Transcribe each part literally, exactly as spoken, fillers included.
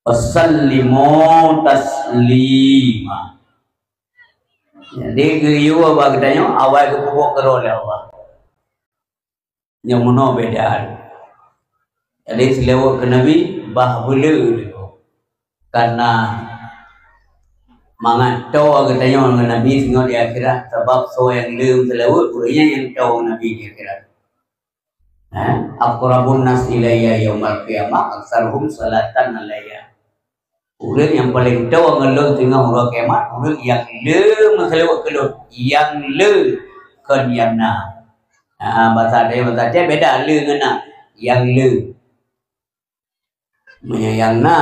Wa sallimu taslima. Jadi, geuyue bak geutanyoe awai geupeubuet keudroe lé Allah. Nyang meunoe beda. Jadi, seulaweuet keu Nabi bah beuleu lé gob. Karena mangat toe geutanyoe ngon Nabi singoh di akhirat, sabab soe nyang le meuseulaweuet, ureuëng nyan nyang toe ngon Nabi di akhirat. Ha? Aqrabun nas ilayya yaumal qiyamah aktsaruhum salatan alayya. Ureuëng nyang paleng toe ngon lôn singoh uroe kiamat, ureuëng nyang le meuseulaweuet keu lôn, nyang le kon nyang na. Ha, basa Aceh, basa Aceh beda le ngon na. Nyang le. Meunyoe nyang na,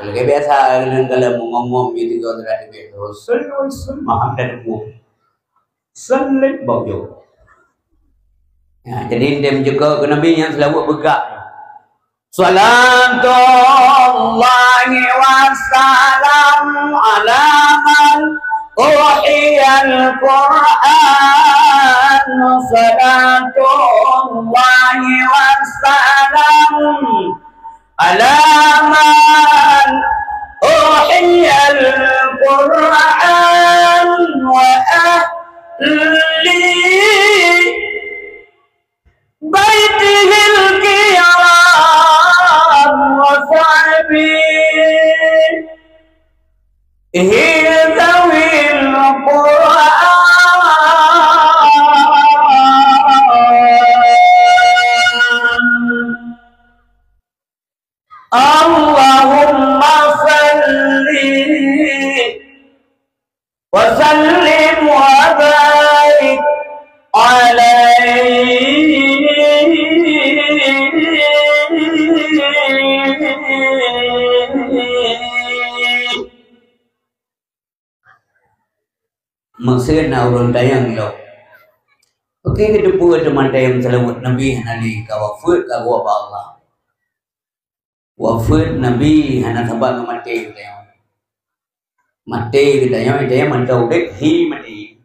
lagée biasa, lagée kalau meungom-ngom, ya, tiga ratus biasa. Sallallahu alaihi wasallam, Muhammad dan Nabi. Salib bak jauh. Ya, jadi, ndem jeuka keu Nabi nyang seulaweuet beugak. Salatullahi wa salam ala man uhiyal Qur'an. Salatullahi wa salam ala man uhiyal Qur'an wa ahli baitihil kiram wa sahbihi zawil Qur'an. Allahumma salli wa sallim wa barik alaihi. Meusé na ureuëng tanyong lom, "Oke, keuteupeu teuma tanyong seulaweuet Nabi hana lé ka wafeuet ka geuwoe bak Allah?" Wafeuet Nabi hana saban ngon maté geutanyoe. Maté geutanyoe, geutanyoe mantong udeb, hi maté.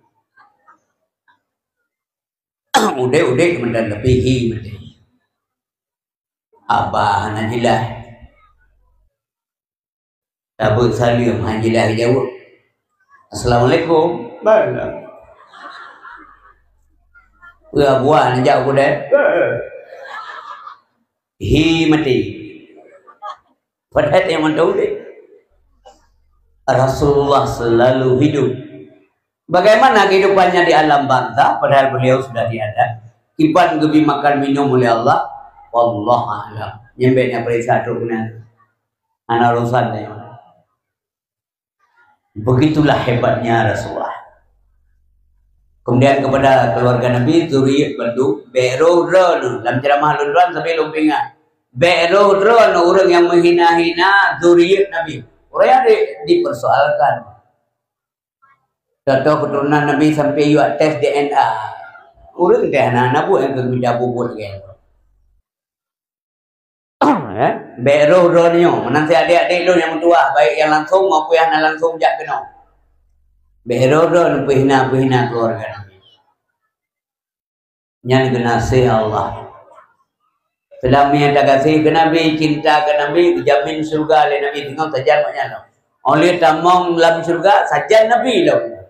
Udeb-udeb mantong, tapi hi maté. Haba hana jeulaih. Tabeuet saleuem hana jeulaih geujaweueb. "Assalamualaikum." Baiklah. Peue buah neujak udeb? Eh. Hi maté. Padahai nyang mantong udeb. Rasulullah selalu hidup. Bagaimana kehidupannya di alam barzakh padahal beliau sudah tiada? Kiban geubri makan minum oleh Allah? Wallahu a'lam. Nyan bék neupeuriksa trok keunan. Hana urusan nyan. Begitulah hebatnya Rasulullah. Kemudian kepada keluarga Nabi, zuriat bandum, bék rhoh droeneuh. Lam ceramah lôn tuan sabe lôn peuingat. Bék rhoh droeneuh ureuëng nyang meuhina-hina zuriat Nabi. Ureuëng nyan di-, dipersoalkan. Contoh keuturonan Nabi sampai yue tes D N A. Ureuëng teuh hana, hana buet nyang keu mita bubut lagée nyan. Eh, bék rhoh droeneuh nyoe, meunan cit adék-adék lôn nyang meutuwah, baik nyang langsong maupun nyang hana langsong jak keunoe. Bék rhoh droeneuh peuhina-peuhina keuluwarga Nabi. Nyan geunaséh Allah. Seulama nyang tagaséh keu Nabi, cinta keu Nabi, geujamin syeuruga lé Nabi, teungoh sajan awaknyan lom. Óh lheueh tamong lam syeuruga, sajan Nabi lom.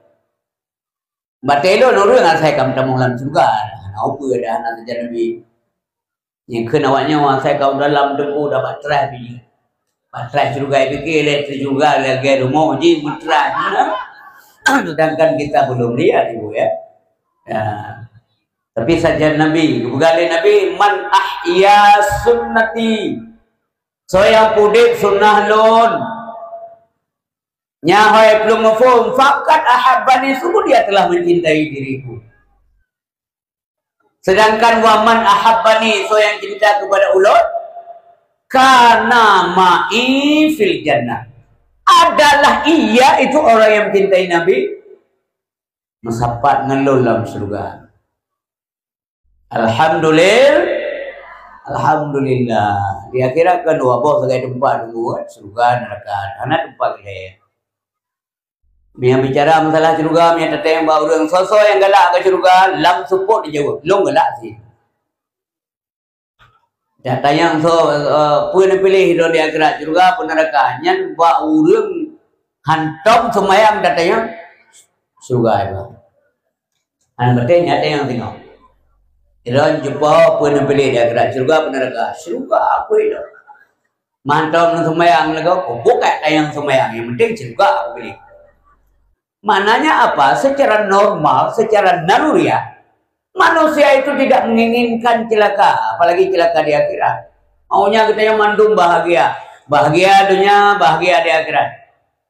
Batée lôn ureuëng asai ka meutamong lam syeuruga, hana upeue dah hana sajan Nabi. Nyang kheun awaknyoe asai ka u dalam teungku dah bak traih pih. Bak traih syeuruga, pike lé syeuruga lagée rumoh jih meutraih. Sedangkan kita belum lihat, Ibu, ya. Ya. Tapi sajan Nabi, geupeugah lé Nabi, "Man ahya sunnati." Soe nyang peudeb sunnah lôn. Nyan hai plueng muphom, "Faqad ahabbani," sungguh dia telah mencintai diriku. Sedangkan "Wa man ahabbani," soe nyang cinta kepada ulôn, "kana ma'i fil jannah." Adalah ia itu orang yang mencintai Nabi, meusapat ngon lôn lam syeuruga. Alhamdulil-, alhamdulillah. Di akhirat kan dua boh sagai teumpat, syeuruga, neuraka. Hana teumpat laén. Meunyo bicara masalah syeuruga, meunyo tatanyong bak ureuëng soe-soe nyang galak keu syeuruga, lam seupôt jijaweueb, lôn galak cit. Tatanyong soe, eh, peue neupiléh droe di akhirat, syeuruga peue neuraka? Nyan bak ureuëng hantom seumayang tatanyong syeuruga, ya. Hana beutôi nyan tanyong singoh. Droe jumpa peue neupiléh di akhirat, syeuruga peue neuraka? Syeuruga, peue droe. Mantong seumayang lagoe, oh, bukan tanyong seumayang, yang penting syeuruga aku pilih. Maknanya apa? Secara normal, secara naluriah, manusia itu tidak menginginkan celaka, apalagi celaka di akhirat. Maunya kita yang mandum bahagia. Bahagia dunia, bahagia di akhirat.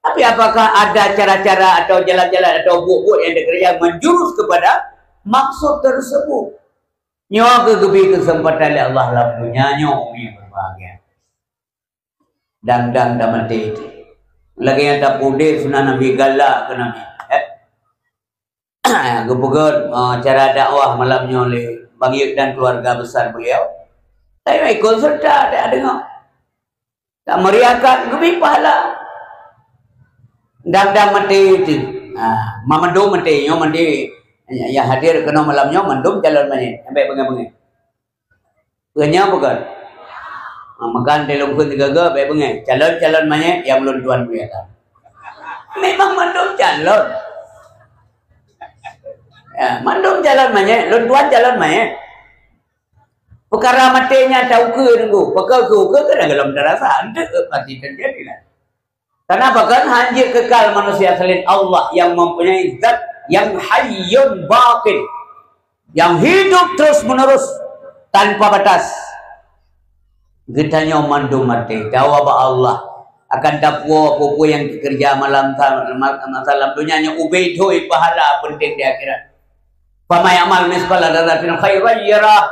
Tapi apakah ada cara-cara atau jalan-jalan atau buat-buat yang dikerja menjurus kepada maksud tersebut? Nyoe keuh geubri keuseumpatan lé Allah lam donya nyoe, umi berbahagia. Dang-dang dah maté. Lagée nyang tapeuudeb sunah Nabi, galak keu Nabi. Eh? Geupeugét, eh, cara dakwah malam nyoe lé Bang Yek dan keluarga besar beliau. Tapi ikut serta, tak dengar. Tak meriahkan, geubri pahala. Dang-dang maté tu. Ha, mandum maté, nyoe maté. Yang hadir keunoe malam nyoe mandum calon manyét. Sampai beungéh-beungéh. Peue nyoe bukan? Ha, makan di lungkun tiga-tiga, baik beungéh. Calon-calon manyét yang ulôn tuan muliakan. Memang mandum calon. Ya, mandum calon manyét, lôn tuan calon manyét. Peukara maté nyan ta ukeue nunggu. Peukara ukeue, ukeue kan dalam darasa. Ente pasti terjadi lah. Kenapa kan hana kekal manusia selain Allah yang mempunyai zat yang hayyun baqin, yang hidup terus menerus tanpa batas. Geutanyoe mandum maté, dawa bak Allah akan tapuwoe peue-peue nyang teukeureuja malam sa-, ma-, masa lam donya nyoe ubé thoi pahala, penting di akhirat. Faman ya'mal mitsqala dzarratin khairan yarah.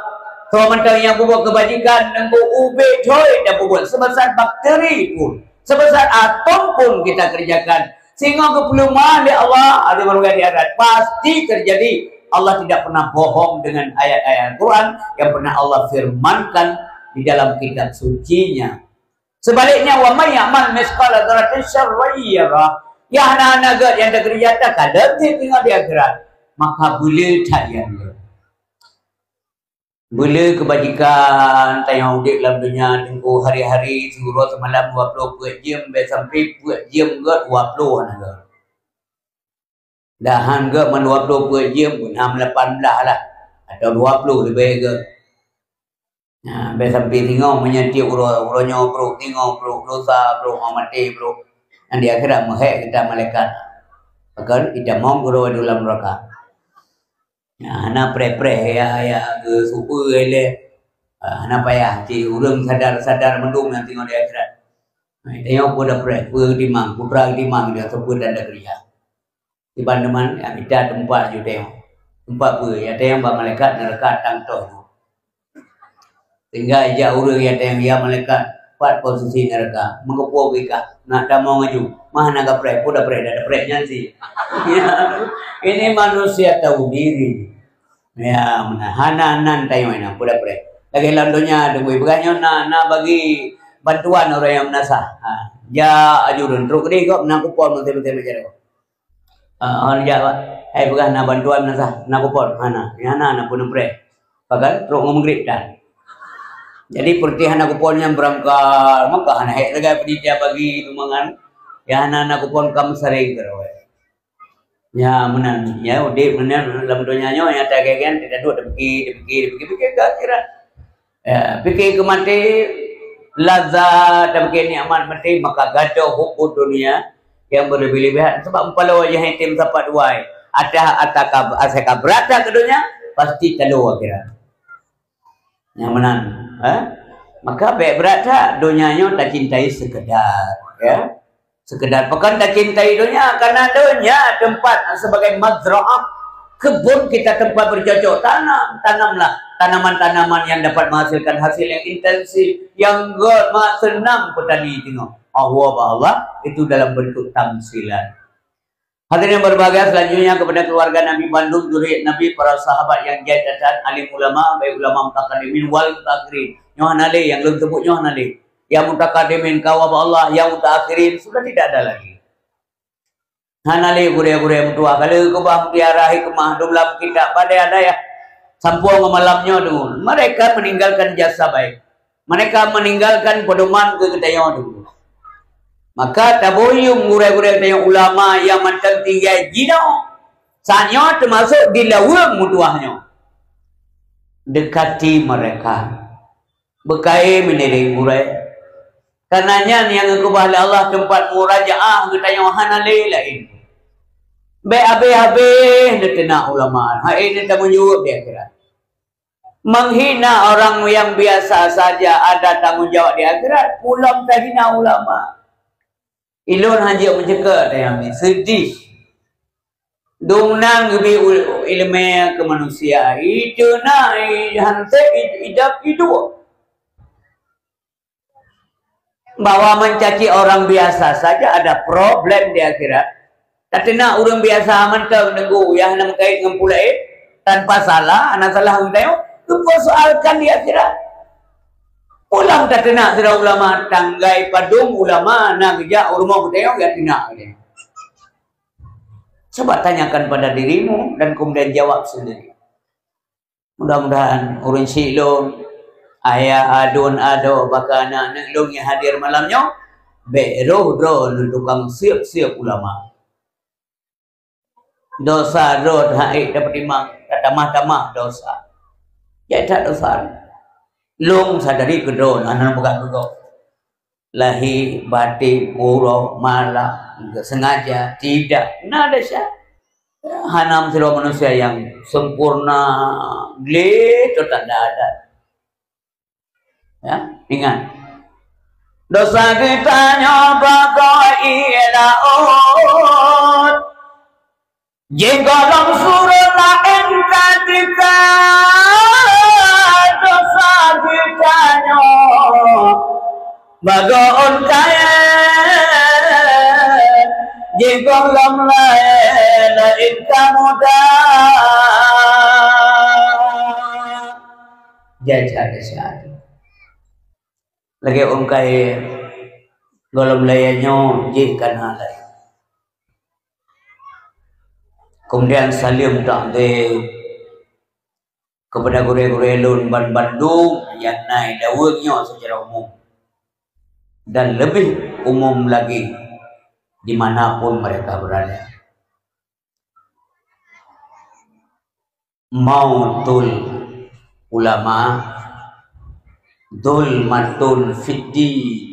Soe mantong nyang peubuet keubajikan, nunggu ubé thoi tapeubuet, sebesar bakteri pun, sebesar atom pun kita kerjakan, singoh geupeuleumah lé Allah, ada manusia di akhirat, pasti terjadi. Allah tidak pernah bohong dengan ayat-ayat Al-Quran yang pernah Allah firmankan di dalam kitab suci-Nya. Sebaliknya, wa man ya'mal mitsqala dzarratin syarran yarah. Nyang hana-hana gét nyang teukeureuja takalon cit teungoh di akhirat, maka beuleueh that nyan gét. Beuleueh keubajikan, tanyoe udeb lam donya teungku hari-hari, siuroe seumalam dua ploh peuet jeuem, bèk sampai peuet jeuem gét dua ploh hana gét. Dahan gét mandua ploh peuet jeuem, enam lapan blah lah, atau dua ploh leubeh gét. Nah, bèk sampai singoh meunyoe tiep uroe, uroe nyoe brok, singoh brok, lusa brok, 'oh maté brok. Nyan di akhirat meuhèk geutanyoe malaikat. Pakon? Itamong keudroe dalam neuraka. Nah, hana preh-preh ya, ya, geuseupeue ilèe. Ah, hana payah, cit ureueng sadar-sadar mandum nyang teungoh di akhirat. Nah, tanyoe peue tapreh, peue geutimang, peue geupeutimang, dia seupeue dan takeureuja. Iban teuma, ya, mita teumpat ju teuh. Teumpat peue? Ya teuh bak malaikat neuraka tang toh. Sehingga ijak ureueng ya teuh, "Ya malaikat, pat posisi neuraka?" Meugeupue geuh, "Nak tamong aju." "Mah na gapreh, peue dapreh, dah dapreh nyan sih." Ya, ini manusia tahu diri. Ya, meunan. Hana nan tanyoe na, peue dapreh. Lagèe lam donya tu, bui peugah nyoe na, na bagi bantuan ureueng nyang meunasah. Ha, jak aju ureueng, trok keudeh gob, na kupon meuntèe-meuntèe macam tu. Ah, awak jak, Pak. Hai, peugah na bantuan na sah, na kupon. Hana, nyang hana na peuneuk preh. Pagal trok ngon meugrib tan. Jadi, peureuti hana kupon nyan beurangkal, maka hana hék sagai panitia bagi sumbangan. Nyang hana na kupon ka meusaréng keudroe. Nya meunan, ya, udeb meunan lam donya nyoe nyang tagak-gakan, teuka duek tapikir, tapikir, tapikir, pikir ka akhirat. Ya, pikir keu maté, lazat, dan pikir nikmat maté, maka gadôh hubbu dunia yang berlebih-lebihan. Sebab meupalau wajah yatim sapat duai. Atah, ataka, asaka brat that keu donya, pasti talo akhirat. Nyang meunan, eh? Maka bèk brat that donya nyoe tacintai sekedar, ya. Sekedar pakon tacintai donya, karena donya tempat sebagai mazra'ah, kebun kita tempat bercocok tanam. Tanamlah tanaman-tanaman yang dapat menghasilkan hasil yang intensif, yang gèt, mak seunang petani teungoh. Allah, Allah, itu dalam bentuk tamsilan. Hadirin yang berbahagia, selanjutnya kepada keluarga Nabi bandum, zuriat Nabi, para sahabat yang jai that-that, alim ulama, baik ulama mutakadimin wal mutaakhirin. Nyoe hana lé, nyang lôn sebut nyoe hana lé. Yang mutakadimin ka bak Allah, yang mutaakhirin sudah tidak ada lagi. Hana lé gurèe-gurèe meutuah, ka lheueh keubah mutiara hikmah dum lam kitab, padahai ada ya. Sampoe ngon malam nyoe deungon, mereka meninggalkan jasa baik. Mereka meninggalkan pedoman keu geutanyoe dulu. Maka taboh yum gurée-gurée geutanyoe ulama nyang mantong tinggai jinoe. Saat nyoe teumasok di laweueng meutuwah nyoe. Dekati mereka. Beukai meunireng gurée. Karena nyan nyang geukeubah lé Allah teumpat murajaah geutanyoe hana lé laén. Bék habéh-habéh neuteunak ulama, hai neutameujaweueb di akhirat. Menghina orang yang biasa saja ada tanggung jawab di akhirat, pulom tahina ulama. Ilôn hanjeuet meuceukeut, ya, seudeh. Dum nan geubri u-, ileumé keu manusia, itu na, i-, hanté i-, idap iduek. Bahwa mencaci orang biasa saja ada problem di akhirat. Tateunak ureuëng biasa mantong neugui nyang hana meukait ngon peue laén, tanpa salah, hana salah geutanyoe, geupersoalkan di akhirat. Pulang tateunak sidroe ulama, tanggai padum ulama na geujak u rumoh geutanyoe, geuteunak geutanyoe. Coba tanyakan pada dirimu dan kemudian jawab sendiri. Mudah-mudahan ureuëng syiek lôn, ayah, aduen, adoe, bahkan aneuk-aneuk lôn nyang hadir malam nyoe, bék roh droe ngon tukang siep-siep ulama. Dosa droe hana ék tapeutimang, tatamah-tamah dosa. Jai that dosa. Lôn sadari keu droe, hana peugah keu gob. Lahé, baten, uroe, malam, sengaja, tidak. Na desya. Hana sidroe manusia nyang sempurna, gleh, teuh tanda adat. Ya, ingat. Dosa geutanyoe bagoe ie laôt. Jih gohlom surot laén ka teuka, dosa geutanyoe bagoe ôn kayée, jih gohlom laén, laén ka muda. Jai that desya. Lagée ôn kayée, gohlom layée nyoe jih ka na laén. Kemudian saleuem takzim kepada gurée-gurée lôn ban bandum nyang na i laweueng nyoe secara umum, dan lebih umum lagi di mana pun mereka berada. Mautul ulama, zulmatun fid din.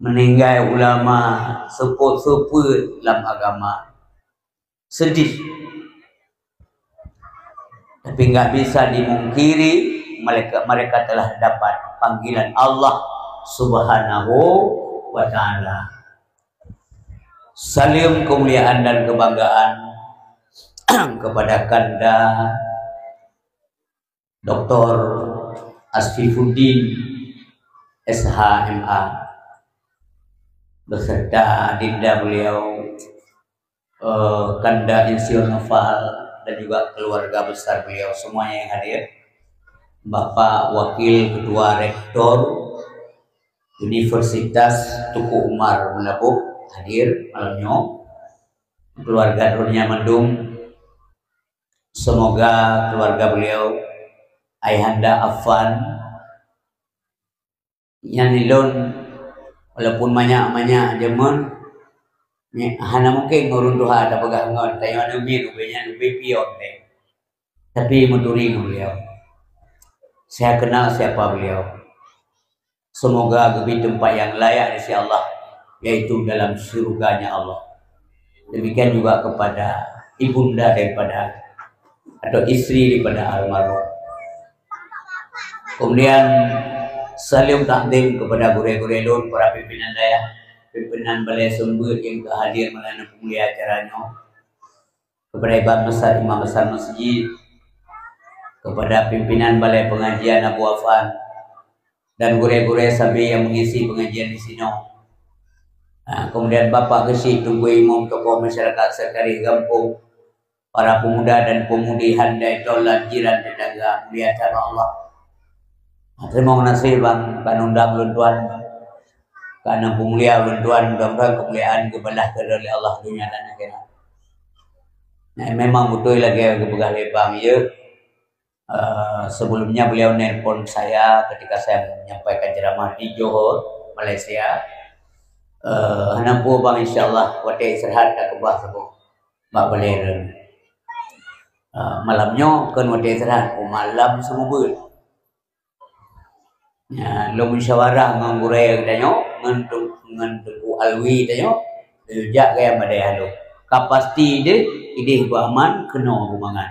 Meninggai ulama, seupôt-seupôt lam agama. Sedih. Tapi enggak bisa dimungkiri, mereka, mereka telah dapat panggilan Allah Subhanahu wa Ta'ala. Saleuem keumuliaan dan kebanggaan kepada Kanda Doktor Asfifuddin, S H, M A, beserta adinda beliau, eh, Kanda Insinyur Noval, dan juga keluarga besar beliau, semuanya yang hadir. Bapak Wakil Ketua Rektor Universitas Teuku Umar Meulaboh hadir malam nyoe. Keluarga droeneuh mandum, semoga keluarga beliau, Ayahanda Afan, nyan ilôn, walaupun manyak-manyak jameun, hana mungken ureuëng tuha tapeugah ngon, tanyoe aneuk miet ubé nyan, ubé pion teuh. Tapi meuturi ngon beliau. Saya kenal siapa beliau. Semoga geubri teumpat nyang layak di sisi Allah, yaitu dalam syurga-Nya Allah. Demikian juga kepada ibunda daripada atau isteri daripada almarhum. Kemudian, saleuem takzim kepada gurée-gurée lôn, para pimpinan dayah, pimpinan balai seumeubeuet nyang ka hadir meunan peumulia acara nyoe, kepada imam besar, imam besar masjid, kepada pimpinan balai pengajian Abu Afan, dan gurée-gurée sabe nyang mengisi pengajian di sinoe. Ha, kemudian Bapak Geuchik, Teungku Imum, tokoh masyarakat, sekretaris gampông, para pemuda dan pemudi, handai tolan, jiran tetangga, mulia that bak Allah. Teurimong geunaséh bang, ka neundang ulôn tuan. Ka neupeumulia ulôn tuan, mudah-mudahan keumuliaan geubalah keudroe lé Allah donya dan akhirat. Nah, memang beutôi lagée geupeugah lé bang, ya. Eh, sebelumnya beliau nelpon saya ketika saya menyampaikan ceramah di Johor, Malaysia. Eh, hana peue bang, insya Allah watèe istirahat takeubah saboh bak balèe lôn. Eh, malam nyoe kon watèe istirahat, oh, malam seumeubeuet. Ya, lôn musyawarah ngon gurèe geutanyoe, ngon tu-, ngon Teungku Alwi tanyoe, lôn jak keu Madé Along. Ka pasti deh, idéh beuaman, keunoe beumangat.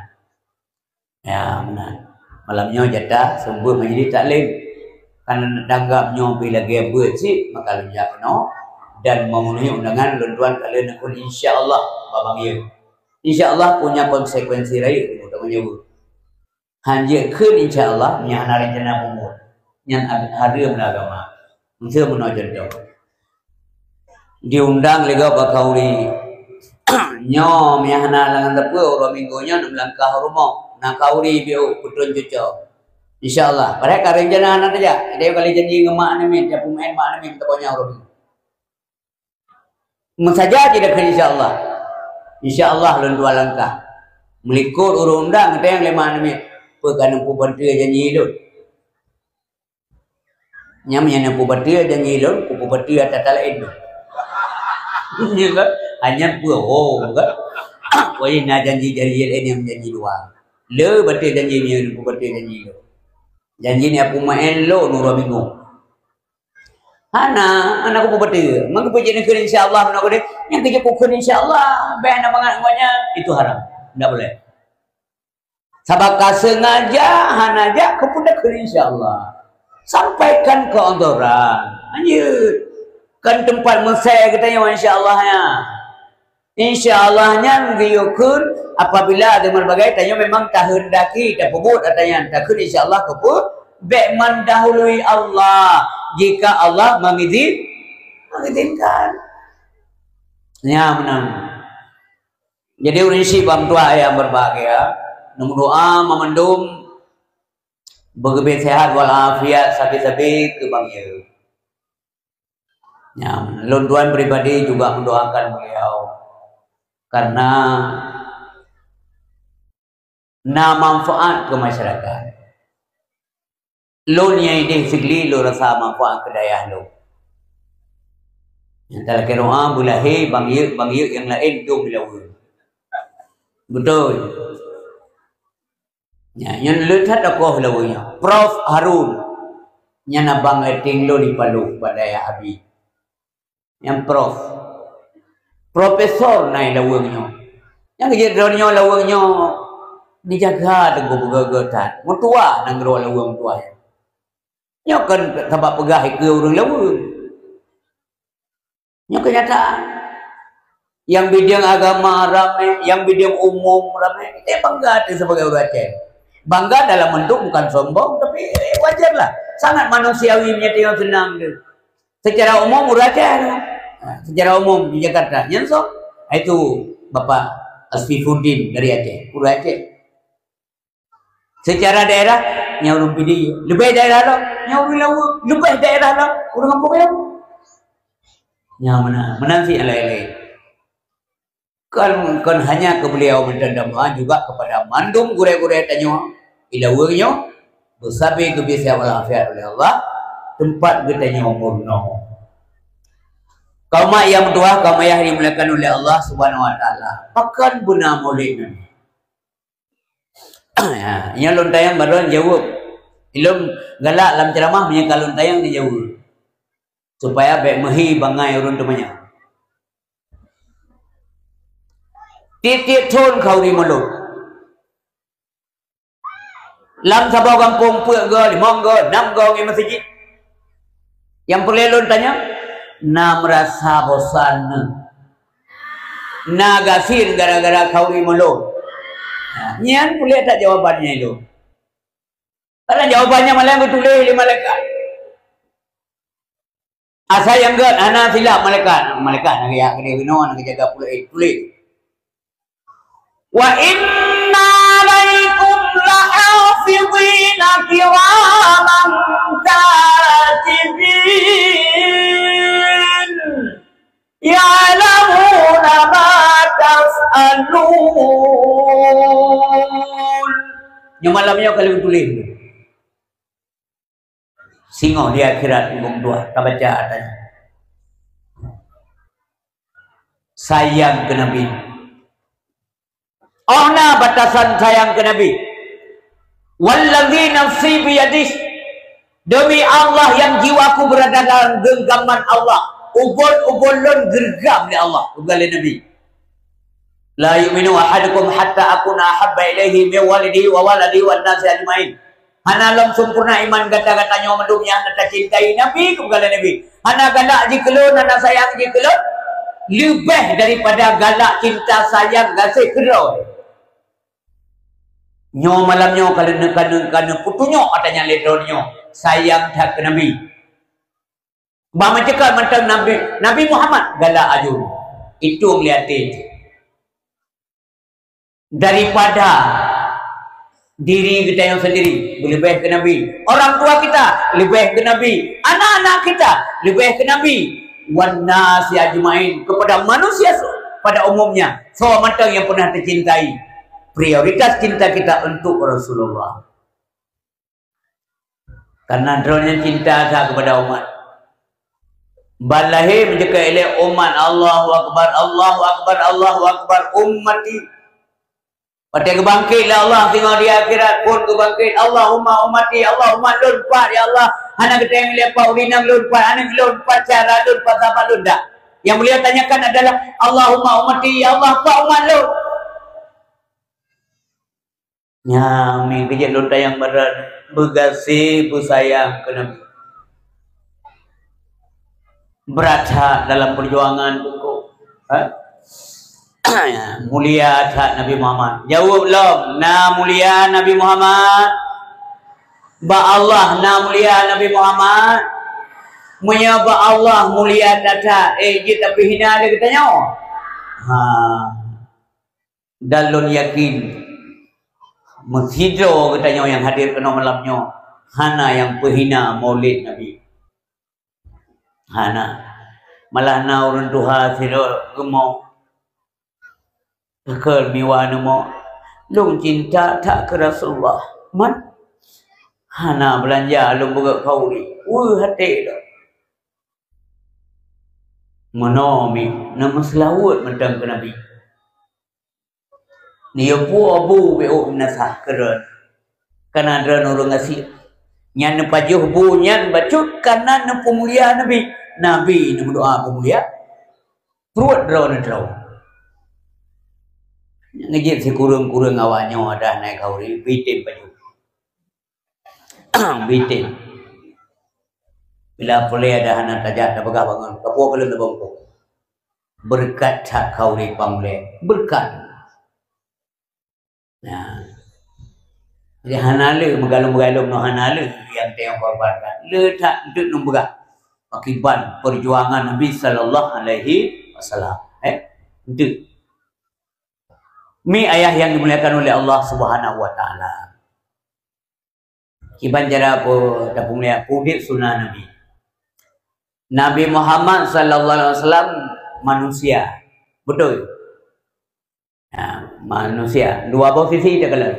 Ya, meunan. Malam nyoe jatah seumeubeuet majlis taklim. Kan tanggap nyoe pih lagèe beuet cit, maka lôn jak keunoe dan memenuhi undangan lôn tuan keu lôn neukheun insya Allah bak Bang Yeu. Insya Allah punya konsekuensi rayeuk, teuma nyoe. Han jeuet kheun insya Allah, nyan hana rencana peubuet. Nyan ag-, hareuem lam agama. Miseu meunoe cuntoh. Diundang lé gob bak khanduri. Nyoe meuhana lam sapeue uroe Minggu nyoe neulangkah u rumoh. Na khanduri biôh peutrön cucoe. Insya Allah. Padahai ka rencana hana tajak. Jadi kali janji ngon mak aneuk miet, jak peumaén mak aneuk miet, meutabôh nyan uroe Minggu. Meusaja jidakheun insya Allah. Insya Allah lôn dua langkah. Meulikot ureueng undang, geutanyong lé mak aneuk miet, "Peue ka neupeubateue janji lôn?" Nyan meunyo neupeubateue janji lôn, kupeubateue ata-ata laén lôn. Iya kan? Hanya peue ho kan? Wajih na janji-janji laén nyang janji dua. Le bateue janji meunyo neupeubateue janji lôn. Janji nyan peumaén lôn uroe Minggu. Hana, hana kupeubateue. Meukeupeu jih neukheun insya Allah meunan keudeh. Nyang keujeuet kukheun insya Allah, bèk hana mangat ngon nyan, itu haram. Ndak boleh. Sabab ka sengaja hana jak keupeue neukheun insya Allah. Sampaikan keontoran. Lanjut. Kan teumpat meusé geutanyoe insya Allah nyan. Insya Allah nyan geuyue kheun apabila ada meureubagai tanyoe memang taheundaki tapeubuet ata nyan, takheun insya Allah keupeue, bèk mendahului Allah jika Allah mengizin-, mengizinkan. Nyan meunan. Jadi ureueng syiek bang tuah nyang berbahagia, neumeudoa meumandum beugeubri sehat walafiat sabe-sabe keu Bang Yeu. Ya, lôn tuan pribadi juga mendoakan beliau karena na manfaat keu masyarakat. Lôn nyang idéh Sigli lôn rasa manfaat keu dayah lôn. Nyang talakée doa beulahé Bang Yeu, Bang Yeu nyang laén dum di laweue. Beutôi. Nya, nyan le that tokoh laweueng nyoe. Prof Harun. Nyan abang leteng lôn di Paloh bak dayah Abi. Nyan prof. Profesor na i laweueng nyoe. Nyang jeuet droeneuh nyoe laweueng nyoe dijaga teungku beugöt-göt that. Meutuah nanggroe laweueng meutuah nyan. Nyoe kon sabab peugah ikeue ureueng laweueng. Nyoe keunyataan. Nyang bidang agama ramé, nyang bidang umum ramé, kita bangga tu sebagai ureueng Aceh. Bangga dalam bentuk bukan sombong, tapi, eh, wajarlah. Sangat manusiawi meunyo teuh seunang tu. Secara umum ureueng Aceh tu. Ha, secara umum di Jakarta. Nyan soe? Itu Bapak Asfifuddin dari Aceh, ureueng Aceh. Secara daerah, nyan ureueng Pidie. Leubeh daerah lom, nyan ureueng Laweue. Leubeh daerah lom, ureueng Kampung Laweue. Nyan meunan, meunan cit nyang laén-laén. Kon, kon hanya keu beliau mantong, dan doa juga kepada mandum gurée-gurée tanyoe di laweueng nyoe, beusabe geubri sehat walafiat oleh Allah, teumpat geutanyoe meurunoe. Kaum mak nyang meutuah, kaum ayah nyang dimuliakan oleh Allah Subhanahu wa Taala, pakon beuna Maulid nyoe? Ya, nyoe lôn tanyong baroe jaweueb. Ilôn galak lam ceuramah meunyoe ka lôn tanyong dijaweueb. Supaya bék meuhi bangai ureueng teumanyong. Tieb-tieb thon khanduri mulod. Lam saboh gampông peuet goe, limong goe, nam goe ngon meuseujid. Nyang peureulée lôn tanyong, na meurasa bosan neuh? Na gasien gara-gara khanduri mulod? Nyan peureulée that jawaban nyan ilôn. Karena jawaban nyan malah geutuléh lé malaikat. Asai nyang gét hana silap malaikat. Malaikat na geujak keudeh keunoe, na geujaga puléh, tuléh. Wa inna alaikum lahafizina kiraman katibin. Ya'lamuna ma taf'alun. Nyoe malam nyoe ka lheueh tuléh. Singoh di akhirat, Teungku meutuah, ka baca ata nyoe. Sayang keu Nabi. Oh na batasan sayang keu Nabi. Wallazi nafsi biyadih. Demi Allah yang jiwaku berada dalam genggaman Allah, ubon-ubon lôn geureugam lé Allah, peugah lé Nabi. La yu'minu ahadukum hatta akuna ahabba ilaihi min walidihi wa waladihi wan nasi ajmain. Hana lom sempurna iman gata-gata nyoe mandum nyang hana tacintai Nabi, keu peugah lé Nabi. Hana galak jih keu lôn, hana sayang jih keu lôn, leubeh daripada galak cinta sayang gaséh keu droe. Nyoe malam nyoe ka lheueh, ka lheueh, ka lheueh peutunyok ata nyan lé droeneuh nyoe, sayang that keu Nabi. Bah meuceukat mantong Nabi, Nabi Muhammad galak aju. Itu lé até. Daripada diri geutanyoe sendiri, leubeh keu Nabi. Orang tua kita, leubeh keu Nabi. Anak-anak kita, leubeh keu Nabi. Wan nasi ajmain, kepada manusia se-, pada umumnya. Soe mantong yang pernah tercintai. Prioritas cinta kita untuk Rasulullah. Karena droeneuh cinta that kepada umat. Ban lahé meujeukai lé umat, Allahu Akbar, Allahu Akbar, Allahu Akbar, ummati. Watée geubangkét lé Allah singoh di akhirat pun geubangkét, Allahumma ummati, Allahumma lôn pat, ya Allah. Hana geutanyong lé pat ureueng inong lôn pat, aneuk lôn pat, syedara lôn pat, sahabat lôn, dak. Yang beliau tanyakan adalah, Allahumma ummati, ya Allah, pat umat lôn. Nyan, meukeujeuet lôn tanyong badan, beugaséh, beusayang keu Nabi. Brat that dalam perjuangan Teungku. Ha? Mulia that Nabi Muhammad. Jaweueb lom, na mulia Nabi Muhammad? Bak Allah na mulia Nabi Muhammad? Meunyoe bak Allah mulia that-that, eh, jeuet tapeuhina lé geutanyoe? Ha. Dan lôn yakin, meusidroe geutanyoe nyang hadir keunoe malam nyoe, hana nyang peuhina Maulid Nabi. Hana. Malah na ureuëng tuha sidroe geumoe, pakon miwa neumoe, "Lôn cinta that keu Rasulullah, man hana beulanja lôn beugét khauri." Weueh até lôn. Meunoe mi neumeuseulaweuet mantong keu Nabi. Neuyue puwoe bu bék ôk meunasah keu droe, kana droe ureuëng gasien. Nyan neupajoh bu nyan bacut kana neupeumulia Nabi. Nabi neumeudoá peumulia pruet droe neutroe. Ngeujeuet sikureueng-kureueng awak nyoe adah naik khauri, bitem pajoh. Bitem. Bila puléh ada hana tajak tapeugah bangon, kapuwoe keu lôn teubongkong. Beureukat that khauri pang ulée. Beureukat. Nah. Jadi hana le meugalom-galom nyoe, hana le nyang teuh korbankan. Le that deuek nyoe peugah. Akibat perjuangan Nabi sallallahu alaihi wasallam. Eh? Deuek. Mi ayah yang dimuliakan oleh Allah Subhanahu wa taala. Kiban cara peue tapeumulia, peudeb sunnah Nabi. Nabi Muhammad sallallahu alaihi wasallam manusia. Betul? Nah, manusia. Dua boh sisi dia kena.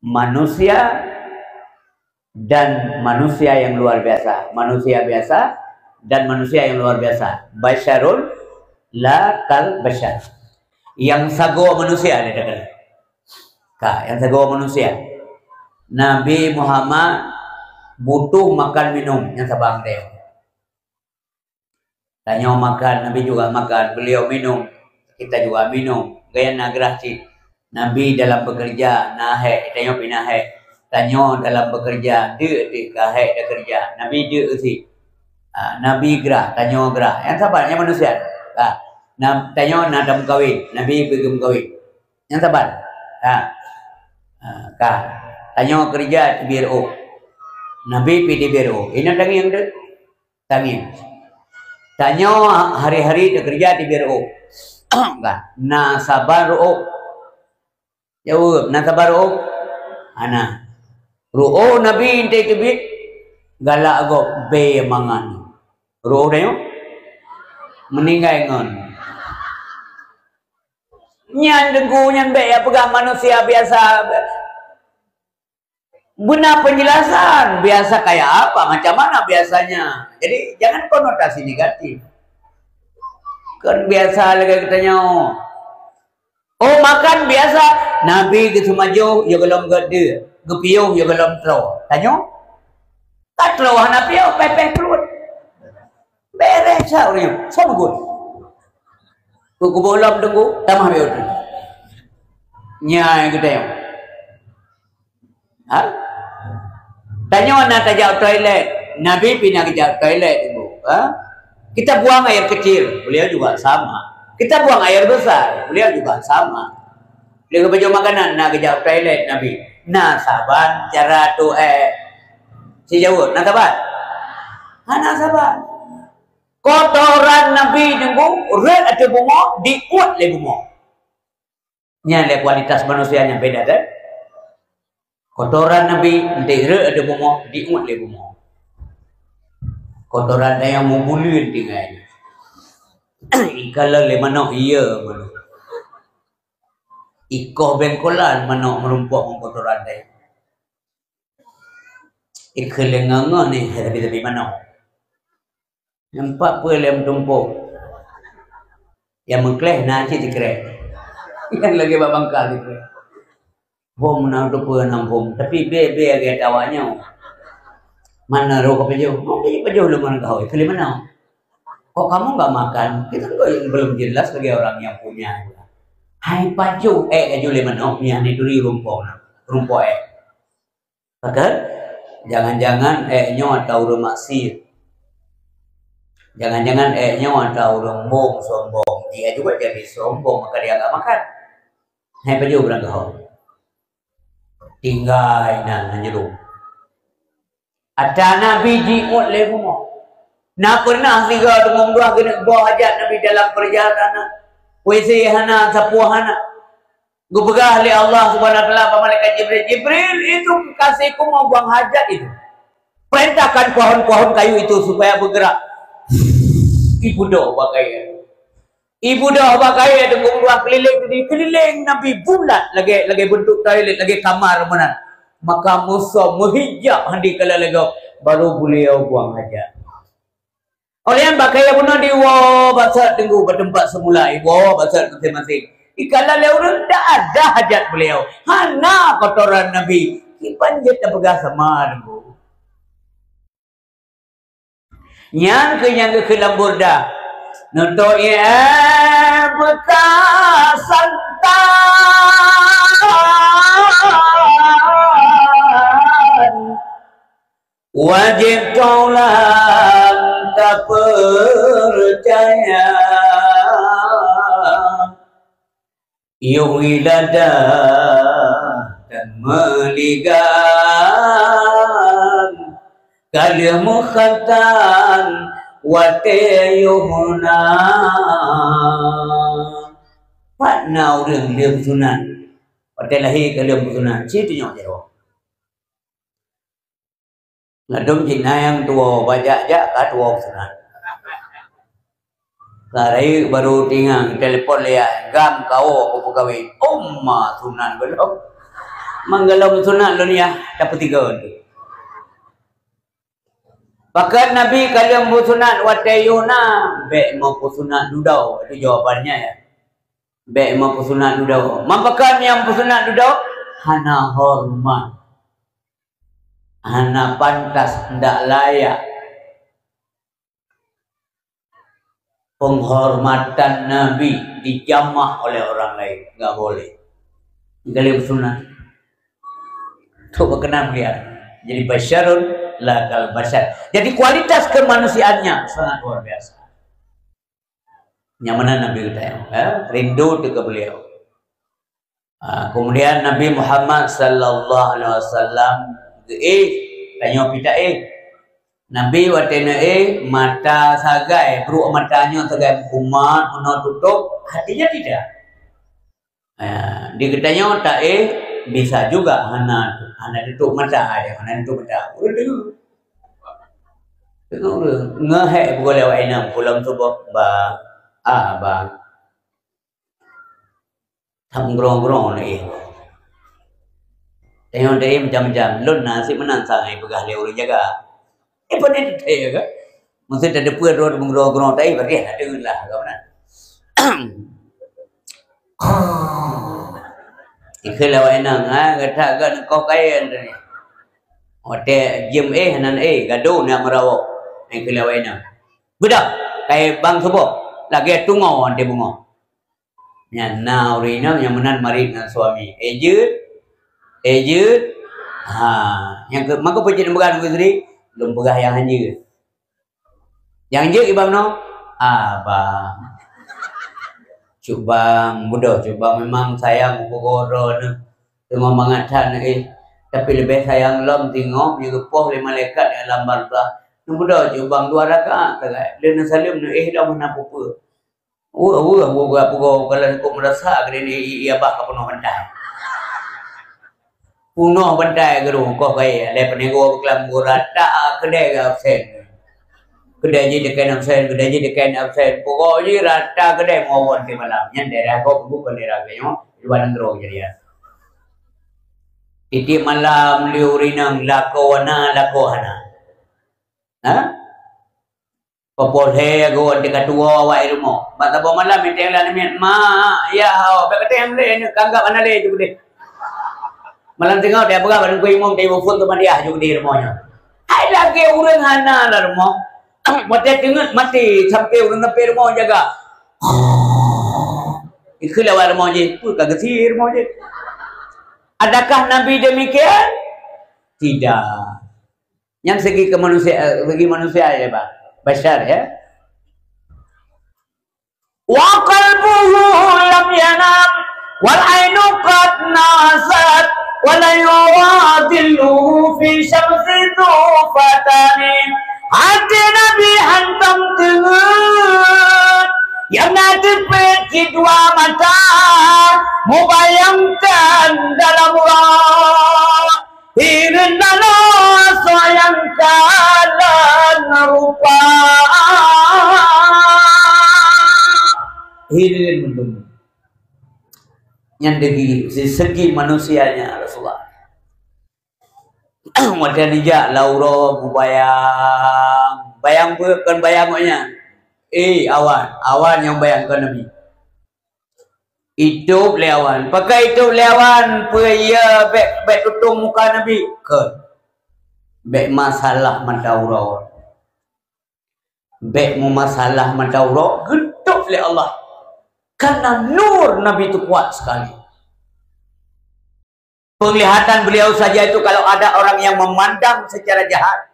Manusia dan manusia yang luar biasa. Manusia biasa dan manusia yang luar biasa. Basyarul la kal basyar. Nyang sagoe manusia dia kena. Ka, nyang sagoe manusia. Nabi Muhammad butuh makan minum nyang saban tanyoe. Tanyoe makan, Nabi juga makan, beliau minum, kita juga minum. Gaya na grah cit. Nabi dalam bekerja, na hék, tanyoe pih na hék. Tanyoe dalam bekerja, deuek deuek ka hék da kerja. Nabi deuek cit. Ah, Nabi grah, tanyoe grah. Nyang saban, nyang manusia. Ah, na, tanyoe na tameukawen, Nabi pih geumeukawen. Nyang saban. Ha. Ha, ka. Tanyoe keureuja teubiet reuôh. Nabi pih teubiet reuôh. Inong tangieng teuh? Tangieng. Tanyoe hari-hari teukeureuja teubiet reuôh. Ka. Na saban reuôh? Jaweueb, na saban reuôh? Hana. Reuôh Nabi teubiet, galak gob bée mangan. Reuôh tanyoe meuninggai ngon. Nyan Teungku, nyan bék ya peugah manusia biasa. Beuna penjelasan, biasa kayak apa, macam mana biasanya. Jadi, jangan konotasi negatif. Kan biasa lagèe geutanyoe. Oh, makan biasa. Nabi geuseumajoh, ya golom geude, geupiôh, ya golom troe. Tanyoe? Ka troe hana piôh, pèh-pèh pruet. Beres sa ureueng nyoe. Soe meugon? Keu kuboh lom teungku, tamah beu tu. Nyai geutanyoe. Ha? Tanyoe na tajak toilet, Nabi pih na geujak toilet, Ibu. Ha? Kita buang air kecil, beliau juga sama. Kita buang air besar, beliau juga sama. Lé geupajoh makanan, na geujak toilet Nabi. Na saban cara tu'ek. Sijaweueb, na saban? Hana saban. Kotoran Nabi nyoe rhot ateueh bumoe, diuet lé bumoe. Nyan lé kualitas manusia nyang beda, kan? Kotoran Nabi, enteuk rhot ateueh bumoe, diuet lé bumoe. Kotoran tanyoe meubuleuen tinggai. Ikalon lé manok, iya manok. Ikoh bengkolan manok meurumpok ngon kotoran tanyoe. Ikheun lé ngon-ngon nyoe, tapi-tapi manok. Nampak peue lé meutumpôk. Nyang meukleh na cit sikrek. Nyang lagèe bak bangka sikrek. Phom na teupeue nam phom, tapi bèe-bèe lagèe tawa nyoe. Mana roh ka pajoh? Mau pajoh lé mana kau? Kali mana? Kok kamu nggak makan? Kita kok yang belum jelas sebagai orang yang punya. Hai pajoh, eh, kaju lé manok, ni hana turi rumpok na. Rumpok, eh. Pakon? Jangan-jangan, eh, nyoe ata ureueng maksiet. Jangan-jangan, eh, nyoe ata ureueng mbong sombong. Dia juga jadi sombong, maka dia nggak makan. Hai pajoh barang gahawa. Tinggai na nyerum. Ata Nabi jiuet lé bumoe. Na pernah sigoe teungoh dua keuneuk boh hajat Nabi dalam perjalanan. W C hana, sapoe hana. Geupeugah lé Allah Subhanahu wa Taala bak malaikat Jibril, "Jibril, itu kekasihku mau buang hajat itu. Perintahkan pohon-pohon kayu itu supaya bergerak." Ibu doh bagai. Ibu doh bagai dengan ruang keliling tadi, keliling Nabi bulat lagèe, lagèe bentuk toilet, lagèe kamar meunan. Maka Musa meuhijab handi kala lego, baru beliau buang hajat. Oleh nyan, bak kayèe bunoe diwoe basat teungku bak teumpat semula, iwoe basat masing-masing. Ikalon lé ureueng dak ada hajat beliau. Hana kotoran Nabi. Kiban jeuet tapeugah sama teungku. Nyan keuh nyang geukheun lam Burdah. Neutok ie beuka santan. Wajéb taulan tapeucaya, yoh ilada dan meuligan, ka lheueh meukhatan watée yoh na. Pat na ureuëng lheueh meusunat, watée lahé ka lheueh meusunat, ci tunyok jaroe. Ladôm cit na nyang tuwoe, bajak-jak ka tuwoe sunat. Ka rayeuk barô tingang, telepon lé yah, "Gam kawoe, kupeukawen." "Oma sunat gohlom." Manggalom sunat lôn yah, tapeusigoe. Pakon Nabi ka lheueh meusunat watée yoh na, bék meupeusunat dudoe. Itu jawabannya, ya. Bék meupeusunat dudoe. Pakon nyang peusunat dudoe? Hana horeumat. Hana pantas, ndak layak. Penghormatan Nabi dijamah oleh orang lain, nggak boleh. Nggak boleh bersunat. Untuk berkenan melihat. Jadi basyarun la kal basyar. Jadi kualitas kemanusiaannya sangat luar biasa. Nyang meunan Nabi geutanyoe, ya, rindu teuh keu beliau. Ah, kemudian Nabi Muhammad sallallahu alaihi wasallam geuéh, tanyoe pih taéh. Nabi watée neuéh, mata sagai, brok mata nyoe sagai meukumat, meunoe tutôb, hatinya tidak. Ah, di geutanyoe taéh bisa juga hana, hana tutôb mata, hana tutôb mata. Ureuëng deungoe. Deungoe ureuëng. Ngeuhék beugolée awak inong pulang tuboh, "Ba, ah, ba." Tam grong-grong na éh. Tanyoe taéh macam-macam. Lôn na sit meunan sang ai peugah lé ureueng jaga. Eh, pane teutai ka? Meusé tadeue droe meungroe-groe taéh, berarti na deungon lah, ka meunan. Ikheun lé awak inong, ha, gata gak neukoh kain tadi. Watèe jeuem éh, nan éh, gadôh na meurawok. Ikheun lé awak inong. Beudôh, kain bang suboh, lagèe tungoe watèe beungoh. Nyan na ureueng inong nyang meunan marit ngon suami. Eh, jeuet. Eh, jeuet. Ha, nyang keu, maka peue cit neupeugah ngon istri? Lôn peugah nyang han jeuet. Nyang jeuet i bang nyoe? Ah, bang. Cut bang, beudôh cut bang, memang sayang keu droeneuh. Teuma mangat that neuéh. Tapi leubeh sayang lom singoh nyang geupoh lé malaikat di alam barzakh. Neubeudôh cut bang dua rakaat sagai. Lheuh neusaleuem neuéh lom hana peue-peue. Weueh, weueh, weueh, weueh, peugah, peugah, kalau ikut meurasa, keudeh ni, i, i, abah ka peunoh bantai. Peunoh bantai keudeh, koh kayèe, lé peuneugöt beuklam, rata keudè absen. Keudè jih dikèe absen, keudè jih dikèe absen. Pokok jih rata keudè meuwon di malam. Nyan daerah gob, bukan daerah geuh nyoe, luwa nanggroe kejadian. Tiep-tiep malam, liu rinang, lakoe na, lakoe hana. Ha? Peue lhèe geuh teuka tuwoe awak i rumoh. Bak saboh malam, iteng lam namiet, "Mak, yah, ho, bèk katém lé, nyoe ka anggab hana lé ju keudeh." Malam singoh, dia peugah bak teungku imum, teungku phôn teuma dia ju keudeh rumoh nyoe. Hai lagèe ureueng hana lam rumoh. Watèe teungeut maté, sampai ureueng sampai rumoh jaga. Ikheun lé awak rumoh jih, peue ka geusie rumoh jih. Adakah Nabi demikian? Tidak. Nyan segi kemanusia-, segi manusia ya, Pak. Bashar ya. Wa qalbuhu lam yanam, wal ainu qad nasat, wa la yura dhilluhu fi syamsi dhu fatani. Até Nabi hantom teungeut, nyang na teupeuet cit dua mata, mubayangkan dalam uroe. Hireuen nanoe soe nyang kalon rupa. Hireuen meuteumé. Nyan dari segi manusianya Rasulullah. Watèe neujak lam uroe mubayang. Bayang peue kon bayang awak nyan? Eh, awan. Awan nyang bayangkan Nabi. Itôb lé awan. Pakon itôb lé awan? Peue iya bèk, bèk tutông muka Nabi? Kon. Bèk masalah mata uroe. Bèk meumasalah mata uroe, geutôb lé Allah. Karena nur Nabi itu kuat sekali. Penglihatan beliau saja itu kalau ada orang yang memandang secara jahat,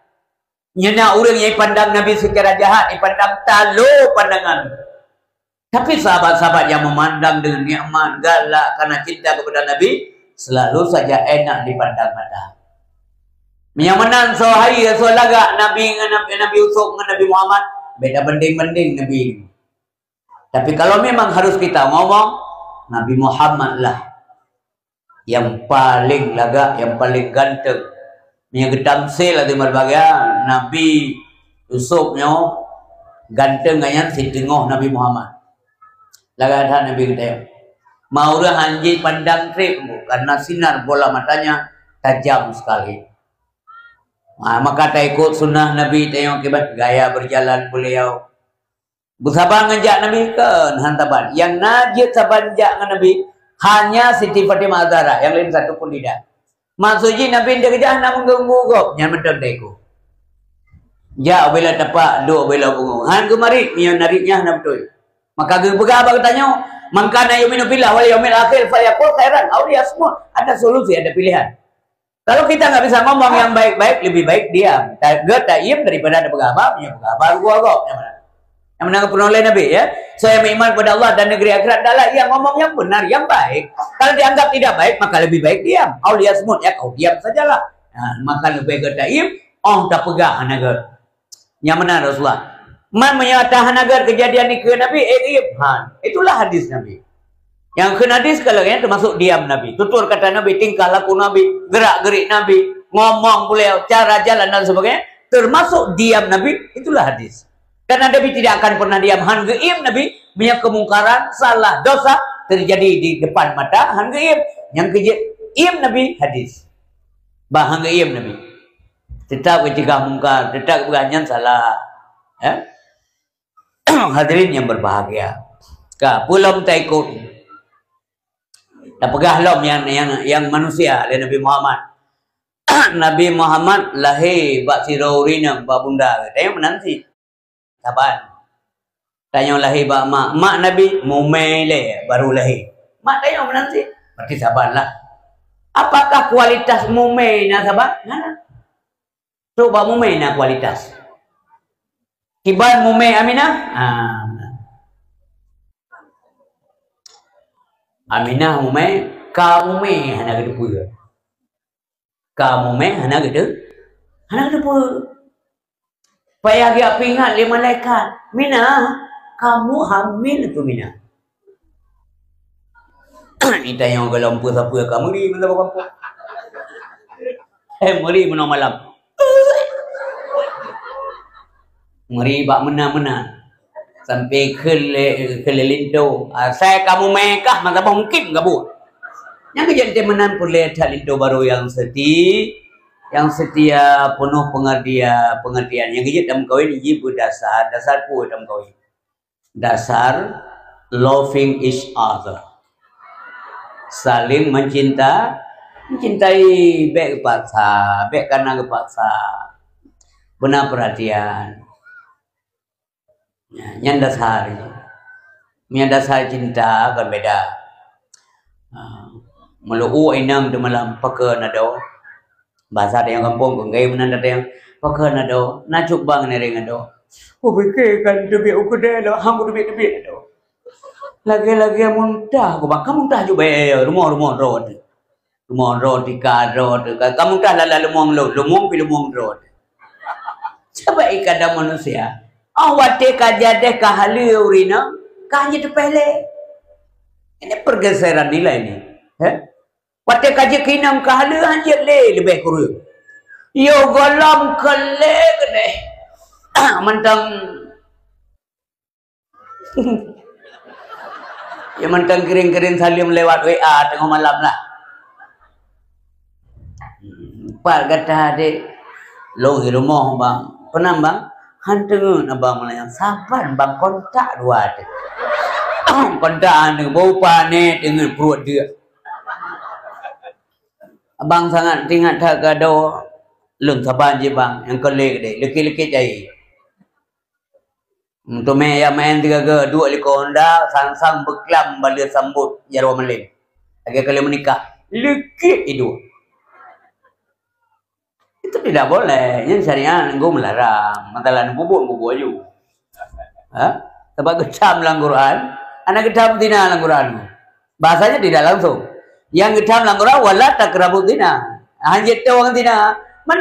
nyan na ureueng nyang pandang Nabi secara jahat, dipandang talo pandangan. Tapi sahabat-sahabat yang memandang dengan nikmat, galak karena cinta kepada Nabi, selalu saja enak dipandang mata. Meunyo meunan soe hai, soe lagak Nabi ngon Nabi, Nabi Yusuf ngon Nabi Muhammad, beda banding-banding Nabi. Tapi kalau memang harus kita ngomong, Nabi Muhammad lah yang paling lagak, yang paling ganteng. Meunyo geutamsil ateueh meubahgia, Nabi Yusuf nyoe ganteng ngon nyan siteungoh Nabi Muhammad. Lagak that Nabi geutanyoe. Ma ureueng han jipandang treb, karena sinar bola matanya tajam sekali. Ha, maka taikot sunnah Nabi tanyoe akibat gaya berjalan beliau. Beusaba ngon jak Nabi? Kon, han saban. Nyang na jeuet saban jak ngon Nabi, hanya Siti Fatimah Zahra, nyang laén satu pun tidak. Maksud jih Nabi ndak keujak hana meuganggu gob, nyan mantong teuka. Jak ubé lam tapak, duek ubé lam pungo. Han geumarit, meunyo narit nyan hana beutôi. Maka geupeugah bak geutanyoe, "Man kana yu'minu billahi wal yaumil akhir falyaqul khairan aw liyasmut." Ada solusi, ada pilihan. Kalau kita nggak bisa ngomong yang baik-baik, lebih baik diam. Ta-, geuh taiem daripada ada peugah haba, meunyo peugah haba rugoe gob. Nyang mana? Nyang mana geupeureunoe lé Nabi, ya? Soe nyang meuiman kepada Allah dan negeri akhirat, hendaklah ia ngomong yang benar, yang baik. Kalau dianggap tidak baik, maka lebih baik diam. Aw liyasmut, ya, kau diam sajalah. Nah, maka leubeh geuh taiem, oh, tapeugah hana geuh. Nyang meunan Rasulullah. Man meunyo hana geuh keujadian nikeue Nabi, eh, iem han. Itulah hadis Nabi. Nyang kheun hadis kalau nyan termasuk diam Nabi. Tutur kata Nabi, tingkah laku Nabi, gerak-gerik Nabi, ngomong beliau, cara jalan dan sebagainya, termasuk diam Nabi, itulah hadis. Karena Nabi tidak akan pernah diam, han geuiem Nabi, meunyo kemungkaran, salah, dosa terjadi di depan mata, han geuiem. Nyang keujeuet iem Nabi, hadis. Bah han geuiem Nabi. Teutap geucegah mungkar, teutap geupeugah nyan salah. Ya? Hadirin yang berbahagia. Ka, peue lom taikot. Tapeugah lom nyang, nyang, nyang manusia lé Nabi Muhammad. Nabi Muhammad lahé bak sidroe ureueng inong bak bunda geuh. Tanyoe meunan cit. Saban. Tanyoe lahé bak mak. Mak Nabi mumè lé baru lahé. Mak tanyoe meunan cit. Berarti saban lah. Apakah kualitas mumè na saban? Na, na. Trok bak mumè na kualitas. Kiban mumè Aminah? Ah. Aminah mumè, ka mumè hana geuteupeue. Ka mumè hana geuteu-, hana geuteupeue. Payah geujak peuingat lé malaikat, "Minah, kamu hamil tu, Minah." Itanyong golom peue sapeue ka meuri meunan bak kampung. Eh, meuri meunoe malam. Meuri bak meunan-meunan. Sampai keu lé, keu lé linto. Asai kamu mekah, masa boh mungkin gabuh. Nyang keujeuet teuh meunan peureulée that linto barô nyang seuti, nyang seutia, penuh pengertia-, pengertian. Nyang keujeuet lam kawin jih beudasar, dasar peue lam kawin? Dasar loving each other. Saling mencinta, mencintai, bék geupaksa, bék kana geupaksa. Beuna perhatian. Nyan dasar. Meunyo dasar cinta kan beda. Ha, meulu'u inong teumalam, "Pakon adoe?" Bahasa teuh nyang gampông, keu gaya meunan teuh nyang, "Pakon adoe? Na cut bang ngiring adoe." Kupike kan teubiet u keudè lom, han kuteubiet-teubiet adoe. Lagèe-lagèe muntah ku bang, ka muntah cut bèe, rumoh-rumoh droe teuh. Rumoh droe teuh, ka droe teuh, ka, ka muntah lam lôn, lôn pih lôn droe teuh. Sabab ikada manusia, oh watèe ka jadeh ka haleue ureueng inong, ka han jeuet teupeh lé. Ini pergeseran nilai ni. He? Watèe ka jeuet keu inong ka haleue han jeuet lé leubeh kureueng. Yoh gohlom keu lé keudeh. Mantong Ya mantong kirim-kirim saleuem lewat W A teungoh malam lah. Pat gata dek, lôn i rumoh bang. Peunan bang? Han teungeut abang meulayan. Saban bang kontak dua teuh. Kontak aneuk bau pané teungeut pruet deuk. Abang sangat teuingat that keu adoe. Lôn saban jih bang, nyang keu lé deh, leukit-leukit jai. Meuteumé ya maén sigaga duek likot honda, sang-sang beuklam baleue sambot jaroe malém. Lagèe ka lheueh meunikah, leukit iduek. Itu tidak boleh. Nyan syariat nunggu melarang. Masalah nunggu buet, nunggu buet aju. Ha? Sebab geutam lam Quran, hana geutam zina lam Quran. Bahasanya tidak langsung. Nyang geutam lam Quran, "Wala taqrabu zina." Hanjeuet toe ngon zina. Man,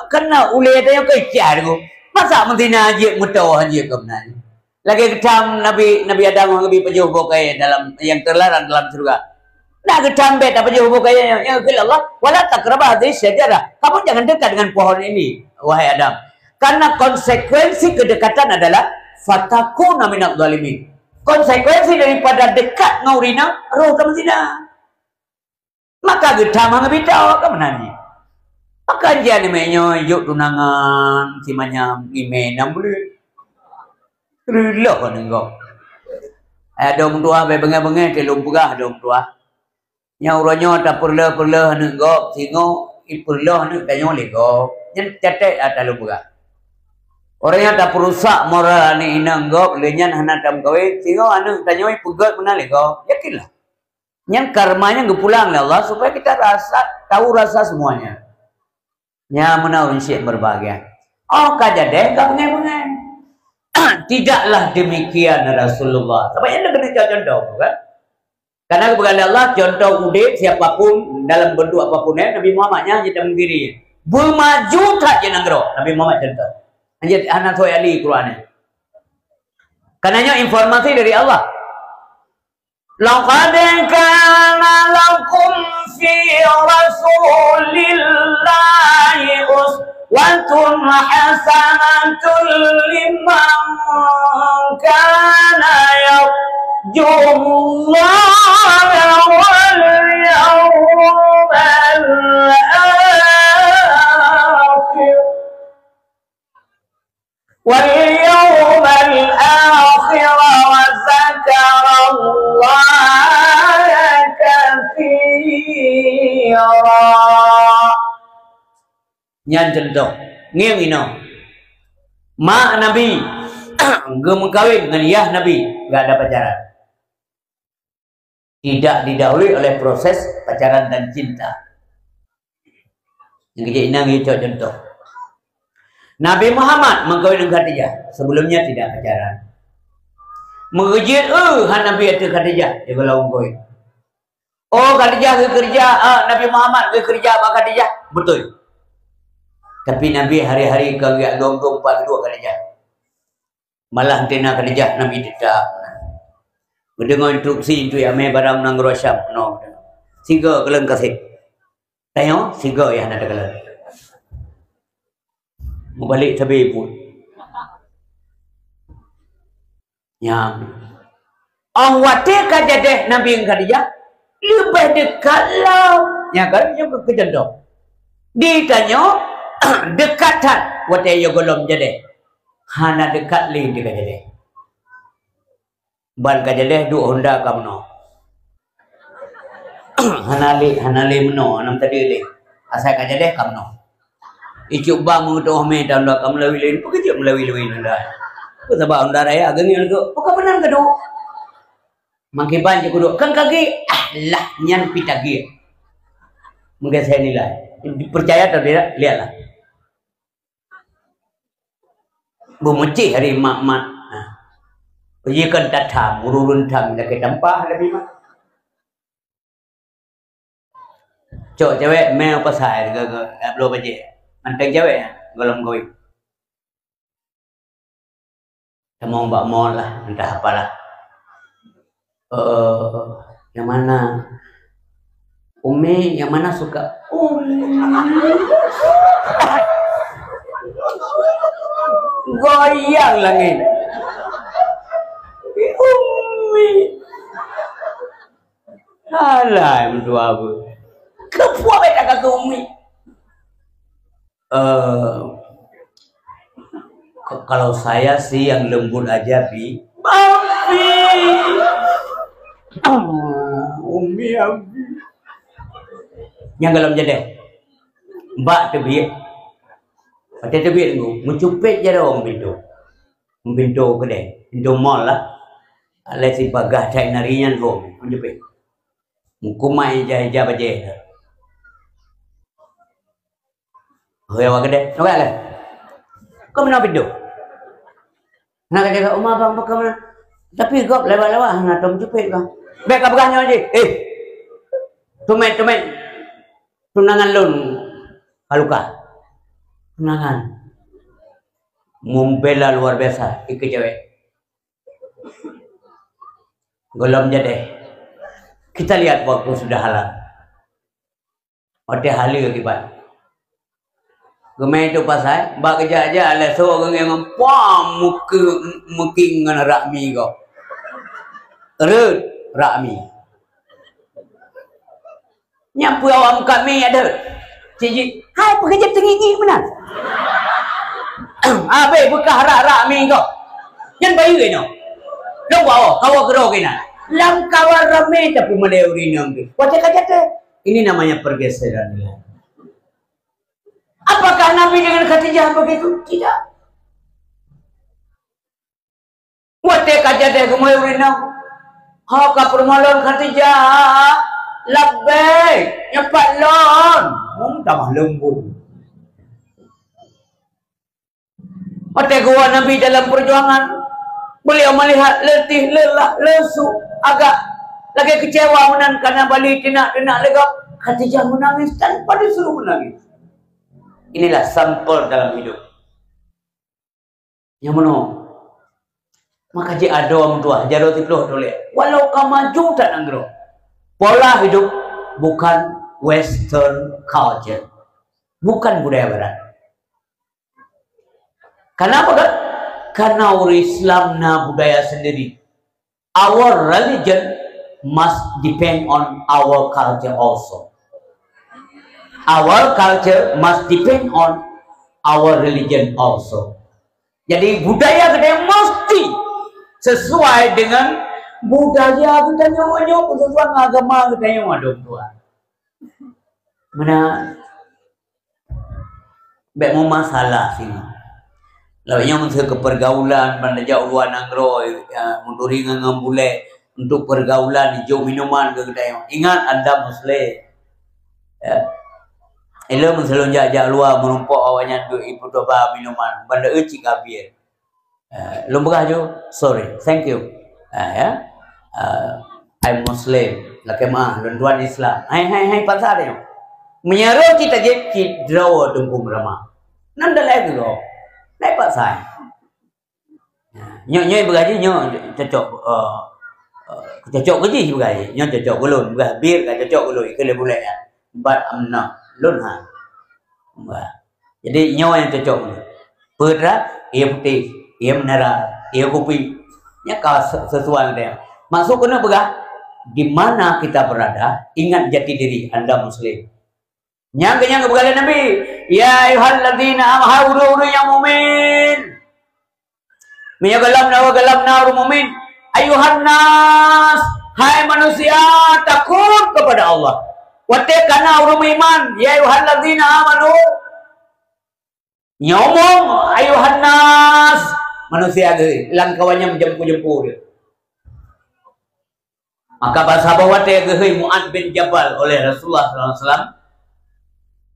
karena ulèe tanyoe keu ikhtiar tu. Masa meuzina jeuet meutoe hanjeuet keu meunan. Lagèe geutam Nabi, Nabi Adam ngon Nabi pajoh boh kayèe dalam, yang terlarang dalam syurga. Nah, geutam bèk tapajoh boh kayèe nyan, nyan kheun Allah, "Wala taqraba hadhihi syajarah." Kamu jangan dekat dengan pohon ini, wahai Adam. Karena konsekuensi kedekatan adalah fatakuna minadh dhalimin. Konsekuensi daripada dekat ngon ureueng inong, roh ka meuzina. Maka geutam han geubri toe, ka meunan jih. Maka jihnyan meunyoe jok tunangan, si manyam, limè, nam buleuen. Reulôh aneuk gob. Hai adoe meutuah, bèk beungèh-beungèh teuh lôn peugah adoe meutuah. Nyang uroe nyoe tapeureuloh-peureuloh aneuk gob, singoh ipeureuloh aneuk tanyoe lé gob. Nyan catet ata lôn peugah. Uroe nyoe tapeurusak moral aneuk inong gob, lé nyan hana tameukawen, singoh aneuk tanyoe ipeugèt meunan lé gob. Yakinlah. Nyan karma nyan geupulang lé Allah supaya kita rasa, tahu rasa semuanya. Nyan meunan ureueng syik berbahagia. Oh, ka jadeh ka beungèh-beungèh. Tidaklah demikian Rasulullah. Sabab nyan keuneuk contoh, kan? Karena kepada Allah, contoh udép siapapun dalam bentuk apapun, eh, Nabi Muhammad nyan kita mengkiri. Bermaju tak je nanggroe. Nabi Muhammad contoh. Hanya hana soal Ali Quran ni. Karena nyoe informasi dari Allah. لقد كان لكم في رسول الله أسوة حسنة لمن كان يرجو الله واليوم الآخر واليوم الآخر وذكر الله كثيرا. Nyan contoh. Ngieng inoe. Mak Nabi geumeukawen ngon yah Nabi, gak ada pacaran. Tidak didahului oleh proses pacaran dan cinta. Nyang keujiek inan geucok contoh. Nabi Muhammad meukawen ngon Khadijah, sebelumnya tidak pacaran. Meugeujiet, eh, han Nabi ateueh Khadijah, dia golom meukawen. Oh, Khadijah geukeureuja, eh, Nabi Muhammad geukeureuja bak Khadijah, beutôi. Tapi Nabi hari-hari ka geujak dong-dong pat keudua Khadijah. Malah enteuk na Khadijah Nabi teutab. Geudeungoe instruksi enteuk amé barang nanggroe Syam, no. Sigoe kalon kaseb. Tanyoe, sigoe yah na teukalon. Meubalek sabe buet. Nyan. Oh, watée ka jadeh Nabi ngon Khadijah, leubeh deukat lom. Nyan kan, nyoe keu contoh. Di tanyoe, deukat that watée yôh golom jadeh. Hana deukat lé di ka jadeh. Ban ka jadeh duek honda ka meunoe. Hana lé, hana lé meunoe, hana tadi lé. Asai ka jadeh ka meunoe. Icuk ba meungeuteuoh mé dan dua ka meulawi lé, peue jeuet meulawi-lawi honda. Peue sabab honda raya geungieng lagèe, peue ka meunan ka duek. Makiban jeuet kuduek, kan kagèe, ah lah nyan pih tagèe. Meugasée nilai. Percaya atau tidak? Lihatlah. Beumeucéh hari mat-mat. Nah. Iya kan tatham, ureueng tham lakèe tampah Nabi mat. Cok cewek mè pasai ke, ke, ke bloe bajèe. Manteng cewek, golom kawin. Tamong bak mall lah, entah apalah. Eh, yang mana? Umi, yang mana suka? Umi. Goyang langit. Umi. Alah, meutuah bu. Keupuah beta kata umi. Eh, k-, kalau saya sih yang lembut aja, Bi. Abi. Ah, Umi, Abi. Nyang golom jadeh. Bak teubiet. Watèe teubiet nyoe, meucupet jaroe pintoe. Pintoe keudè, pintoe mall lah. Lé sibagah cai nari nyan hom, meucupet. Meukumai ija-ija bajèe. Hoi awak keudè, "Nyoe ka lé? Kau meunan pintoe?" "Hana ka jaga uma bang, pakon meunan?" Tapi gob lewat-lewat hana tom jupet bang. "Bèk ka peugah nyoe jih. Eh! Tumét-tumét tunangan lôn ka luka." Tunangan. Membela luar biasa, ikeu cewek. Golom jadeh. Kita lihat waktu sudah halal. Watèe haleue kiban. Geumè itu pasai, bak geujak-jak lé soe ureueng nyang pam muke-, muking ngon rak mi gob. Rhët rak mi. Nyan peue awak meukat mi ada. Cik jih, "Hai, peue keuh jeuet teungik-ngik meunan?" Abéh beukah rak-rak mi gob. Nyan bayeue nyoe. Lôn bawa, kawa keudroe keunan. Lam kawan ramé tapi meulée ureueng inong tu. Watèe ka jadeh. Ini namanya pergeseran nilai. Apakah Nabi dengan Khadijah begitu? Tidak. Watèe ka jadeh geumeué ureueng inong, "Ho ka peurumoh lôn Khadijah?" "Labbaik, nyoe pat lôn." Hmm, tamah leumbut. Watèe geuwoe Nabi dalam perjuangan, beliau melihat letih, lelah, lesu, agak lagèe kecewa meunan karena bali teunak-teunak lé gob. Khadijah menangis tanpa disuruh menangis. Inilah sampel dalam hidup. Nyang meunoe. Maka jih adoe meutuah, jaroe siplôh tuléh. Walau ka maju that nanggroe. Pola hidup bukan western culture. Bukan budaya barat. Kenapa kan? Karena ureueng Islam na budaya sendiri. Our religion must depend on our culture also. Our culture must depend on our religion also. Jadi, budaya geutanyoe mesti sesuai dengan budaya geutanyoe, nyoe pun sesuai dengan agama geutanyoe, adoe tuan. Meunan. Bék meumasalah singoh. Lawét nyoe meuseu keu peurgaulan, ban tajak u luwa nanggroe, ya, meuturi ngon, ngon bulèe untuk peurgaulan, jok minuman keu geutanyoe. Ingat, anda muslim. Ya. Ilôn meuseu lôn jak-jak luwa meurumpok awaknyan duek ipeutoba minuman, ban deuh cit ka bir. Eh, lôn peugah ju, "Sorry, thank you." Ah, ya. Ah, "I'm Muslim, lakèe meu'ah, lôn tuan Islam." Hai, hai, hai, paksa tanyoe. Meunyo rhot cit tajép, cit droe teungku meurama. Nan dalai keudroe. Lai paksa. Nyoe, nyoe beugaji, nyoe cocok, eh, eh, cocok keu jih beugaji. Nyoe cocok keu lôn, beugaji bir ka cocok keu lôn, ikeu lé bulèe nyan. But I'm not. Lôn han. Wah. Jadi, nyoe nyang cocok. Peue teuma? Ié putéh, ié mineral, ié kupi. Nyan ka se-, sesuai ngon dia. Maksud keuneuk peugah, di mana kita berada, ingat jati diri anda muslim. Nyang keu nyang geupeugah lé Nabi, "Ya ayyuhalladzina am-," hai ureueng-ureueng nyang mukmin. Meunyoe gohlom na, gohlom na ureueng mukmin, "Ayyuhan nas, hai manusia, takut kepada Allah." Watèe ka na ureueng meuiman, "Ya ayyuhalladzina amanu." Nyoe umum, "Ayyuhan nas," manusia geuh, lam kawan nyan meujampu-jampu dia. Maka ban saboh watèe geuhôi Mu'adz bin Jabal oleh Rasulullah sallallahu alaihi wasallam,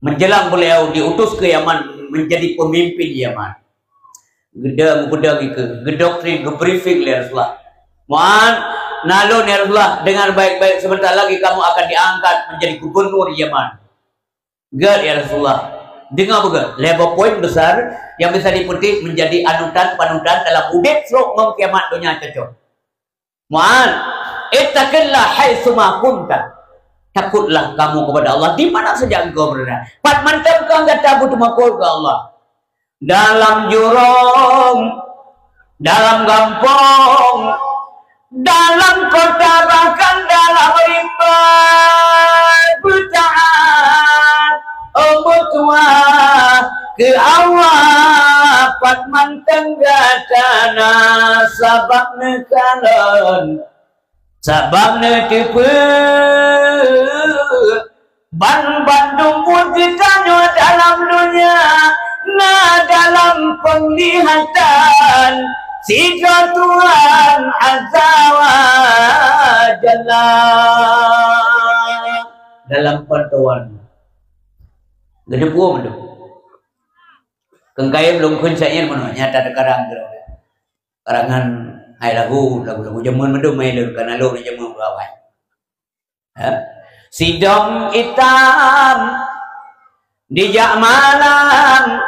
menjelang beliau diutus ke Yaman menjadi pemimpin Yaman. Geuda-, geupeudong ikeue, geudoktrin, geubriefing lé Rasulullah. "Mu'adz, na lôn ya Rasulullah, dengar baik-baik, sebentar lagi kamu akan diangkat menjadi gubernur Yaman." "Gèt ya Rasulullah." Deungö beugèt, lhèe boh poin besar yang bisa dipetik menjadi anutan panutan dalam udép sôk ngon kiamat donya cocok. "Mu'adz, ittaqillah haitsuma kunta." Takutlah kamu kepada Allah di mana saja engkau berada. Pat mantong kah gata beuteumakot keu Allah. Dalam jurông, dalam gampông, dalam kota, bahkan dalam rimba, beutaat, oh, meutuah keu Allah, pat mantong gata na, sabab neukalon, sabab neuteupeue, ban bandum buet geutanyoe dalam donya na dalam peunglihatan sidroe Tuhan Azza wa Jalla. Dalam pantauan. Geudeupuo mandum. Keungkai lôn kheun syair meunoe, nyata teukarang keudroe. Karangan hai lagu, lagu-lagu jameun mandum hai lôn, kana lôn jameun awai. Ha? Sidom itam dijak malam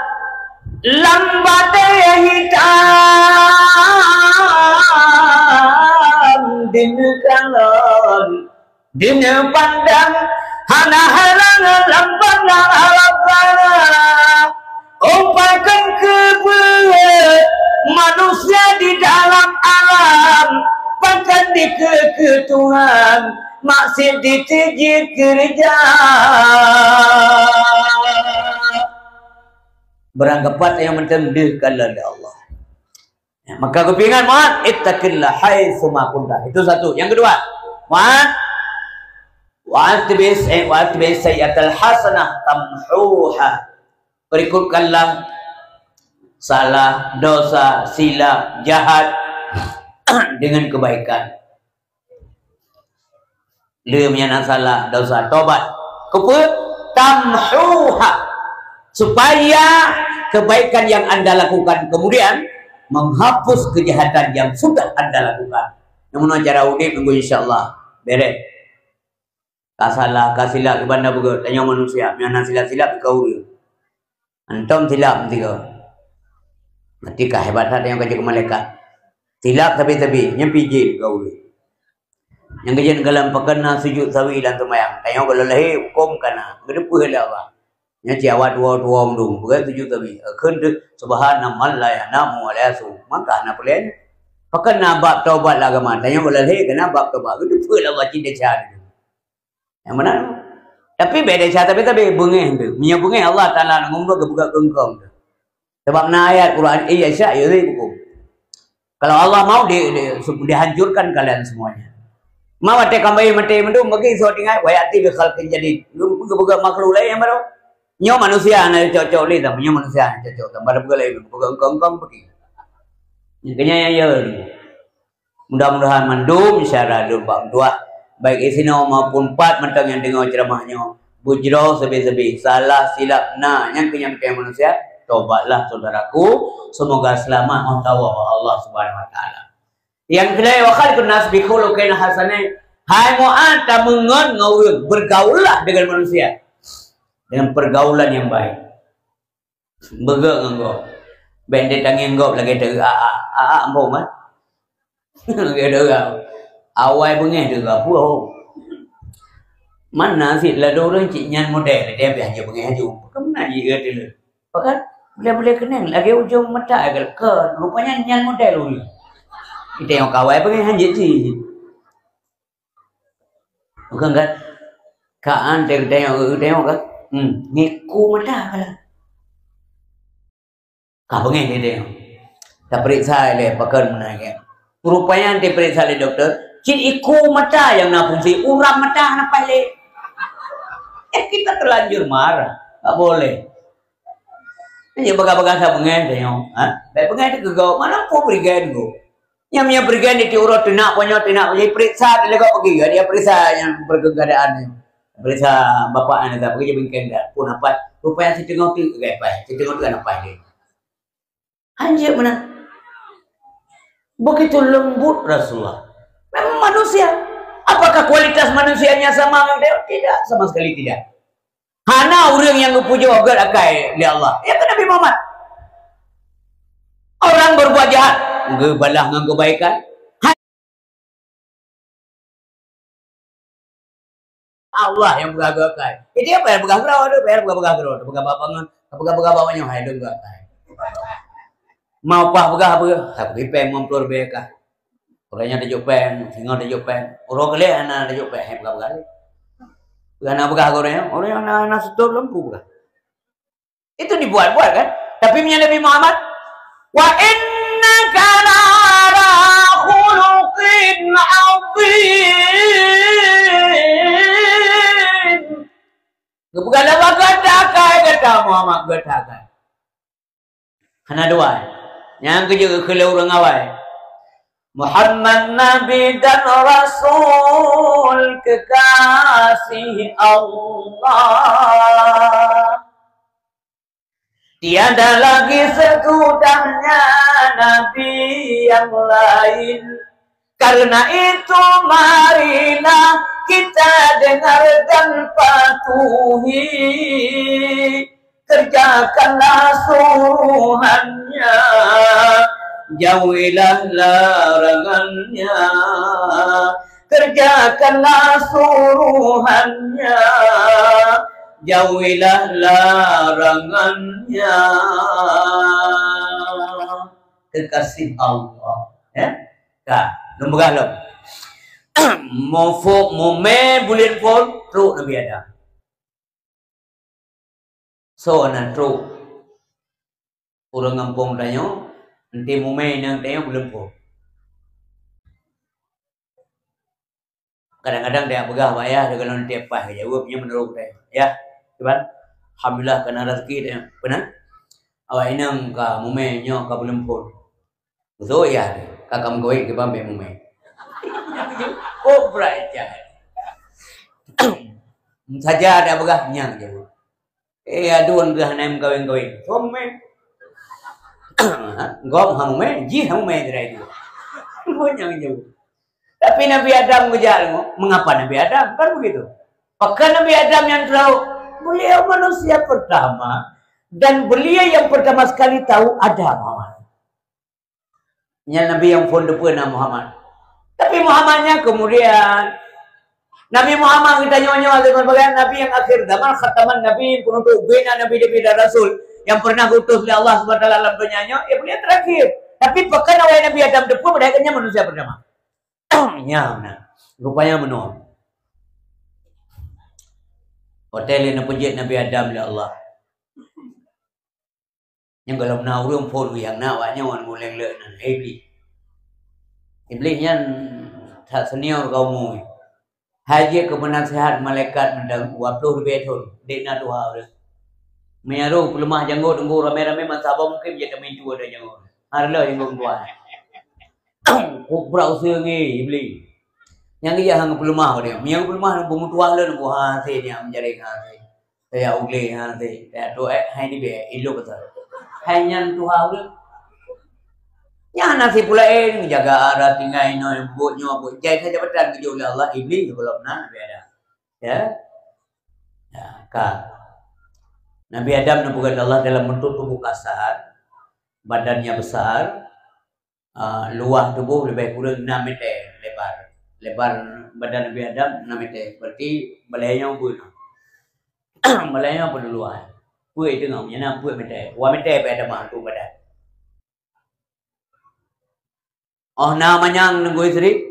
lam batèe hitam, dineukalon, dineupandang, hana halang lam pandang Rabbana. Umpakon keubeue manusia di dalam alam, pakon dikeue keu Tuhan, maksiet diteujeuet keureuja. Beurangkapat nyang mantong deuh kalon lé Allah. Ya, maka geupeuingat, Mu'adz, "Ittaqillah haitsuma kunta." Itu satu. Yang kedua, Mu'adz, "Wa atbi'is, eh, wa atbi'is sayyi'atal hasanah tamhuha." Berikutkanlah salah, dosa, silap, jahat dengan kebaikan. Le meunyo na salah, dosa, tobat. Keupeue? Tamhuha. Supaya kebaikan yang anda lakukan kemudian menghapus kejahatan yang sudah anda lakukan. Namun cara udép nunggu, insya Allah. Beres. Ka salah, ka silap, iban na beugöt, tanyoe manusia, meunyo na silap-silap, ka ureueng. Antom silap meusigoe. Berarti ka hebat that tanyoe ka jeuet keu malaikat. Silap sabe-sabe, nyan pih jeuet keu ureueng. Nyang geujeuet keu lôn, pakon na sujud sahwi lam seumayang. Tanyoe gohlom lahé, huköm ka na. Geuteupeue lé Allah. Nyan cit awak tuwo-tuwo mandum, peugah sujud sahwi. Kheun teuh, "Subhana man la yanamu wa la yasum." Maka na peulén. Pakon na bab tobat lam agama. Tanyoe gohlom lahé, ka na bab tobat. Geuteupeue lé Allah cit desya. Nyang meunan. Tapi bèk desya tabi-tabi, beungéh teuh. Meunyo beungéh, Allah Taala nyang umbot geupeugah keu engkau teuh. Sabab na ayat Quran, "In yasha yudhhibkum." Kalau Allah mau, di, di, dihancurkan kalian semuanya. Ma watèe ka bayi maté mandum, bagi soe tinggai, "Wa ya'ti bi khalqin jadid." Geupeugah makhluk laén nyang barô. Nyoe manusia hana cocok lé, tapi nyoe manusia hana cocok, tapi barô peugah laén, peugah engkong-engkong pergi. Nyang keunyan nyang ya. Mudah-mudahan mandum syedara lôn bak meutuah, baik di sinoe maupun pat mantong nyang deungoe ceuramah nyoe, beujroh sabe-sabe, salah silap na nyang keu nyang manusia, tobatlah saudaraku, semoga selamat meuhtawa bak Allah Subhanahu Wa Taala. Nyang keulhèe, wa khaliqun nas bi khuluqin hasanah, hai Mu'adz, tameungon ngon ureueng, bergaullah dengan manusia dengan pergaulan yang baik. Beugèt ngon gob. Bèk tangieng gob lagèe teuak-ak. Ak-ak amphon, kan? Lagèe teuak. Awai beungèh teuak peue ho. Mana sit ladôm ureueng cit nyan model, dia biasa beungèh aju. Kemana ji dia tu? Pakat boleh-boleh keunong lagèe ujong mata ke. Rupanya nyan model ureueng. Kita nyang kawai beungèh hanjeuet ji. Bukan kan? Ka an teuka tengok, tengok kan? Hmm, ngiku mata kala. Ka beungèh dia tengok. Taperiksa lé pakon meunan. Rupanya diperiksa lé doktor, cit iku mata nyang na fungsi, uram mata hana paih lé. Eh, kita terlanjur marah. Tak boleh. Hanya bagah-bagah sa beungèh tengok. Ha? Baik beungèh teuka gob, mana pun berikan tu. Nyang meunyoe berikan di uroe teunak ponyo teunak ponyo, periksa lé gob pergi, dia periksa nyang berkeadaan ni. Periksa bapak aneuk dah pergi je bingkeng dah. Pun apa? Rupanya siteungoh tu gaya pai, siteungoh tu kan apa dia. Hanjeuet meunan. Begitu lembut Rasulullah. Memang manusia. Apakah kualitas manusianya sama dengan dia? Tidak, sama sekali tidak. Hana ureueng nyang geupujoe gèt akai lé Allah. Ya kan Nabi Muhammad? Orang berbuat jahat, geubalah ngon kebaikan. Allah nyang peugah geuakai. Jadi apa nyang peugah keudroe tu? Apa nyang peugah-peugah keudroe? Peugah bak bangon, peugah-peugah bak nyoe hai lôn geuakai. Mau pah peugah apa? Tapi pèng lima puluh ribèe kah. Ureueng nyan tajok pèng, singoh tajok pèng. Uroe keulhèe hana tajok pèng, hai peugah-peugah lé. Hana peugah ureueng nyan, ureueng nyan na, na seutôt lampu peugah. Itu dibuat-buat kan? Tapi meunyo Nabi Muhammad, "Wa innaka la'ala khuluqin 'azim." Geupeugah lé Allah gata akai, gata Muhammad gata akai. Hana dua. Nyang keujeuet keu lé ureueng awai. Muhammad Nabi dan Rasul kekasih Allah. Tiada lagi sesudahnya nabi yang lain. Karena itu, marilah kita dengar dan patuhi. Kerjakanlah suruhannya, jauhilah larangannya. Kerjakanlah suruhannya, jauhilah larangannya. Kekasih Allah. Ya? Ka, lôn peugah lom. Mufok mumè buleuen phôn, trok Nabi Adam. Soe na trok? Ureueng gampông tanyoe, enteuk mumè inong tanyoe buleuen phôn. Kadang-kadang tanyoe peugah bak yah, kalau enteuk paih geujaweueb, nyan meunurot tanyoe. Yah, kiban? Alhamdulillah, kana rezeki tanyoe. Peue na? Awak inong ka mumè, nyoe ka buleuen phôn. Beutôi yah, ka, ka meukawen kiban bèk mumè. Oh, brat jahat. Saja ada peugah, nyan jaweueb. Eh, aduen geuh hana meukawen-kawen. Soe mumè? Gob han mumè, jih han mumè, jih han mumè. Nyan jaweueb. Tapi Nabi Adam geujak deungoe, mengapa Nabi Adam? Kan begitu. Pakon Nabi Adam nyang trok? Beliau manusia pertama dan beliau yang pertama sekali tahu ada Muhammad. Nyan Nabi nyang phôn teupeue na Muhammad. Tapi Muhammad nyan kemudian, Nabi Muhammad geutanyoe nyoe lé bagian Nabi nyang akhir zaman, khataman Nabi, penutup bina Nabi-Nabi dan Rasul nyang pernah geuutus lé Allah Subhanahu Wa Taala lam donya nyoe, ya, beliau terakhir. Tapi pakon awai Nabi Adam teupeue, padahai gobnyan manusia pertama. Nyan na. Rupanya meunoe. Watèe lé neupeujeuet Nabi Adam lé Allah. Nyang gohlom na ureuëng phon nyang na awak nyoe ngon leng le nan Iblih. Iblih nyan that senior ka umu. Hai jeuet keu peunasihat malaikat mantong dua ploh leubeh thon, dek na tuha ureuëng. Meunyo peuleumah janggot teungku ramé-ramé ban saboh mungken jeuet tameuintu ada janggot. Hareuloh janggot tuha. Kok brat useue ngi Iblih. Nyang geujak hang peuleumah dia. Meunyo peuleumah beumeutuah lôn buha hase dia menjaring hase. Saya uleh hase. Saya tu eh hai ni be ilo betul. Hai nyan tuha ureuëng. Nyan nasib pula eh jaga arah tinggai inoe buet nyoe buet jai saja betan geujok lé Allah Iblih gohlom na Nabi Adam. Ya. Ya, ka. Nabi Adam neupeugah Allah dalam bentuk tubuh kasar, badannya besar, ah, luah tubuh lebih kurang enam meter lebar. Lebar badan Nabi Adam enam meter. Berarti balai nyoe beuna. Balai nyoe pun luah. Peue itu ngam nyana peue meter. Dua meter Nabi Adam tu badan. Oh na manyang nunggu istri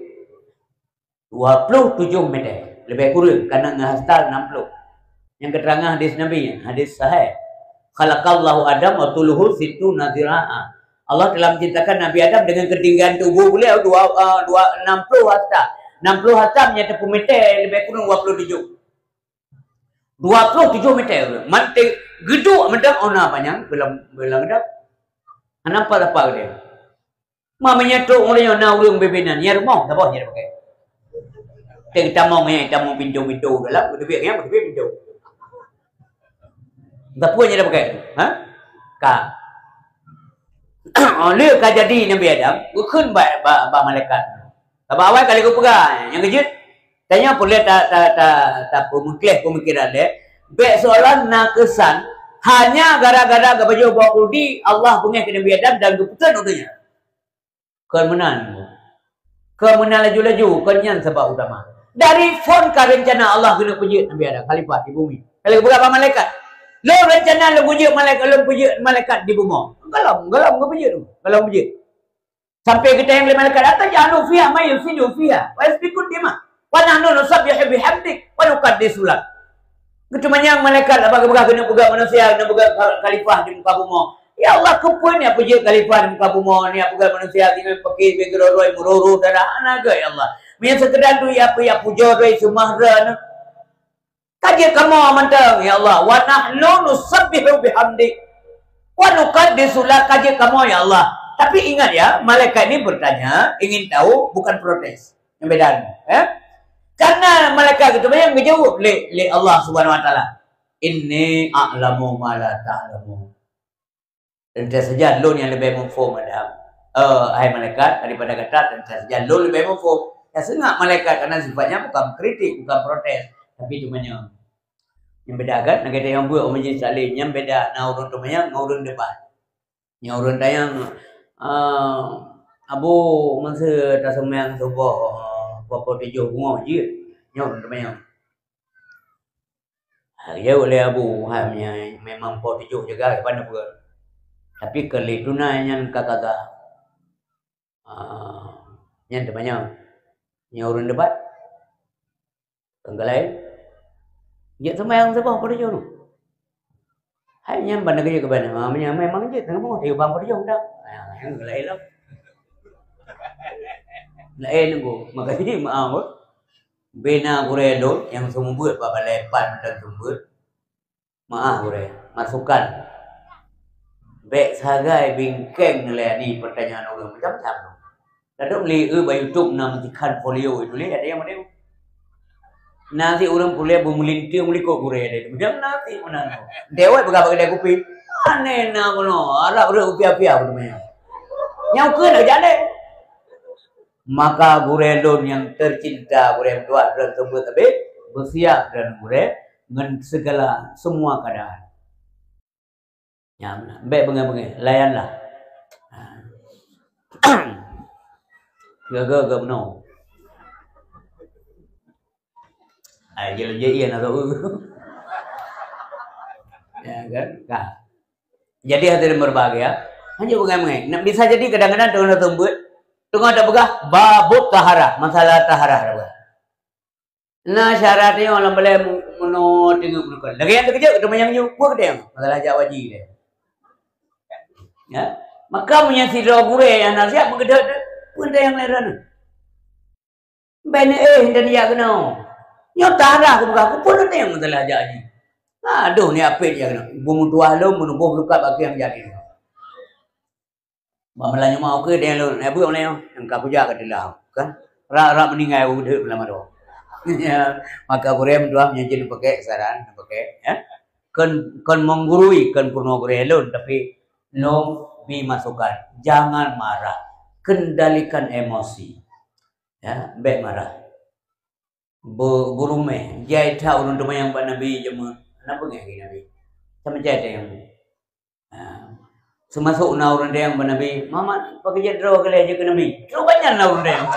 dua puluh tujuh meter. Lebih kurang karena ngehastal enam puluh. Yang keterangan hadis Nabi, hadis sahih. Khalaqallahu Adam wa tuluhu sittuna dzira'a. Allah telah menciptakan Nabi Adam dengan ketinggian tubuh beliau dua, uh, dua, enam puluh hasta. Enam puluh hasta menyatu meter lebih kurang dua puluh tujuh. Dua puluh tujuh meter. Mantik geduk mantong ona panyang bilang bilang gedok. Anak apa-apa dia. Ma meunyoe trok ureuëng nyoe na ureuëng bibinan, nyan rumoh saboh nyan pakai. Teuka tamong nyan, tamong pintu-pintu dalam, beuteubiet nyan, beuteubiet pintu. Sapeue nyan pakai? Ha? Ka. Oh, lé ka jadi Nabi Adam, geukheun bak, bak, bak malaikat. Sabab awai ka lheueh geupeugah, nyang keujeuet. Tanyoe peureulée ta, ta, ta, ta peumeukleh peumikiran deh. Bék seolah na keusan hanya gara-gara geupajoh boh keureuti Allah beungéh keu Nabi Adam dan geupeutreun u donya. Kon meunan. Kon meunan laju-laju, kon nyan sabab utama. Dari phon ka rencana Allah keuneuk peujeuet Nabi Adam khalifah di bumi. Kalau geupeugah bak malaikat, "Lôn rencana lôn peujeuet malaikat, lôn peujeuet malaikat di bumoe." Galom, galom geupeujeuet tu. Galom peujeuet. Sampai geutanyong lé malaikat, "Ataj'alu fiha man yufsidu fiha wa yasfiku dima, wa nahnu nusabbihu bihamdik wa nuqaddisu lak." Geuteumanyong malaikat, "Apa geupeugah keuneuk peugah manusia, keuneuk peugah kha-, khalifah di muka bumoe? Ya Allah, keupeue nyan peujeuet khalifah di muka bumoe, nyan peugah manusia, di pakai, di geuroi-roi, meururu darah, hana gét, ya Allah. Meunyo seukeudar tu, ya, ya pujoe roi seumah droe." Ka jeuet kamoe mantong, ya Allah. "Wa nahnu nusabbihu bihamdik. Wa nuqaddisu lak," ka jeuet kamoe, ya Allah. Tapi ingat ya, malaikat ini bertanya, ingin tahu, bukan protes. Nyang beda, eh? Karena malaikat itu yang menjawab lé, lé Allah Subhanahu wa Taala. "Inni a'lamu ma la ta'lamun." Teuntèe saja lôn nyang leubeh muphom, Adam. Eh, hai malaikat, daripada gata, teuntèe saja lôn leubeh muphom. Ya, seungab malaikat, karena sifatnya bukan kritik, bukan protes. Tapi teumanyong. Nyang beda kan, na gata nyang buet u majlis taklim, nyang beda na ureueng teumanyong ngon ureueng debat. Nyang ureueng tanyong, eh, "Abu, meuseu taseumayang suboh, eh, pukul tujoh beungoh jeuet?" Nyoe ureueng teumanyong. Ha, geujaweueb lé Abu, "Hai, meunyo memang pukul tujoh jaga, ban na peue?" Tapi keu lheueh tunai nyan ka gaga. Ah, nyan teumanyong. Nyoe ureueng debat. Kon ka laén. Jeuet seumayang saboh pukul tujoh nyoe. Hai nyan ban na geujeuet keu ban. Ah, meunyo memang jeuet, teungoh beungoh, tayue bang pukul tujoh dak. Ah, nyan ka laén lom. Laén nunggu. Makajih meu'ah, beuh. Bina gurée lôn nyang seumeubeuet bak balée pat mantong seumeubeuet. Meu'ah gurée, masukan. Bék sagai bingkeng neulayani peurtanyaan ureueng macam-macam. Ladôm li eu bak YouTube na meutikhan folio ituléh ada nyang model. Na si ureueng puléh beumeulintir meulikot gurée deh. Macam na si meunan. Dewai peugah bak keudai kupi. Aneh na bunoe, arab ureueng kupi api apa namanya. Nyang keu nak jaleh. Maka gurée lôn nyang teucinta, gurée meutuah lôn teumpat tabé, beusiap dan gurée ngon segala semua keadaan. Nyan, bék beungéh-beungéh, layanlah. Ha. Gaga-gaga bunoe. Ai, jalan jai na tu. Ya kan? Ka. Jadi hadirin berbahagia, hanya beungéh-beungéh. Nak bisa jadi kadang-kadang teungoh teumbeuet, teungoh tapeugah babut taharah, masalah taharah tapeugah. Na syarat nyoe lam balai mu-, meunoe teungoh meunukon. Lagée nyang teukeujot teuma nyang nyoe, peue geutanyoe? Masalah jak waji deh. Ya. Maka meunyoe sidroe gurée nyang na siat meugeudot, peue nyang lé droeneuh? Bèk neuéh dan jak keunoe. Nyoe tarah kupeugah, kupeue nyang salah jak jih. Adoh, ni apit jak keunoe. Ibu meutuah lôn meunubôh leukat bak nyang jadi. Bak malam nyoe mau keu dia lôn, eh, buet ulèe nyoe, nyang ka kujak ka teulah, kan? Rak-rak meuninggai udeuek malam tu. Ya, maka gurèe meutuah meunyoe jeuet neupakè saran, neupakè, ya. Kon, kon menggurui, kon peurunoe gurèe lôn, tapi lôn bi masukan. Jangan marah. Kendalikan emosi. Ya, bèk marah. Be-, beurumèh, jai that ureueng teumanyong bak Nabi jameun, hana beungèh lé Nabi. Sama jai that nyang Ha. Seumasok na ureueng dayang bak Nabi, "Muhammad, pakriban droe keu lhèe jeuet keu Nabi?" Trok banyak na ureueng dayang.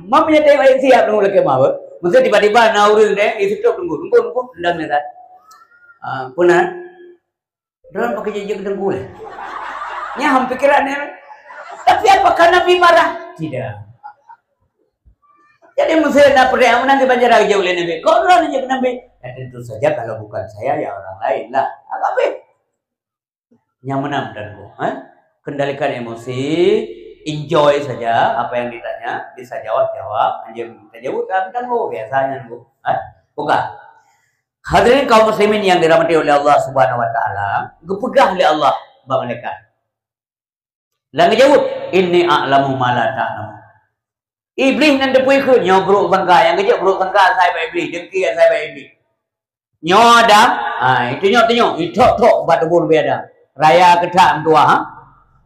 Mam nyata ayat siap nunggu lakèe mawöt. Masa tiba-tiba na ureueng dayang, eh, seutôt tunggu, tunggu, tunggu, endam ni kan. Ah, peue na? Droe pakriban jeuet keu teungku lé. Nyan ham pikiran nyan. Tapi apakah Nabi marah? Tidak. Jadi, meusé na peureueng meunan di banjara geujaweueb lé Nabi, "Kok droeneuh jeuet keu Nabi?" Ya, tentu saja kalau bukan saya, ya orang lain lah. Agak pih. Nyang meunan dan ku, eh? Kendalikan emosi, enjoy saja apa yang ditanya, bisa jawab, jawab, anjing tajaweueb, tapi kan ku, biasa nyan ku, eh? Buka. Hadirin kaum muslimin yang dirahmati oleh Allah Subhanahu wa Taala, geupeugah lé Allah bak malaikat. Lam geujaweueb, "Inni a'lamu ma la ta'lamun." Iblih nan teupeue kheun, nyoe buruk sangka, nyang geujak buruk sangka asai bak Iblih, dengki asai bak Iblih. Nyoe Adam, ha, itunyok-tunyok, ithok-thok bak tuboh Nabi Adam. Raya keuthak meutuah, ha.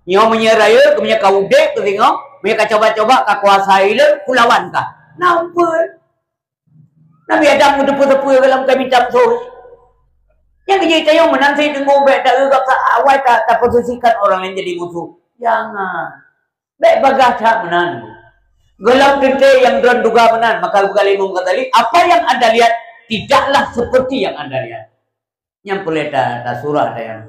Nyoe meunyoe raya, meunyoe ka udeb keu singoh, meunyoe ka coba-coba ka kuasai lé, kulawan kah. Nampak. Nabi Adam meuteupeue-teupeue goh lom ka mita musoh. Nyang geujak tanyoe meunan sit teungku bèk ta-, awai ta-, taposisikan orang lain jadi musuh. Jangan. Bèk bagaih that meunan. Goh lom teuntèe nyang droen duga meunan, maka geupeugah lé Imam Ghazali, "Apa yang Anda lihat tidaklah seperti yang Anda lihat." Nyang peureulèe ta-, tasurah ata nyan.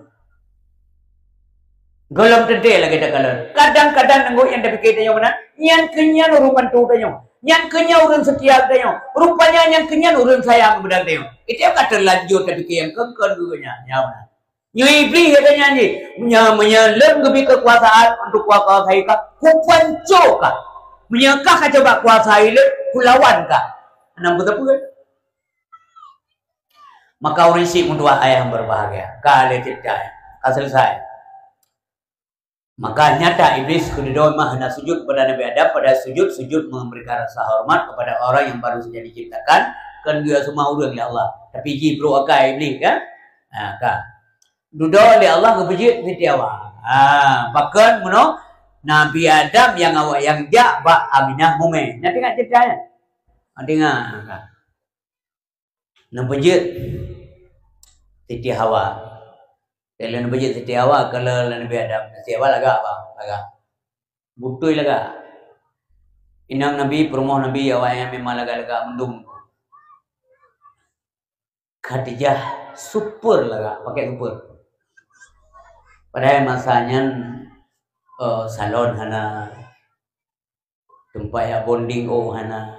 Goh lom teuntèe lagèe takalon. Kadang-kadang teungku nyang tapike tanyoe meunan, nyan keuh nyan ureueng bantu tanyoe. Nyan keuh nyan ureueng seutia tanyoe. Rupanya nyan keuh nyan ureueng sayang bak tanyoe. Itu ka teulanjur tapike nyang kon-kon geuh nyan. Nyan meunan. Nyoe Iblih gata nyan jih. Meunyoe, meunyoe lôn geubri keukuasaan untuk kuasai kah, kupanco kah. Meunyoe kah ka coba kuasai lôn, kulawan kah. Hana meuteupeu. Maka ureueng syiek meutuah ayah yang berbahagia. Ka lheueh cit jai. Ka selesai. Maka nyata Iblis keuneudoi mah hana sujud kepada Nabi Adam, padahal sujud, sujud memberikan rasa hormat kepada orang yang baru saja diciptakan, kan dia semua ureueng lé Allah. Tapi jih brok akai Iblis kan? Ha, ka. Dudoe lé Allah geupeujeuet Siti Hawa. Ha, pakon meunoe Nabi Adam nyang awak nyang jak bak Aminah mumè. Nyan teuingat ceurita nyan? Ha, teuingat. Ha, ka. Neupeujeuet Siti Hawa. Lheuh neupeujeuet Siti Hawa, ka lheuh Nabi Adam. Siti Hawa lagak, bang, lagak. Beutôi lagak. Inong Nabi, peurumoh Nabi, awaknyan memang lagak-lagak mandum. Khadijah super lagak, pakai super. Padahai masa nyan, eh, salon hana, teumpat jak bonding oh hana.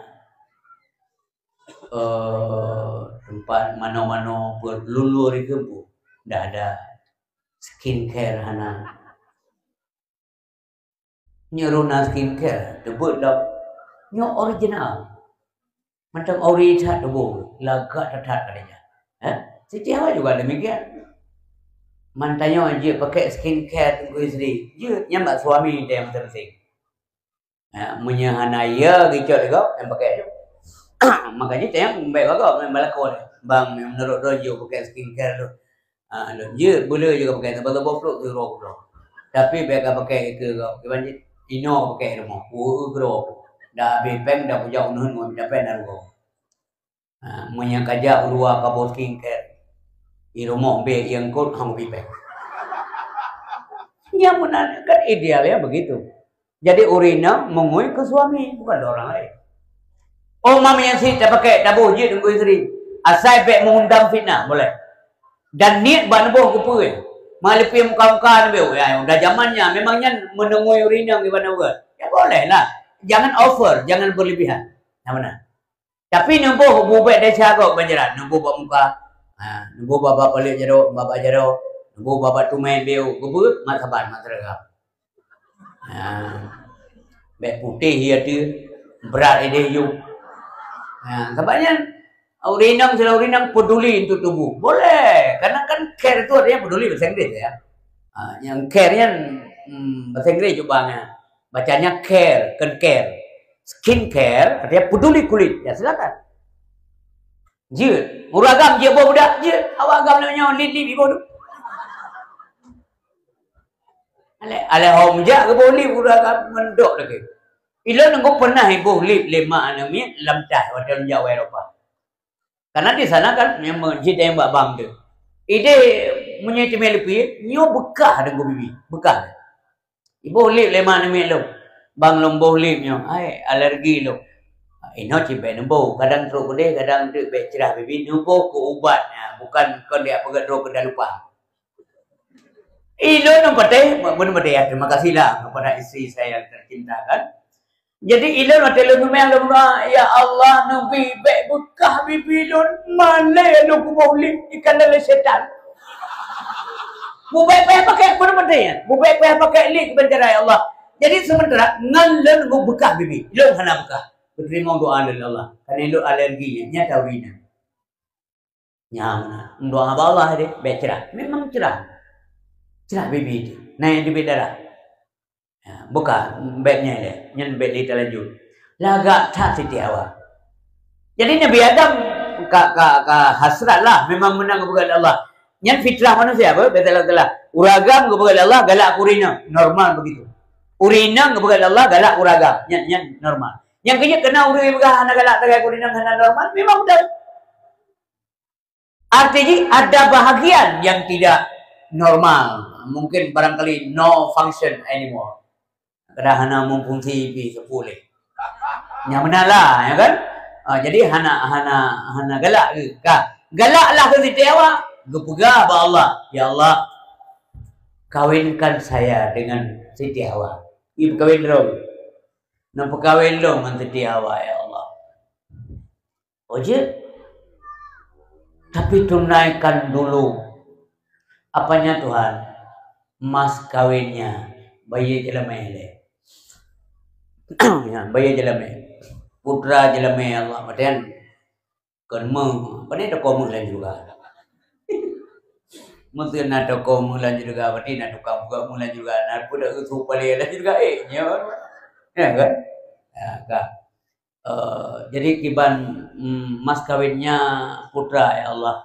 Eh, teumpat manoe-manoe peuet lulur itu pun dah ada. Skincare hana. Nyoe Runa Skincare, teubeuet lom. Nyoe original. Mantong ori that tuboh, lagak that-that Khadijah. Eh? Siti Hawa juga demikian. Man tanyoe jeuet pakai skincare Teungku Yusri. Jeuet, nyan bak suami teuh nyang penting. Ha, meunyoe hana, ya, gicok lé gob, nyang pakai tu. Makanya teuh nyang baik bak gob, nyang balakon. Bang, meunurot droe jeuet pakai skincare tu. Ha, lôn jeuet, beu le jeuet pakai, saban-saban flok tu roh droe. Tapi bèk ka pakai keu gob, kiban jih, inoe pakai rumoh. Woe keu droe. Dah habéh péng, dah kujak uneuen ngon mita péng dan gob. Ha, meunyoe ka jak u luwa ka boh skincare, di rumoh bèk iengkot hang ubit péng. Nyang meunan kan idealnya begitu. Jadi ureueng inong meungui keu suami, bukan keu orang lain. Oh, mam nyang sit tapakèk, taboh jeuet Teungku Yusri. Asai bèk mengundang fitnah, boleh. Dan niet bak neuboh keupeue? Meuleupie muka-muka neuboh, ya, udah zaman nyan, memang nyan meunungui ureueng inong iban ureueng. Ya boleh lah. Jangan over, jangan berlebihan. Nyang meunan. Tapi neuboh bubet desya gob banjaran, neuboh bak muka. Ha, neuboh bak, bak paleuet jaroe, bak, bak jaroe. Boh babah tumai beu geubeuet, mat saban, mat seureuga. Ha. Bèk putéh ya tu, brat idéh yub. Ha, sabab nyan, ureueng inong, sila ureueng inong peduli untuk tubuh. Boleh, karena kan care tu artinya peduli bahasa Inggris ya. Ha, nyang care nyan, hmm, bahasa Inggris cuba nyan. Bacanya care, bukan care. Skin care, artinya peduli kulit. Ya, silakan. Jeuet. Ureueng agam jeuet boh budak, jeuet. Awak agam lagèe nyoe, lip-lip iboh tu. Alèh, alèh hom jak keu boh lip, ureueng agam ngon dok lagèe. Ilôn nunggu pernah iboh lip lé ma aneuk miet lam tah watèe lôn jak u Eropa. Karena di sana kan memang jitayang bak bank tu. Idéh meunyoe teumé leupie, nyoe beukah deungon bibi, beukah. Iboh lip lé ma aneuk miet lôn. Bang lôn boh lip nyoe, ai, alergi lôn. Inoe cit bèk neuboh, kadang trok keudéh, kadang teuk bèk cerah bibi, neuboh keu ubat. Ha, bukan kon dia peugah droe keu dah lupa. Ilôn nyoe patéh, beuna patéh ya, terima kasihlah kepada istri saya yang tercinta kan. Jadi ilôn watèe lôn seumbahyang lôn doa, "Ya Allah, neubi bèk beukah bibi lôn, malèe lôn kuboh lip ikan lé setan." Bubèk payah pakai, beuna patéh ya. Bubèk payah pakai lip keubeuntara ya Allah. Jadi sementara ngon lôn beukah bibi, lôn hana beukah. Beuteurimong doa lôn lé Allah. Karena lôn alergi nyan, nyan tahu ina. Nyan, doa bak Allah deh, bèk cerah. Memang cerah. Cerah bibi tu. Na nyang teubiet darah. Ya, buka, bèk nyan lé. Nyan bèk lé talanjut. Lagak that Siti Hawa. Jadi Nabi Adam ka, ka, ka hasrat lah memang meunang geupeugah lé Allah. Nyan fitrah manusia apa? Betul lah. Ureueng agam geupeugah lé Allah galak keu ureueng inong. Normal begitu. Ureueng inong geupeugah lé Allah galak keu ureueng agam. Nyan, nyan normal. Nyang keujeuet keunan ureueng peugah hana galak tagai keu ureueng inong hana normal, memang betul. Arti jih ada bahagian yang tidak normal. Mungkin barangkali no function anymore. Kadang hana meufungsi pih seupôt lé. Nyang meunan lah, ya kan? Ah, jadi hana, hana, hana galak lé. Ka, galak lah keu Siti Hawa. Geupeugah bak Allah, "Ya Allah, kawinkan saya dengan Siti Hawa." Ih, peukawén droe. Neupeukawén lôn ngon Siti Hawa, ya Allah. Oh jeuet. Tapi tunaikan dulu. Apanya Tuhan? Mas kawinnya. Bayeue jeulamèe lé. Ya, bayeue jeulamèe. Putra jeulamèe Allah. Maten. Kon meuh. Pane toko meuh lam syeuruga. Meuseu na toko meuh lam syeuruga, berarti na tukang buka meuh lam syeuruga. Na peue dak keu su paleng lam syeuruga, eh, nyoe. Ya kan? Ya, ka. Eh, jadi kiban, mm, mas kawinnya putra, ya Allah.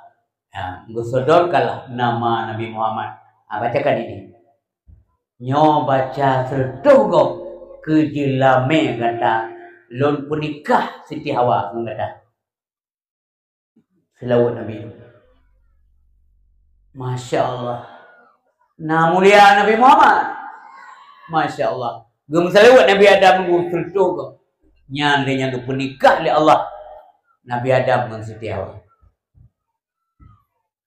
Ya, geusodorkanlah nama Nabi Muhammad. Ha, bacakan ini. Nyoe baca seureutôh gob keu jeulamèe gata, lôn peunikah Siti Hawa ngon gata. Seulaweuet Nabi. Masya Allah. Na mulia Nabi Muhammad. Masya Allah. Geumeuseulaweuet Nabi Adam ngon seureutôh gob. Nyan lé nyang geupeunikah lé Allah Nabi Adam ngon Siti Hawa.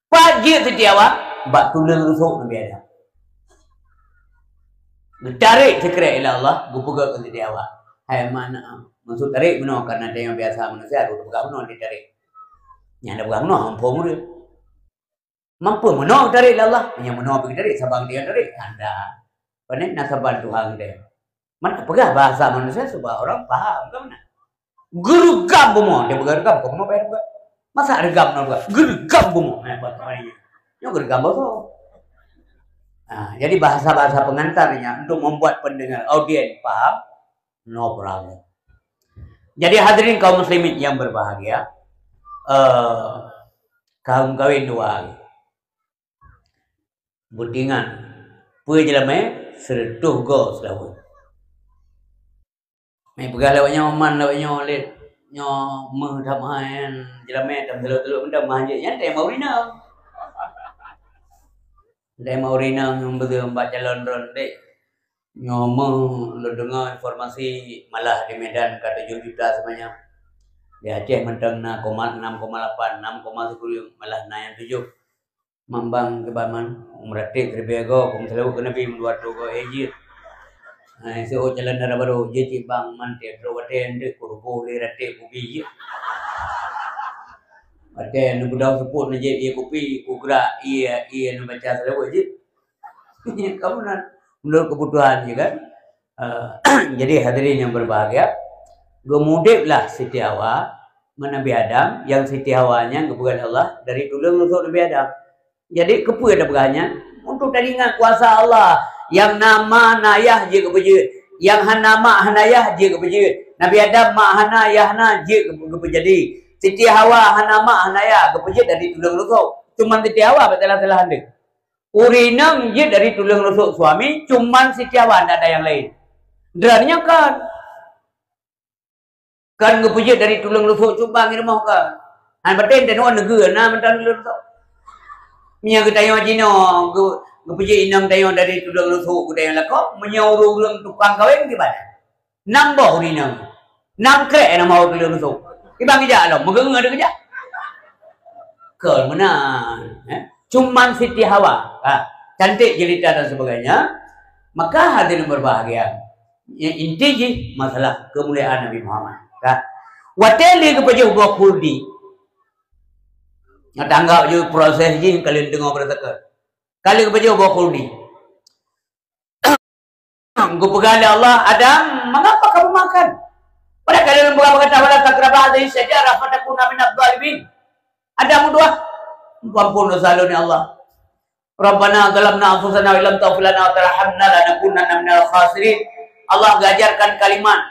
Pat jeuet Siti Hawa? Bak tuleueng rusok Nabi Adam. Geutarek sikrek lé Allah, geupeugah keu Siti Hawa. Hai ma aneuk, maksud tarek bunoe, karena tanyoe biasa manusia, geupeugah bunoe ditarek. Nyang na peugah bunoe, ampôn murid. Mampu bunoe tarek lé Allah, nyang bunoe pih tarek, saban dia tarek. Anda. Pane na saban Tuhan dia. Mana peugah bahasa manusia supaya orang paham, kan? Geureugam bumoe, dia peugah reugam, bumoe payah buka. Masa reugam na buka? Geureugam bumoe. Eh, buat apa ni? Nyoe geureugam bosoe. Nah, jadi bahasa-bahasa pengantarnya untuk membuat pendengar, audiens paham, no problem. Jadi hadirin kaum muslimin yang berbahagia, eh, kaum kawin dua hari. Beutingan, peue jeulamèe seureutôh goe seulaweuet. Meupeugah lewat nyoe man, lewat nyoe lét, nyoe meuh that meuh nyan, jeulamèe tam teulok-teulok meudah meuh jeuet nyan, teuh mau rinang. Teuh mau rinang nyang beutôi bak calon droen deh. Nyoe meuh lôn deungoe informasi malah di Medan ka tujoh juta seumanyam. Di Aceh mantong na koma enam koma lapan, enam koma sikureueng, malah na nyang tujoh. Mambang keu baman, meuratéb siribèe goe, kong seulaweuet keu Nabi meudua reutôh goe, eh, jeuet. Hai, seuôt calon dara barô, jeuet cit bang, man tiep trok watèe nyan teuk, kuruboh lé ratéb kubi jeuet. Pakai neubeudôh seupôt, neujép ié kupi, kugrak ié, ié neubaca seulaweuet jih. Kamu na, menurut kebutuhan je kan. Eh, jadi hadirin yang berbahagia, geumudeblah Siti Hawa ngon Nabi Adam, nyang Siti Hawa nyan geupeugah lé Allah dari tuleueng rusok Nabi Adam. Jadi keupeue tapeugah nyan? Untuk taingat kuasa Allah. Nyang na ma na yah jeuet geupeujeuet, nyang hana ma hana yah jeuet geupeujeuet. Nabi Adam ma hana yah na jeuet geupe-, geupeujadi. Siti Hawa hana ma hana yah geupeujeuet dari tuleueng rusok. Cuman Siti Hawa bak salah-salah ande. Ureueng inong jeuet dari tuleueng rusok suami, cuman Siti Hawa, ndak ada nyang laén. Droeneuh nyoe kan. Kan geupeujeuet dari tuleueng rusok cuba ngieng rumoh kan. Han patéh tanoh neugeu na mantong tuleueng rusok. Meunyoe geutanyoe jinoe, geu-, geupeujeuet inong tanyoe dari tuleueng rusok geutanyoe lakoe, meunyoe ureueng tukang kawén gimana? Nam boh ureueng inong. Nam krek nama ureueng rusok. Ibang geujak lom, meugeungeue ada geujak. Kon meunan, eh? Cuman Siti Hawa. Ha, cantik jelita dan sebagainya. Maka hadirin berbahagia. Yang inti jih masalah kemuliaan Nabi Muhammad. Ha. Watée lé geupajoh boh khuldi. Nyang tanggap je proses jih kalian dengar pada tekan. Kali geupajoh boh khuldi. Geupeugah lé Allah, "Adam, mengapa kamu makan?" Padahai dalam Quran berkata, "Wala taqraba hadhihi syajarah fatakuna minadh dhalimin." Adam meudoa, "Ampun dosa lôn, ya Allah. Rabbana zalamna anfusana wa illam taghfir lana wa tarhamna lanakunanna minal khasirin." Allah geuajarkan kalimat,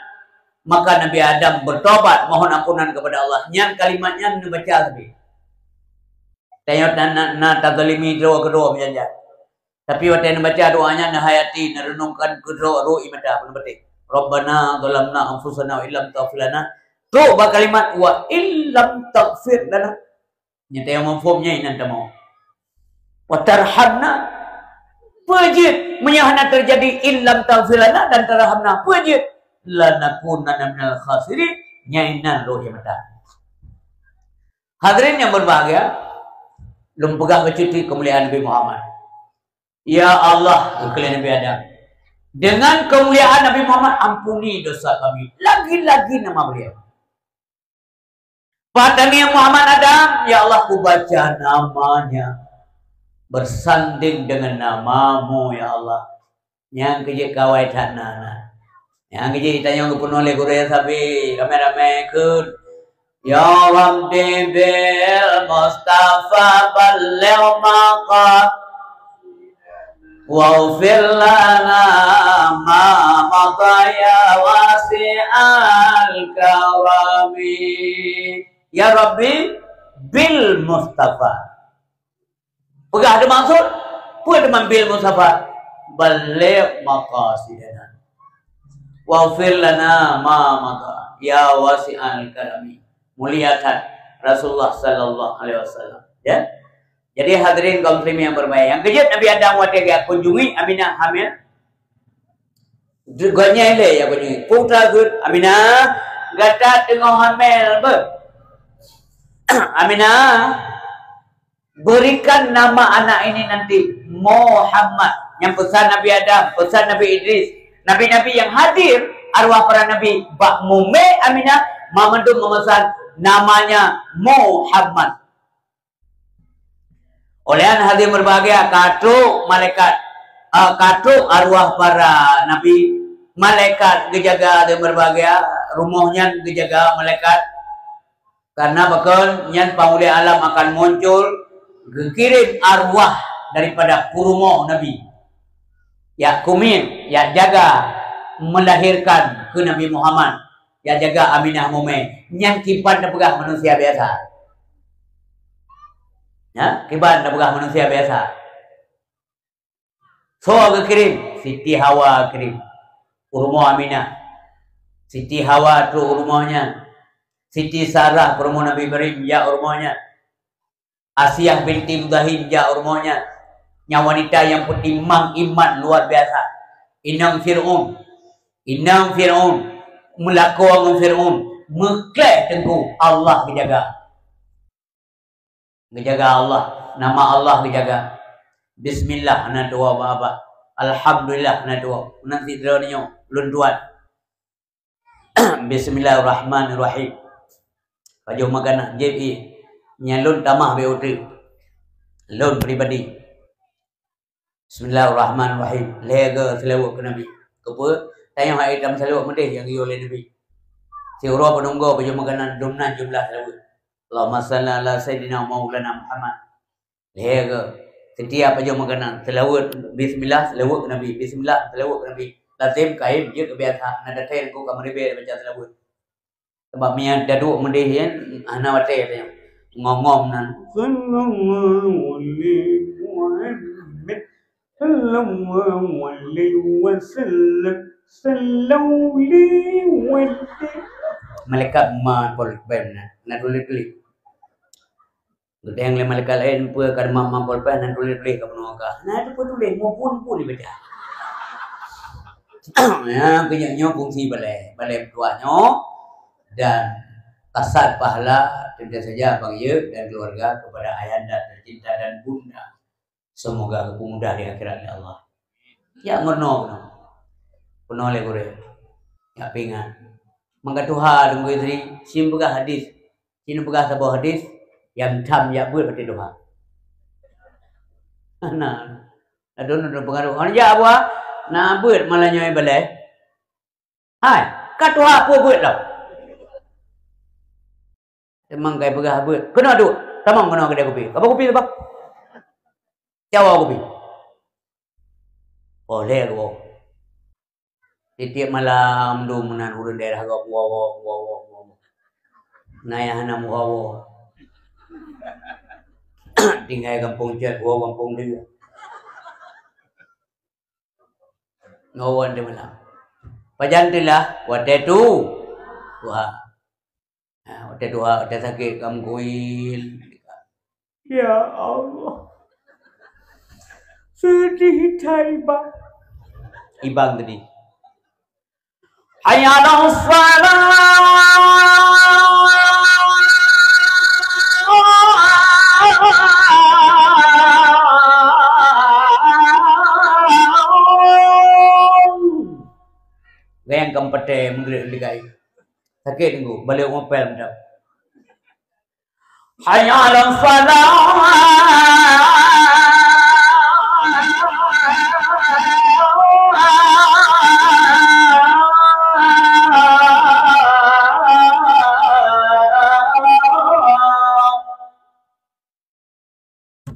maka Nabi Adam bertobat, mohon ampunan kepada Allah. Nyan kalimat nyan neubaca sabe. Tanyoe na, na, na tazalimi droe keudroe meujan-jan. Tapi watée neubaca doa nyan, neuhayati, neureunungkan keudroe rô ié mata, peue neubaca, "Rabbana zalamna anfusana wa illam taghfir lana." Trok bak kalimat "wa illam taghfir lana". Nyang tayue mafhum nyan inan tamong. "Wa tarhamna." Peue jeuet meunyoe hana teujadi "illam taghfir lana" dan "tarhamna"? Peue jeuet? "Lanakunanna minal khasirin." Nyan inan rô ié mata. Hadirin yang berbahagia, lôn peugah bacut keumuliaan Nabi Muhammad. "Ya Allah," geukheun lé Nabi Adam, "dengan kemuliaan Nabi Muhammad, ampuni dosa kami, lagi-lagi nama beliau." Pat tanieng Muhammad Adam, "Ya Allah, kubaca namanya bersanding dengan namamu, ya Allah." Nyang keujeuet kawai that na, na. Nyang keujeuet tanyong geupeunoh lé gurée sabe, ramé-ramé kheun, "Ya Rabbi bil Mustafa balligh maqa-, waghfir lana ma madha ya wasi'al karami." Ya Rabbi bil Mustafa. Peugah teumaksud, peue teuma bil Mustafa? Balligh maqasidana. Waghfir lana ma madha, ya wasi'al karami. Mulia that Rasulullah sallallahu alaihi wasallam. Ya. Jadi hadirin kaum muslimin yang berbahagia, nyang keujeuet Nabi Adam watée geukunjungi Aminah hamil. Gobnyan lé nyang kunjungi. Peugah kheun, "Aminah, gata teungoh hamil beuh?" "Aminah, berikan nama anak ini nanti Muhammad." Nyang peusan Nabi Adam, peusan Nabi Idris, nabi-nabi nyang hadir, arwah para nabi bak mumé Aminah, mamandum meumeusan namanya Muhammad. Óh lheueh nyan hadirin berbahagia, ka trok malaikat, eh, ka trok arwah para nabi, malaikat geujaga hadirin berbahagia, rumoh nyan geujaga malaikat. Karena pakon nyan Panghulée Alam akan muncul, geukirém arwah daripada peurumoh Nabi. Jak kumiet, jak jaga meulahirkan keu Nabi Muhammad, jak jaga Aminah mumé. Nyan kiban tapeugah manusia biasa. Ya, kiban tapeugah manusia biasa. Soe geukirém? Siti Hawa geukirém. U rumoh Aminah. Siti Hawa trok u rumoh nyan. Siti Sarah peurumoh Nabi Ibrahim jak u rumoh nyan. Asiah binti Muzahim jak u rumoh nyan. Nyan wanita nyang peutimang iman luar biasa. Inong Fir'aun. Inong Fir'aun meulakoe ngon Fir'aun. Meukleh teungku, Allah geujaga. Geujaga Allah, nama Allah geujaga. Bismillah hana tuwoe bak-bak. Alhamdulillah hana tuwoe. Meunan sidroe nyoe lôn tuan. Bismillahirrahmanirrahim. Pajoh makanan, jieb ié. Nyan lôn tamah beu uteuk. Lôn pribadi. Bismillahirrahmanirrahim. Lhèe go seulaweuet keu Nabi. Keupeue? Tanyoe hai tam seulaweuet meudeh nyang geuyue lé Nabi. Siuroe peununggoe pajoh makanan dum nan jumlah seulaweuet. Allahumma shalli ala sayyidina maulana Muhammad. Lhèe go. Setiap pajoh makanan seulaweuet bismillah, seulaweuet keu Nabi. Bismillah, seulaweuet keu Nabi. Lazem, kaém, jeuet keu biasa. Na datang ku ka meuribèe baca seulaweuet. Sabab meunyo taduek meudeh nyan, hana watèe tanyoe. Ngom-ngom nan. Sallallahu alaihi Muhammad. Sallallahu alaihi wasallam. Sallallahu alaihi wasallam. Malaikat ma pol bèm nan. Na tuléh-tuléh. Geudeng lé malaikat laén, peue ka teuma mampol pèh nan tuléh-tuléh ka bunoe ka. Na teupeue tuléh, muphom pun ibaca. Ya, keu nyoe, nyoe fungsi balèe. Balèe meutuah nyoe dan kasat pahala tentu saja Abang Yeu dan keluarga kepada ayahanda tercinta dan bunda. Semoga geupeu mudah di akhirat ya Allah. Ya, meurunoe keunoe. Peunoh lé gurèe. Ya, pingat. Maka tuha Teungku Yusri, sim peugah hadis. Sinoe peugah saboh hadis, nyang tham jak beuet watèe tuha. Nah, adun adun pengaruh. Orang jak buah, na beuet malam nyoe balèe. Hai, ka tuha peue beuet lom. Teuma kai peugah beuet. Keunoe duek. Tamong keunoe keudè kupi. Kaba kupi tu, bah? Cawa kupi. Oh, lé gua. Tiep-tiep malam dum meunan ureueng daerah gob, woe, woe, woe, woe, woe. Na nyang hana meuwoe-woe. Tinggai gampông cot, woe gampông deuh. Ngon woe di malam. Pajan teulah, watèe tu. Tuha. Ha, watèe tuha, watèe sakét, ka meukuil. Ya Allah. Seudeh that ibang. Ibang tadi. Hayya 'alas shalah. Gayang keumpetée meugrek ligai. Sakét teungku, balek ngopel mantap. Hayya 'alas shalah.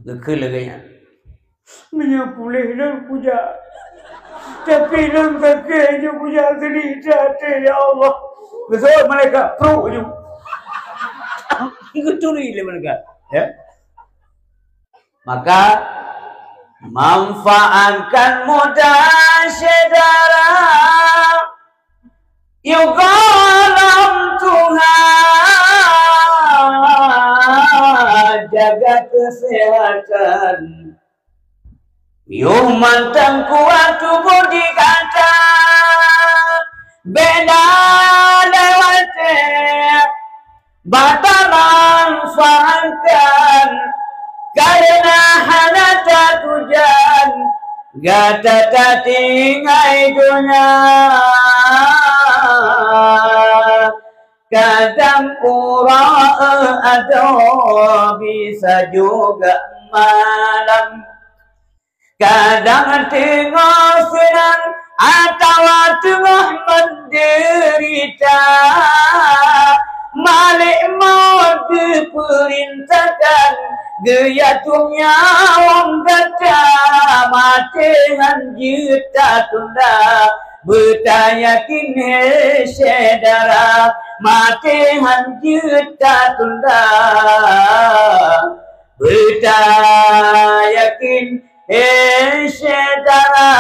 Geukheun lagèe nyan. Meunyoe puléh lôn kujak. Tapi lôn sakét nyoe kujak seudik that até, ya Allah. Geuseuôt malaikat, pruk nyoe. Geuturi lé malaikat. Ya. Maka, manfaatkan muda syedara. Yue gohlom tuha jaga keuseuhatan. Yue mantong kuat tuboh di gata. Beda lewat bak tamanfaatkan, kareuna hana tatujan gata tatinggai donya. Kadang uroe adoe bisa juga malam. Kadang teungoh seunang atawa teungoh meudeurita, malek mot geupeurintahkan geuyatong nyawöng gata, maté han jeuet tatunda. Beutayakin, he syedara, maté han jeuet tatunda. Beutayakin, he syedara.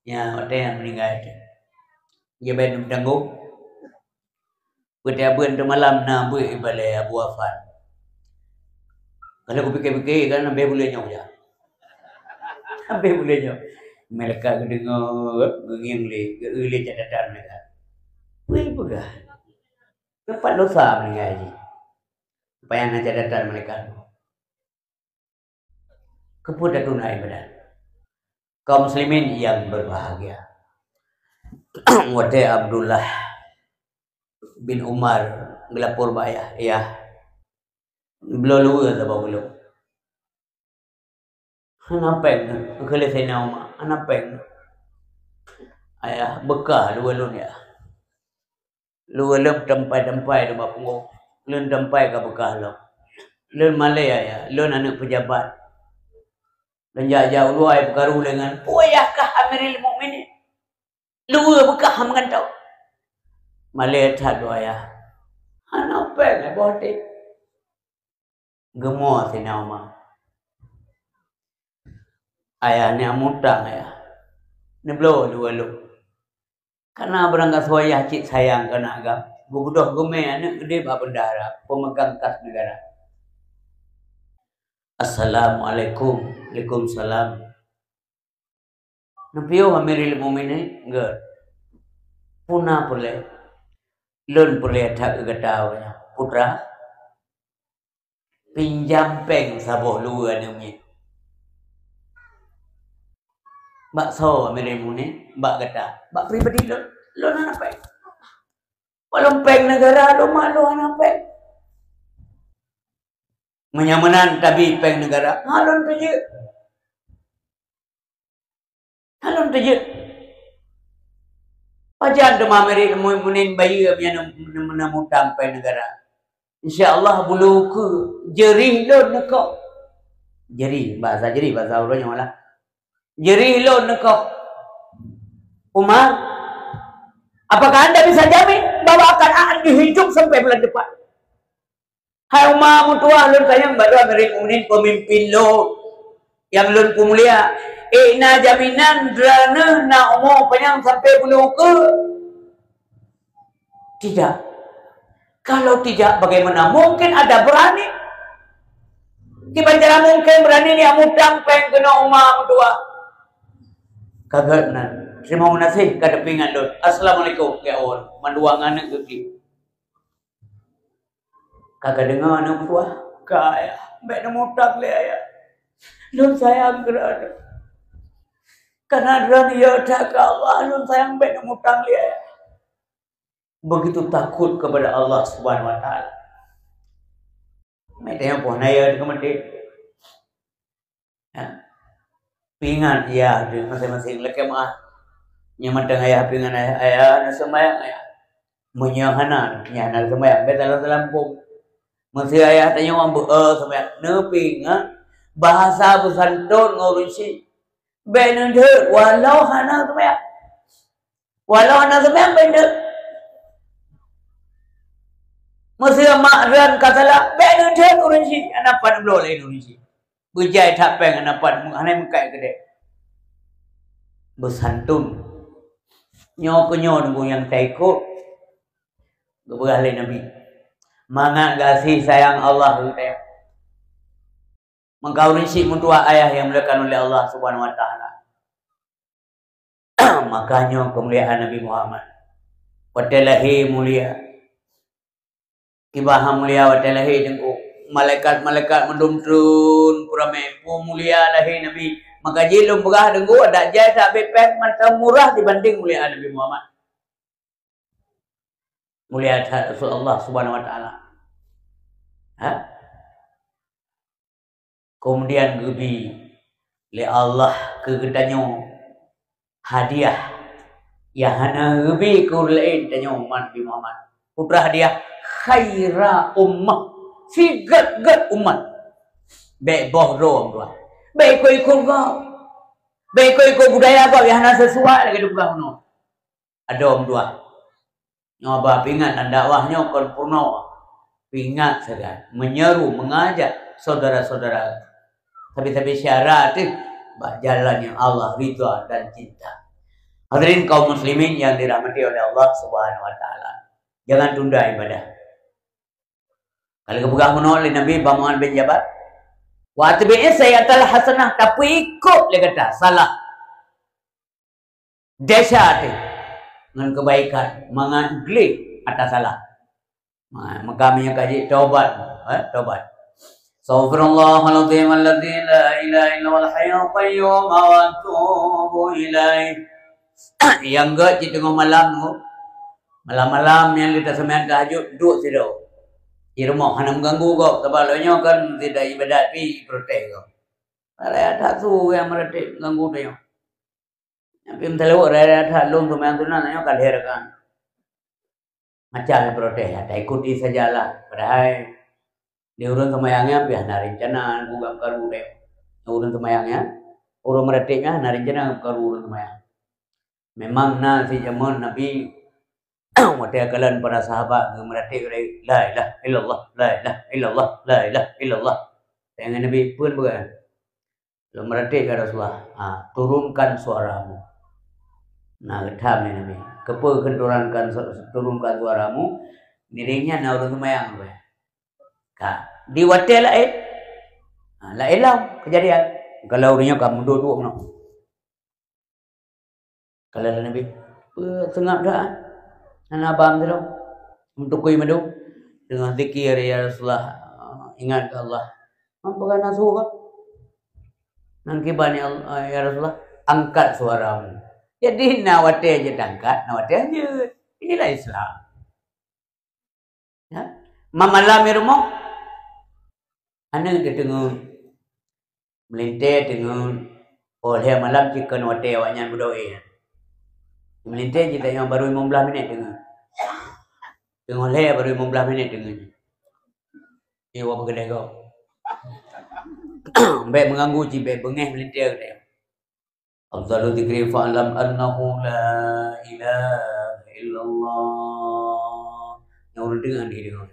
Nyan watèe nyang meuninggai teuh. Jeuet bèk meutanggong. Beuteubiet teumalam na beuet ibalèe Abu Afan. Kalau kupike-pike kan, habéh buleuen nyoe jak. Habéh buleuen nyoe. Malaikat geudeungoe, geungieng lé, geu-eu lé catatan malaikat. Peue peugah? Keupat dosa meuninggai jih. Payah na catatan malaikat. Keupeue tatunda ibadat? Kaum muslimin yang berbahagia. Watèe Abdullah bin Umar geulapor bak ayah, "Yah, bloe luweue saboh ulôn." "Hana péng," kheun lé Saidina Umar, "hana péng." "Ayah, beukah luweue lôn, Yah. Luweue lôn tampai-tampai teuma punggong. Lôn tampai ka beukah lom. Lôn malée, Ayah, lôn aneuëk peujabat. Lôn jak-jak u luwa peukaru lé ngon, peue yah kah Amirul Mukminin? Luweue beukah meugantoe." "Malée that lôn, Ayah. Hana péng, boh até." Geumoe Saidina Umar. "Ayah, neuk mutang, Ayah. Neubloe luweue lôn. Kareuna barangkasoe Ayah cit sayang keu aneuëk agam, geubeudôh geumé aneuëk keudéh bak bendahara, peumegang kas neugara." "Assalamualaikum." "Waalaikumsalam." "Neupiôh Amirul Mukminin?" "Gét." "Peue na peureulée?" "Lôn peureulée that keu gata, putra. Pinjam péng saboh luweue aneuëk miet." "Bak soe Amirul Mukminin?" "Bak gata." "Bak pribadi lôn, lôn hana péng. Walau péng neugara lôn, mak lôn hana péng." "Meunyoe meunan tabi péng neugara, ha lôn peujeuet. Ha lôn peujeuet. Pajan teuma Amirul Mukminin bayeue meunyoe neumutang péng neugara? Insya Allah bulu keu jeurih lôn neukoh." Jeurih, bahasa jeurih, bahasa uroe nyoe lah. "Jeurih lôn neukoh. Umar, apakah Anda bisa jamin bahwa akan Anda hidup sampai bulan depan?" "Hai Umar meutuah, lôn sayang bak droe Amirul Mukminin peumimpin lôn nyang lôn peumulia. Ék na jaminan droeneuh na umu panyang sampai bulu keu?" "Tidak." "Kalau tidak, bagaimana mungkin ada berani? Kiban cara mungkin berani neuk mutang péng keunoe Umar meutuah?" "Ka gét nan. Teurimong geunaséh ka neupeuingat lôn. Assalamualaikum." Geujak woe, mandua ngon aneuëk geuh. "Ka kadeungoe aneuëk meutuah?" "Ka, Ayah. Bék neumutang lé, Ayah. Lôn sayang keu droeneuh. Kareuna droeneuh yue that keu Allah, lôn sayang, bék neumutang lé, Ayah." Begitu takut kepada Allah Subhanahu wa Taala. Meutanyoe poh na yue keu maté. Ya. Peuingat yah deuh maséng-maséng lakée meu'ah. Nyang mantong ayah peuingat ayah, "Ayah, na seumayang, Ayah." Meunyoe hana, nyan hana seumayang, bék salah-salah muphom. Meuseu ayah tanyoe beu-, eh, seumayang, neupeuingat, bahasa beusantôn ngon ureuëng syiek. Bék neudeuek walau hana seumayang. Walau hana seumayang bék neudeuek. Meuseu mak droen ka salah, bék neudeuek ureuëng syiek, hana pat neubloe laén ureuëng syiek. Beujai that péng hana pat, hana meukat keudeh. Beusantôn. Nyoe keuh nyoe teungku nyang taikot geupeugah lé Nabi. Mangat gaséh sayang Allah geutanyoe. Maka ureuëng syiek meutuah ayah nyang dimuliakan oleh Allah Subhanahu wa Taala. Maka nyoe keumuliaan Nabi Muhammad. Watée lahé mulia. Kiban han mulia watée lahé teungku. Malaikat-malaikat mandum treun peuramé, peumulia lahé Nabi. Maka jih lôn peugah teungku, adak jai sabé péng mantong murah dibanding keumuliaan Nabi Muhammad. Mulia that Rasul Allah Subhanahu wa Taala. Ha? Keumudian geubi lé Allah keu geutanyoe hadiah nyang hana geubi keu ureuëng laén tanyoe umat Nabi Muhammad. Peue hadiah? Khaira ummah, sigét-gét umat. Bék boh droe meutuah. Bék ikot-ikot gob. Bék ikot-ikot budaya gob nyang hana sisuai lagée geupeugah bunoe. Adoe meutuah. Nyoe ba peuingat lam dakwah nyoe kon peurunoe. Peuingat sagai, meunyeru, meungajak syedara-syedara. Tapi-tapi syarat teuh bak jalan nyang Allah ridha dan cinta. Hadirin kaum muslimin yang dirahmati oleh Allah Subhanahu wa Taala. Jangan tunda ibadah. Ka lheueh geupeugah bunoe lé Nabi bak Mu'adz bin Jabal, "Wa atbi'is sayyi'atal hasanah," tapeuikot lé gata salah desya teuh ngon keubaikan, mangat gleh atra salah. Ma-, maka meunyoe ka jeuet tobat, eh, tobat. Astaghfirullahaladzim alladzi la ilaha illa huwal hayyul qayyum wa atubu ilaih. Nyang gét cit teungoh malam tu, Malam-malam nyang lheueh taseumayang tahajud, duek sidroe. Di rumoh hana meuganggu gob, sabab lagèe nyoe kan sida ibadat pih iprotes gob. Padahai that su nyang meuratéb meuganggu tanyoe. Nyan pih meutaleuwot raya that lôn seumayang sunat nyoe ka lhèe rakaat. Macam protes, ya, taikuti sajalah. Padahai di ureueng seumayang nyan pih hana rencana geukaru deh. Ureueng seumayang nyan, ureueng meuratéb nyan hana rencana geukaru ureueng seumayang. Memang na si jameun Nabi, watèe kalon para sahabat geumeuratéb, "La ilaha illallah, la ilaha illallah, la ilaha illallah." Tanyong Nabi, "Peue beuet?" "Lôn meuratéb, ya Rasulullah." "Ah, turunkan suaramu." Na geutham lé Nabi. "Keupeue kheun turunkan su-, turunkan suaramu?" Ngieng nyan na ureueng seumayang beh. Ka, di watèe laén. Ah, laén lom keujadian. Kalau ureueng nyoe ka meuduek-duek meunoe. Kalau Nabi, "Peue seungab that, ah? Hana bam sidroe. Meutukui mandum." Teungoh zikir, "Ya Rasulullah, ingat keu Allah." "Peue ka na su kah?" "Nang kiban, ya Al-, ya Rasulullah." "Angkat suaramu." Jadi, na watèe jeuet angkat, na watèe jeuet. Inilah Islam. Ya. Mamalam di rumoh, aneuk teuh teungeut, meulintèe teungeut, oh lhèe malam cit kon watèe awaknyan meudoe. Meulintèe cit tanyoe baru limong blaih minèt teungeut. Teungoh lhèe baru limong blaih minèt teungeut. Iwa peukeudeh gob. Bèk meuganggu cit, bèk beungèh meulintèe geutanyoe. Afdalu dzikri fa'lam annahu la ilaha illallah. Nyang ureueng deungon di deungon.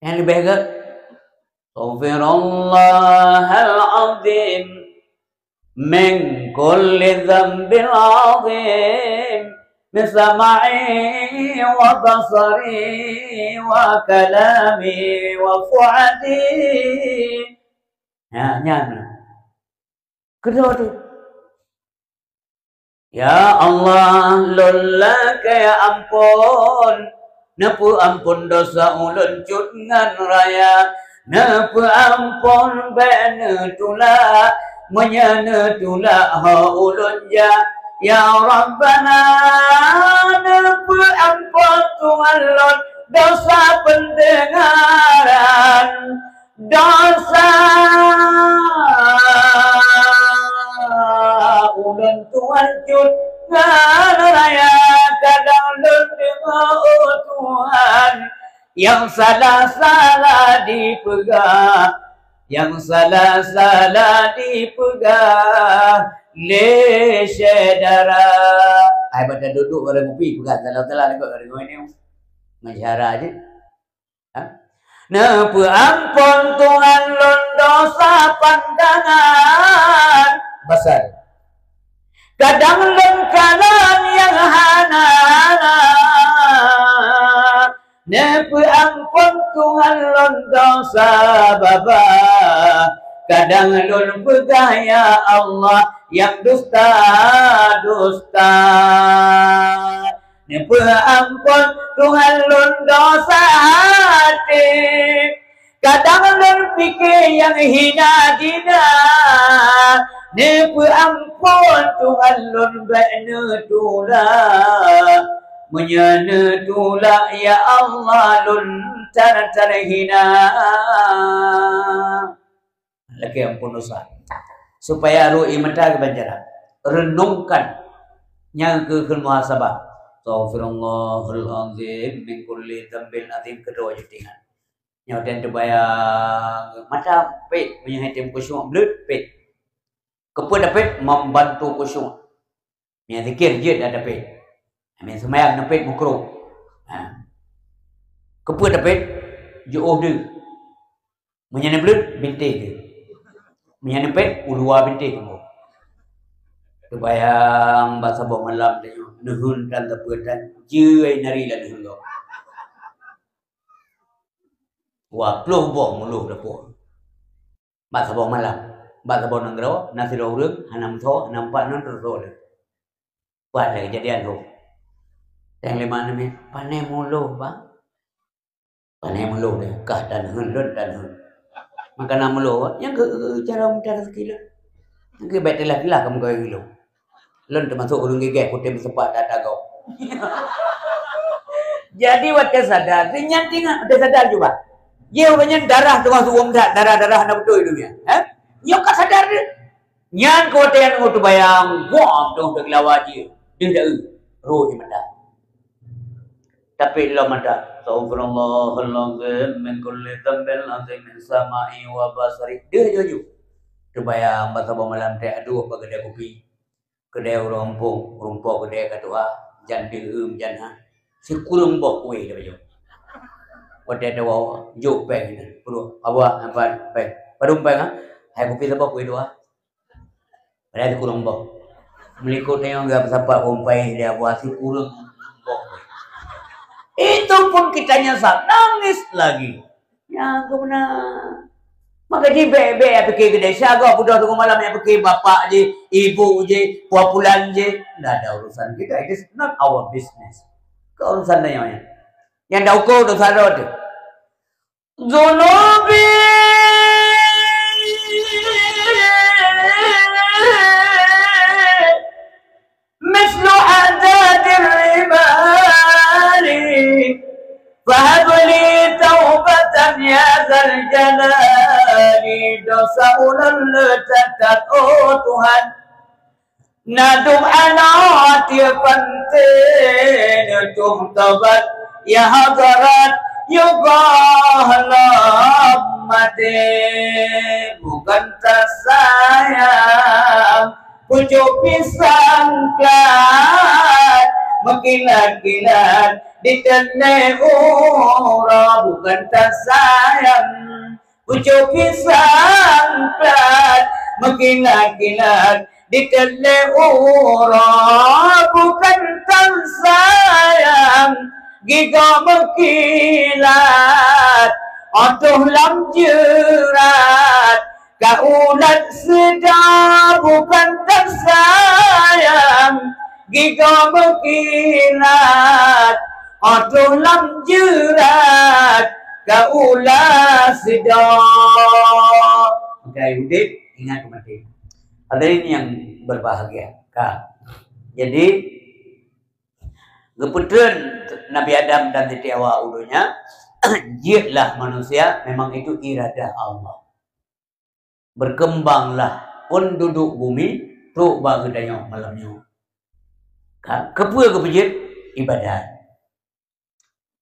Nyang leubeh gèt, "Astaghfirullahal azim min kulli dzambil azim, min sam'i wa basari wa kalami wa fuadi." Ya, nyan. Keudroe teuh. Ya Allah, lôn lakèe ampôn, neupeuampôn desya ulôn cut ngon raya. Neupeuampôn bèk neutulak, meunyoe neutulak ho ulôn jak. Ya Rabbana, neupeuampôn Tuhan lôn desya peundeungaran. Desya ulôn Tuhan cut ngon raya, kadang lôn deungoe, oh Tuhan, nyang salah-salah dipeugah, nyang salah-salah dipeugah lé syedara. Ai bak taduek-duek barô kupi peugah salah-salah lagèe ureueng inong. Ngon syedara jih. Ha? Neupeuampôn Tuhan lôn desya pandangan basar. Kadang lôn kalon nyang hana. Neupeuampôn Tuhan lôn desya babah. Kadang lôn peugah, ya Allah, nyang dusta-dusta. Neupeuampôn Tuhan lôn desya até. Kadang lôn pike nyang hina-hina. Neupeuampôn Tuhan lôn bèk neutulak. Meunyoe neutulak, ya Allah, lôn that-that hina. Lakèe ampôn desya. Supaya rhot ié mata geubanjaran. Reunungkan nyang keu kheun muhasabah. Astaghfirullahal azim min kulli dzambin azim, keudroe jeuet ingat. Nyoe dan teubayang mata pet, meunyoe hai tem khusyuk bleuet pet. Keupeue dapet membantu khusyuk. Meunyoe zikir jeuet dah dapet. Meunyoe seumayang dapet meukrôh. Ha. Keupeue dapet jiôh deuh. Meunyoe neubleuet bintéh deuh. Meunyoe neupet uluwa bintéh teumbôh. Teubayang bak saboh malam tanyoe neuheun tan sapeue tan jeuet nari lam neuheun gob. Dua ploh boh muloh dapur. Bak saboh malam, bak saboh nanggroe, na sidroe ureueng hana meusoe, hana meupat, hana teusoe lé. Buat lé kejadian tu. Teng lima enam, "Pané muloh, Bang?" "Pané muloh deh, kah taneun lôn taneun." "Maka na muloh, nyang keu cara meucari rezeki lôn. Nyang keu bèk teulah-teulah kamoe gawe lôn. Lôn teumasok ureueng gigeh, kutem seupak data gob." Jadi watèe sadar, nyan ingat watèe sadar cuba. Jih uroe nyan darah teungoh suwom that, darah-darah na beutôi dunia. Eh? Nyoe ka sadar deh. Nyan keu watèe nyan teungku teubayang, wah, teungku teugeulawa jih. Deuh dak eu, roh di mata. Tapi lom mata, "Astaghfirullahalazim min kulli dzambin azim min sama'i wa basari." Deuh jih. Teubayang bak saboh malam teuh aduh bak keudè kupi. Keudè ureueng gampông, ureueng po keudè ka tuha, jan deuh eu, jan ha. Sikureueng boh kueh di bajèe. Watèe tawoe, jok pèng, peuruek, "Abah, nampan pèng." "Padum pèng, ha?" "Hai kupi saboh kueh dua." Padahai sikureueng boh. Meulikot tanyoe geusapat ureueng paih di Abah, sikureueng boh. Itu pun kita nyesal, nangis lagi. Nyang keubeuna. Maka jih bèk-bèk ya pike keudè. Siagoe beudôh teungoh malam ya pike bapak jih, ibu jih, pulan jih. Ndak ada urusan kita. It is not our business. Keu urusan tanyoe nyan. Nyang da uko dosa droe teuh. Dzunubi mislu hadadir ribali, fahab li taubatan ya dzal jalali. Dosa ulôn le that-that, oh Tuhan. Na dum anoe tiep panté, na dum tobat, ya Hadrat, yue goh lom maté. Bukan tasayang, pucuk pisang plat, meukilat-kilat di teulé uroe. Bukan tasayang, pucuk pisang plat, meukilat-kilat di teulé uroe. Bukan tasayang, gigoe meukilat, ateueh lam jeurat, ka ulat seudoe. Bukan tasayang, gigoe meukilat, ateueh lam jeurat, ka ulat seudoe. Maka udép, ingat keu maté. Hadirin yang berbahagia, ka. Jadi, geupeutreun Nabi Adam dan Siti Hawa u donya, jeuetlah manusia, memang itu iradah Allah. Berkembanglah penduduk bumi, trok bak geutanyoe malam nyoe. Ka, keupeue geupeujeuet? Ibadat.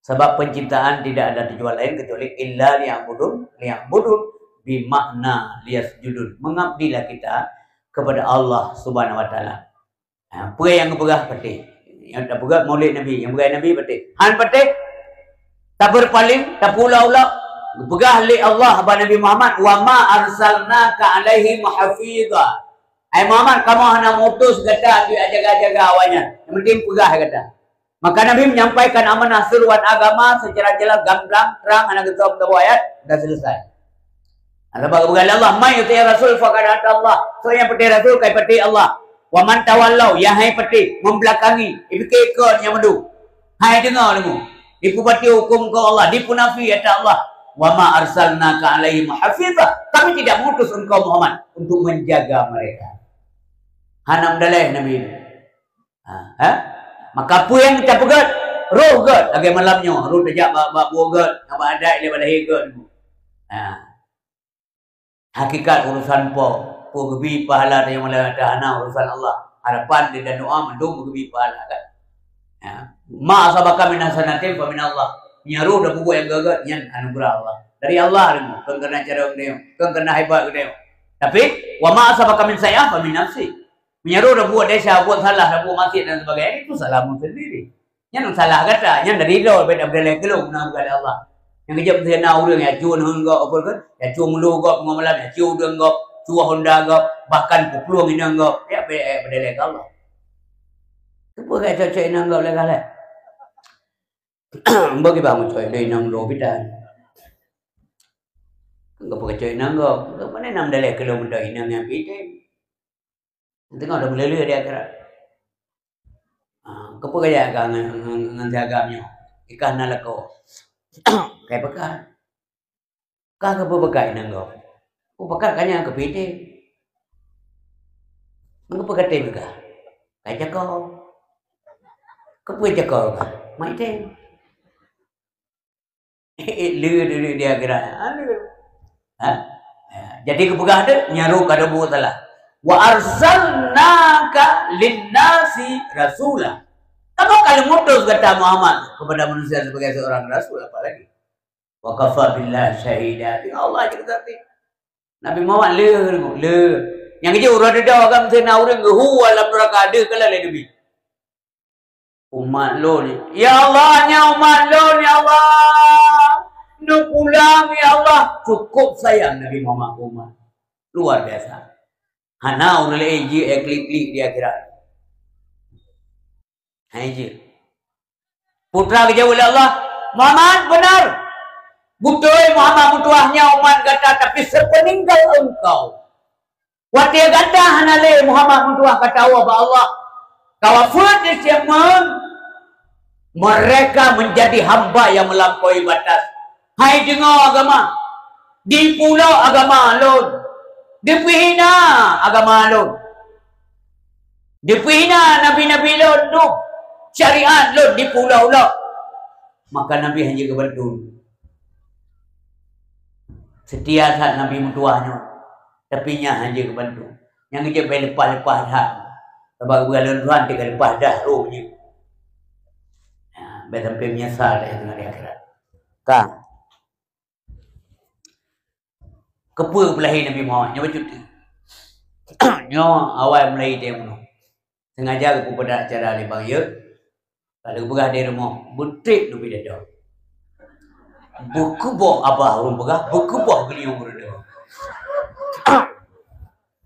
Sabab penciptaan tidak ada tujuan lain kecuali illa liya'budun, liya'budun, bi makna liyasjudun. Mengabdilah kita kepada Allah Subhanahu wa Taala. Ha, peue nyang geupeugah patéh. Nyang tapeugah Maulid Nabi, nyang peugah Nabi patéh. Han patéh. Tabeurpaléng, tapeuulok-ulok. Geupeugah lé Allah bak Nabi Muhammad, "Wa ma arsalnaka 'alaihim hafiza." Hai Muhammad, kamoe hana mutus gata untuk jaga-jaga awaknyan. Nyang penting peugah gata. Maka Nabi menyampaikan amanah seruan agama secara jelas, gamblang, terang, hana geutom saboh ayat, dah selesai. Sabab geupeugah lé Allah, "Man yuti'ir rasul faqad ata'allah." Soe nyang patéh Rasul, ka ipatéh Allah. "Wa man tawallau," nyang han patéh, membelakangi, ipike kon nyang mandum. Hai deungoe leumo, dipubacut huköm keu Allah, dipunafi ata Allah. "Wa ma arsalnaka 'alaihim hafiza." Kami tidak mengutus engkau Muhammad untuk menjaga mereka. Hana meudaleh Nabi. Ha, ha? Maka peue nyang tapeugöt? Roh göt, lagèe malam nyoe, roh tajak bak, bak buet göt, bak adat lé bak lahé göt. Ha. Hakikat urusan po, peue geubi pahala tanyoe malam nyoe hana urusan Allah. Harapan dan doa mandum geubi pahala kan. Ha. Ma asabaka min hasanatin fa min Allah. Nyan roh dan buet nyang göt-göt nyan anugeurah Allah. Dari Allah ilmu, kon karena cara geutanyoe, kon karena hebat geutanyoe. Tapi, wa ma asabaka min sayyi'ah fa min nafsik. Meunyoe droe buet desya, buet salah, buet maksiat dan sebagainya, itu salahmu sendiri. Nyan salah gata, nyan dari droe, beda berdalai kelong na bukan Allah. Nyang kejap tu na ureueng ya cun hong gop apa kan? Ya cun mulu gop pengomalan, ya cun udeng gop, cua honda gop, bahkan kuplueng inong gop. Ya beda berdalai ke Allah. Cuba kata cek inong gop lagi lah. Bagi bang cek inong dua bidan. Enggak pakai cek inong gop. Mana nam dalai kelong muda inong yang bidai. Teungoh tameuleuleue di akhirat. Ha, keupeue kajak ka ngon, ngon, ngon si agam nyoe? Ikah na lakoe. Kai peugah. Ka keupeue peugah inong gob? Ku peugah ka nyan keu pideh. Keupeue ka tem peugah? Kai cako. Keupeue cakap kan? Mai tem. Eh, le, le, le, di akhirat. Ha, le. Ha? Ya, jadi geupeugah tu, nyan roh ka dua salah. "Wa arsalnaka linnasi rasula." Kamoe ka lheueh ngutus gata Muhammad kepada manusia sebagai seorang rasul, apa lagi? "Wa kafa billahi syahida." Tinggai Allah je keusakti. Nabi Muhammad le, le. Nyang jeuet uroe dudoe kan meusti na ureueng geuhu lam neuraka, deuh kala lé Nabi. Umat lôn, ya Allah, nyan umat lôn, ya Allah. Neupulang, ya Allah. Cukup sayang Nabi Muhammad keu umat. Luar biasa. Hana ureueng laén jeuet klik-klik di akhirat. Hai jeuet. Peue geujaweueb lé Allah, "Muhammad, benar. Beutôi Muhammad meutuwah nyan umat gata, tapi sepeninggal engkau." Watée gata hana lé, Muhammad meutuwah ka tawoe bak Allah, ka wafeuet di simeun, mereka menjadi hamba yang melampaui batas. Hai deungoe agama, dipeulo agama lôn, dipeuhina agama lôn, dipeuhina nabi-nabi lôn, syariat lôn dipeulo-ulo. Maka Nabi hana geubantu. Seutia that Nabi meutuwah nyoe, tapi nyan hana geubantu. Nyang geujak bai leupah-leupah that. Sabab geupeugah lôn Tuhan teuka leupah dah roh nyoe. Ya, bai sampai meunyeusal dah teungoh di akhirat. Ka. Keupeue peulahé Nabi Muhammad nyoe bacut? Nyoe awai mulai dia bunoe. Sengaja geupeubuet acara lé Bang Yod. Ka lheueh geupeugah di rumoh, beutrek Nabi Adam. Beukeubah abah ureueng peugah, beukeubah geulinyueng ureueng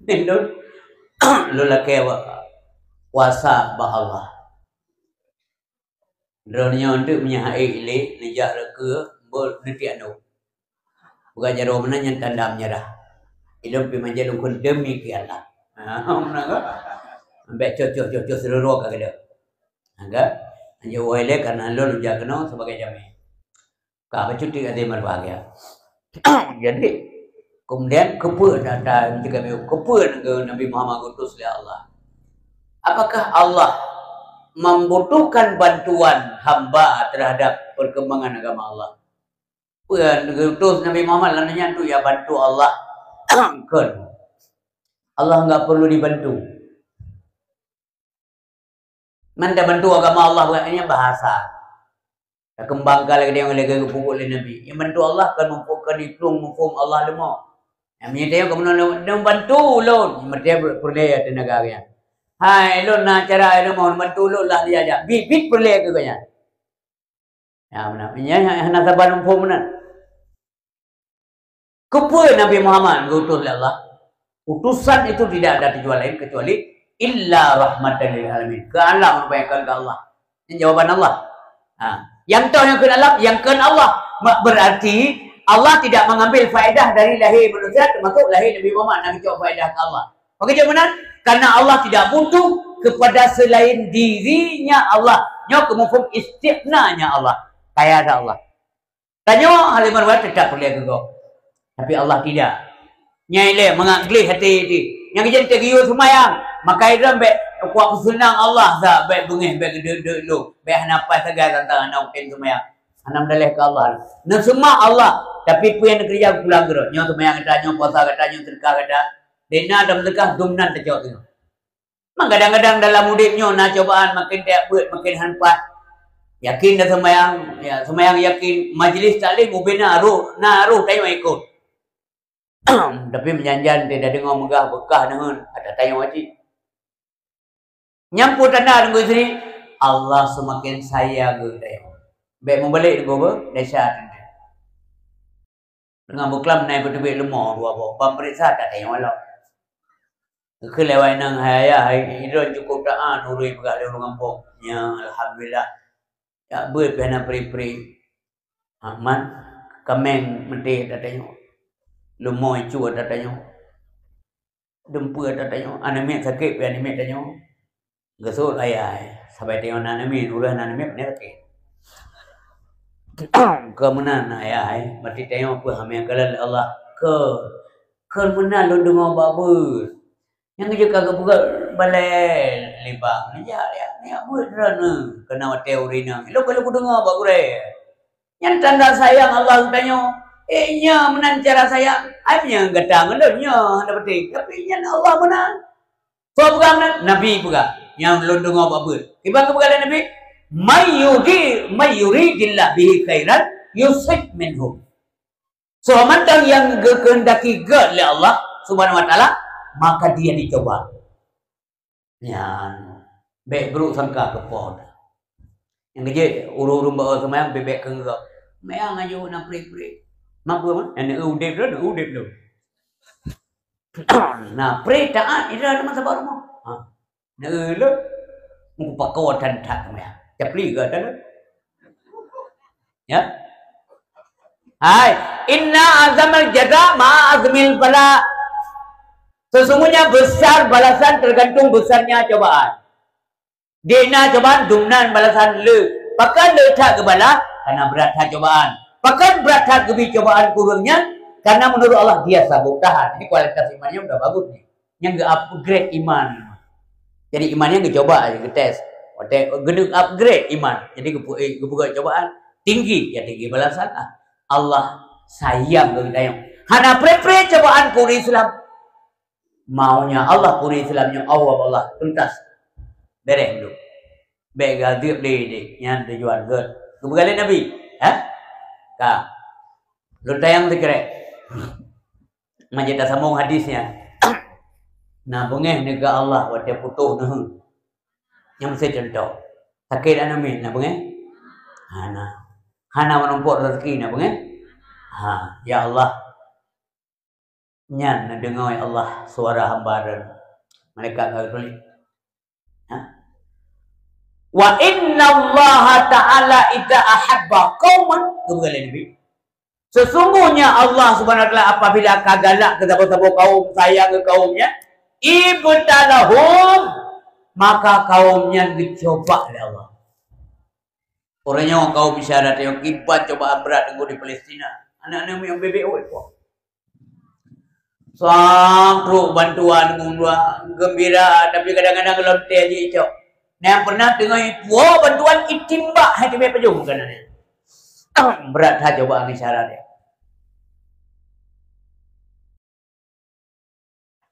deungoe. Lôn, lôn lakée wa-, kuasa bak Allah. Droeneuh nyoe teuk meunyoe hana ék ilée, neujak rot keue, bot neutiek anôk. Bukan jaroe meunan nyan tanda meunyeurah. Ilôn pih manjat lôn kheun demi kialah. Ha, meunan kan? Ambek coh-coh-coh-coh seureuroe ka geudoe. Ha, kan? Anjak woe ilée karena lôn lôn jak keunoe sebagai jamé. Ka bacut tiek até marbahagia. Jadi, kemudian keupeue na-, na-, keupeue Nabi Muhammad geutus lé Allah? Apakah Allah membutuhkan bantuan hamba terhadap perkembangan agama Allah? Peue geutus Nabi Muhammad lam donya tu ya bantu Allah? Kon. Allah enggak perlu dibantu. Mantong bantu agama Allah bukan hanya bahasa. Takeumbangkan lagée nyang lagée geupeubuet lé Nabi. Nyang bantu Allah kan meuphom, kan iplueng muphom Allah leumo. Nyang meunyoe tanyoe kamoe nyoe bantu ulôn, meunyoe peureulée tenaga geuh nyan. Hai, lôn na cara leumo, bantu ulôn lah dia jak. Bit-bit peureulée keu geuh nyan. Ya, meunan. Nyan hana saban muphom meunan. Keupeue Nabi Muhammad geutus lé Allah? Utusan itu tidak ada tujuan lain kecuali illa rahmatan lil alamin. Keu alam merupakan keu Allah. Ini jawaban Allah. Ha. Yang tahu yang keu alam, yang keu Allah. Ma-, berarti Allah tidak mengambil faedah dari lahir manusia, termasuk lahir Nabi Muhammad, nak cok faedah ke Allah. Bagaimana? Karena Allah tidak butuh kepada selain dirinya Allah. Nyoe keu muphom istighnanya Allah. Kaya dah Allah. Tanyoe hal iman wajib tetap peureulée keu gob. Tapi Allah tidak. Nyang ilée mangat gleh até jih. Nyang geujak teugiyu seumayang. Maka idam bék kuat peuseunang Allah sa bék beungéh bék geudeuk-deuk lôn. Bék hana paih sagai tantang hana mungken seumayang. Hana meudaleh keu Allah. Neuseumah Allah. Tapi peue nyang neukeureuja pulang keudroe. Nyoe seumayang gata, nyoe puasa gata, nyoe seudeukah gata. Dena dan seudeukah dum nan teucok nyoe. Memang kadang-kadang dalam udeb nyoe na cobaan, makin tajak beuet, makin han paih. Yakin dah seumayang, ya, seumayang yakin, majlis taklim ubena roh, na roh tanyoe ikot. Tapi meujan-jan teudeungoe meugah beukah neuheun, ata tanyoe cit. Nyan peue tanda deungon sini, Allah seumaken sayang keu tanyoe. Bék meubalek deungon beu, desya teuntée. Teungoh beuklam na beuteubiet leumo dua boh, ban peuriksa that tanyoe lom. Geukheun lé awak inong, "Hai ayah, hai droe cukôp taát ureueng peugah lé ureueng gampông." "Nyo, alhamdulillah." Jak beuet pih hana pri-pri. Aman, kaméng meuté that tanyoe. Leumo icue that tanyoe. Deumpue that tanyoe, aneuk miet sakét pih aneuk miet tanyoe. Geusut ayah, sabai tanyoe na aneuk miet, uroe na aneuk miet pandai sakét. Keu meunan ayah, maté tanyoe peue hamé kalon lé Allah. Keu, keu meunan lôn deungoe bak beuet. Nyang jeuet ka geupeugah, Balai libang, jak, jak, jak buet droeneuh keunan watèe ureueng inong. Lôn, lôn kudeungö bak gurèe. Nyan tanda sayang Allah geutanyoe. Eh, nyan meunan cara sayang. Ai nyan gata ngon lôn nyoe hana peuteh. Tapi nyan Allah meunan. Soe peugah meunan? Nabi peugah. Nyang lôn deungö bak beuet. Kiban geupeugah lé Nabi, "May yudi-, may yuridillahu bihi khairan yusib minhu." Soe mantong nyang geukeundaki gét lé Allah Subhanahu wa Taala, maka dia dicoba. Nyan, bèk brôk sangka keu Po teuh. Nyang keujeuet, ureueng-ureueng bak seumayang bèk-bèk keu ngeugok. Seumayang aju na pré-pré. Mak peue mah? Nyang neu udép lôn, neu udép lôn. Na pré taát, ira teuma sabar rumoh. Ha. Neu lôn. Mupako tan that seumayang. Capli ke tan lôn? Ya. Hai, inna azamal jaza ma azmil bala. Sesungguhnya besar balasan tergantung besarnya cobaan. Di na cobaan, dumnan balasan le. Pakon le that geubalah? Karena brat that cobaan. Pakon brat that geubi cobaan keu ureueng nyan? Karena menurut Allah dia sanggup tahan. Ini kualitas imannya udah bagus nih. Nyang geu-upgrade iman. Jadi iman nyan geucoba, geutes. Watèe geuneuk upgrade iman. Jadi geupeu-, eh, geupeugah cobaan tinggi, ya tinggi balasan lah. Allah sayang keu geutanyoe. Hana pré-pré cobaan keu ureueng Islam. Maunya Allah keu ureueng Islam nyoe Allah, Allah tuntas. Beres dulu. Bèk geuadeueb lé deh, nyan tujuan gét. Geupeugah lé Nabi, ha? Ka. Lôn tanyong sikrek. Manjat tasambong hadis nyan. Na beungéh neugah Allah watèe putôh neuheun. Nyang meusti cuntoh. Sakét aneuk miet na beungéh? Hana. Hana meunumpok rezeki na beungéh? Ha, ya Allah. Nyan neudeungoe Allah suara hamba Droen. Malaikat ka geutuléh. Ha? Wa innallaha ta'ala idza ahabba qauman, geupeugah lé Nabi. Sesungguhnya Allah Subhanahu wa Taala apabila ka galak keu saboh-saboh kaum, sayang keu kaum nyan, ibtalahum, maka kaum nyan geucoba lé Allah. Uroe nyoe kaum isyarat nyoe kiban cobaan brat teungku di Palestina. Aneuk-aneuk miyueb bèk-bèk, oi, puah. Sang trok bantuan ngon dua geumbira, tapi kadang-kadang lom teuh jicok. Nyang pernah teungoh ipuwoe bantuan itimbak hai teumé pajôh makanan nyan. Brat that cobaan isyarat nyan.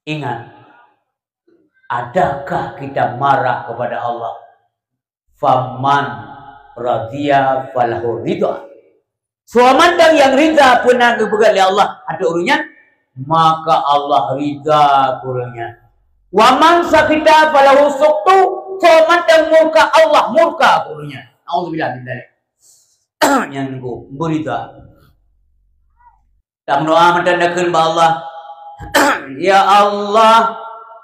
Ingat, adakah kita marah kepada Allah? Faman radhiya falahu ridha. Soe mantong nyang ridha peue nyang geupeugah lé Allah ateueh ureueng nyan, maka Allah ridha keu ureueng nyan. Wa man sakhita falahu sukhtu, soe mantong murka Allah, murka keu ureueng nyan. Naudzubillah min dzalik. Nyang nunggu beurida. Tameudoa meuteun takheun bak Allah, "Ya Allah,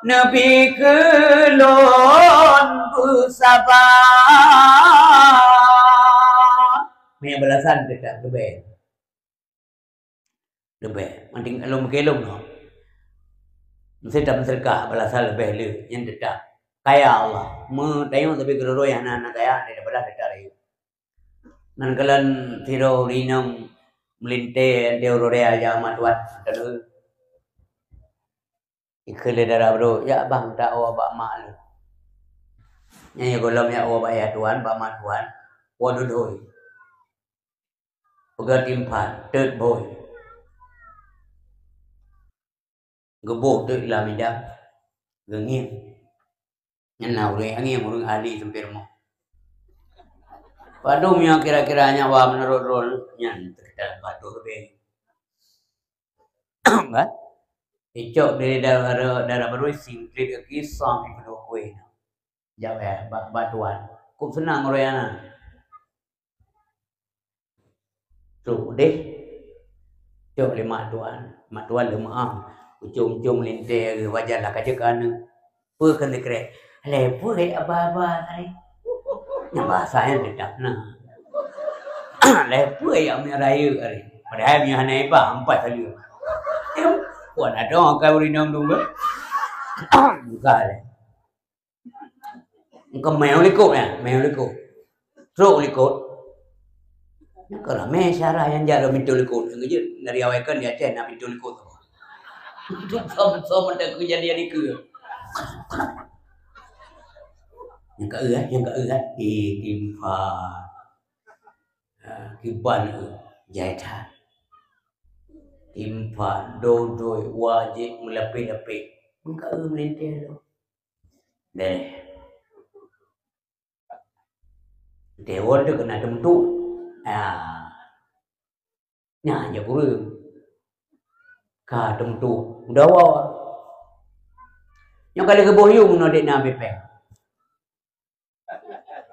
neubi keu lôn beusaba." Meunyoe balasan teutab leubeh. Leubeh. Manting lôn meukeulom noh. Meuseuti tameuseudeukah balasan leubeh le, nyan teutab. Kaya Allah. Meutayong tapi keudroe-droe nyang hana, hana kaya, hana balasan teutab rayeuk. Nan kalon sidroe ureueng inong meulintèe di uroe raya jak mak tuan. Ikheun lé dara brôk, "Jak bang, ta woe bak mak lôn." Nyan gohlom jak woe bak yah tuan, bak mak tuan, woe dudoi. Peugah timphan, teut bhôi. Geuboh teuk lam idang, geungieng. Nyan na ureueng ngieng, ureueng ahli sampoe rumoh. Padum nyoe kira-kira nyawa meunurot droe nyan teukeudal batu leubeh. Kan? Icok dari dara, dara barui singkrit gaki sang ipeuduek kueh. Jak bak, bak tuan. Kok seunang ureueng nyan. Trok udeh. Cok lé mak tuan. Mak tuan leumoh. Ucong-ucong lintèe geuh wajan lah ka jeuet keu aneuk. Peue kheun sikrek? Lé peue aba-aba tadi. Nyang bahasa nyan teutab na. Lé peue jak meunyoe rayeuk tadi. Padahai meunyoe hana iba, ampat saja. Puan ada orang kaya ureueng inong dulu. Buka lé. Engkau mèe u likot nyan, mèe u likot. Trok u likot. Nyan ka ramè syara nyang jak lom pintoe likot. Nyang keujeuet dari awai kan di Aceh na pintoe likot. Beutôi-beutôi mantong keujadian dikeue. Nyang ka eu, eh, nyang ka eu, eh. Eh, timpa. Ah, kiban eu. Jai that. Timpa, dodoi, wajéb, meulapéh-lapéh. Nyang ka eu meulintèe lom. Deh. Dewan tu keunan teumeutuek. Ah. Nyan jak kureueng. Ka teumeutuek. Udah wa. Nyoe kali geuboh yum ngon dek na bepeng.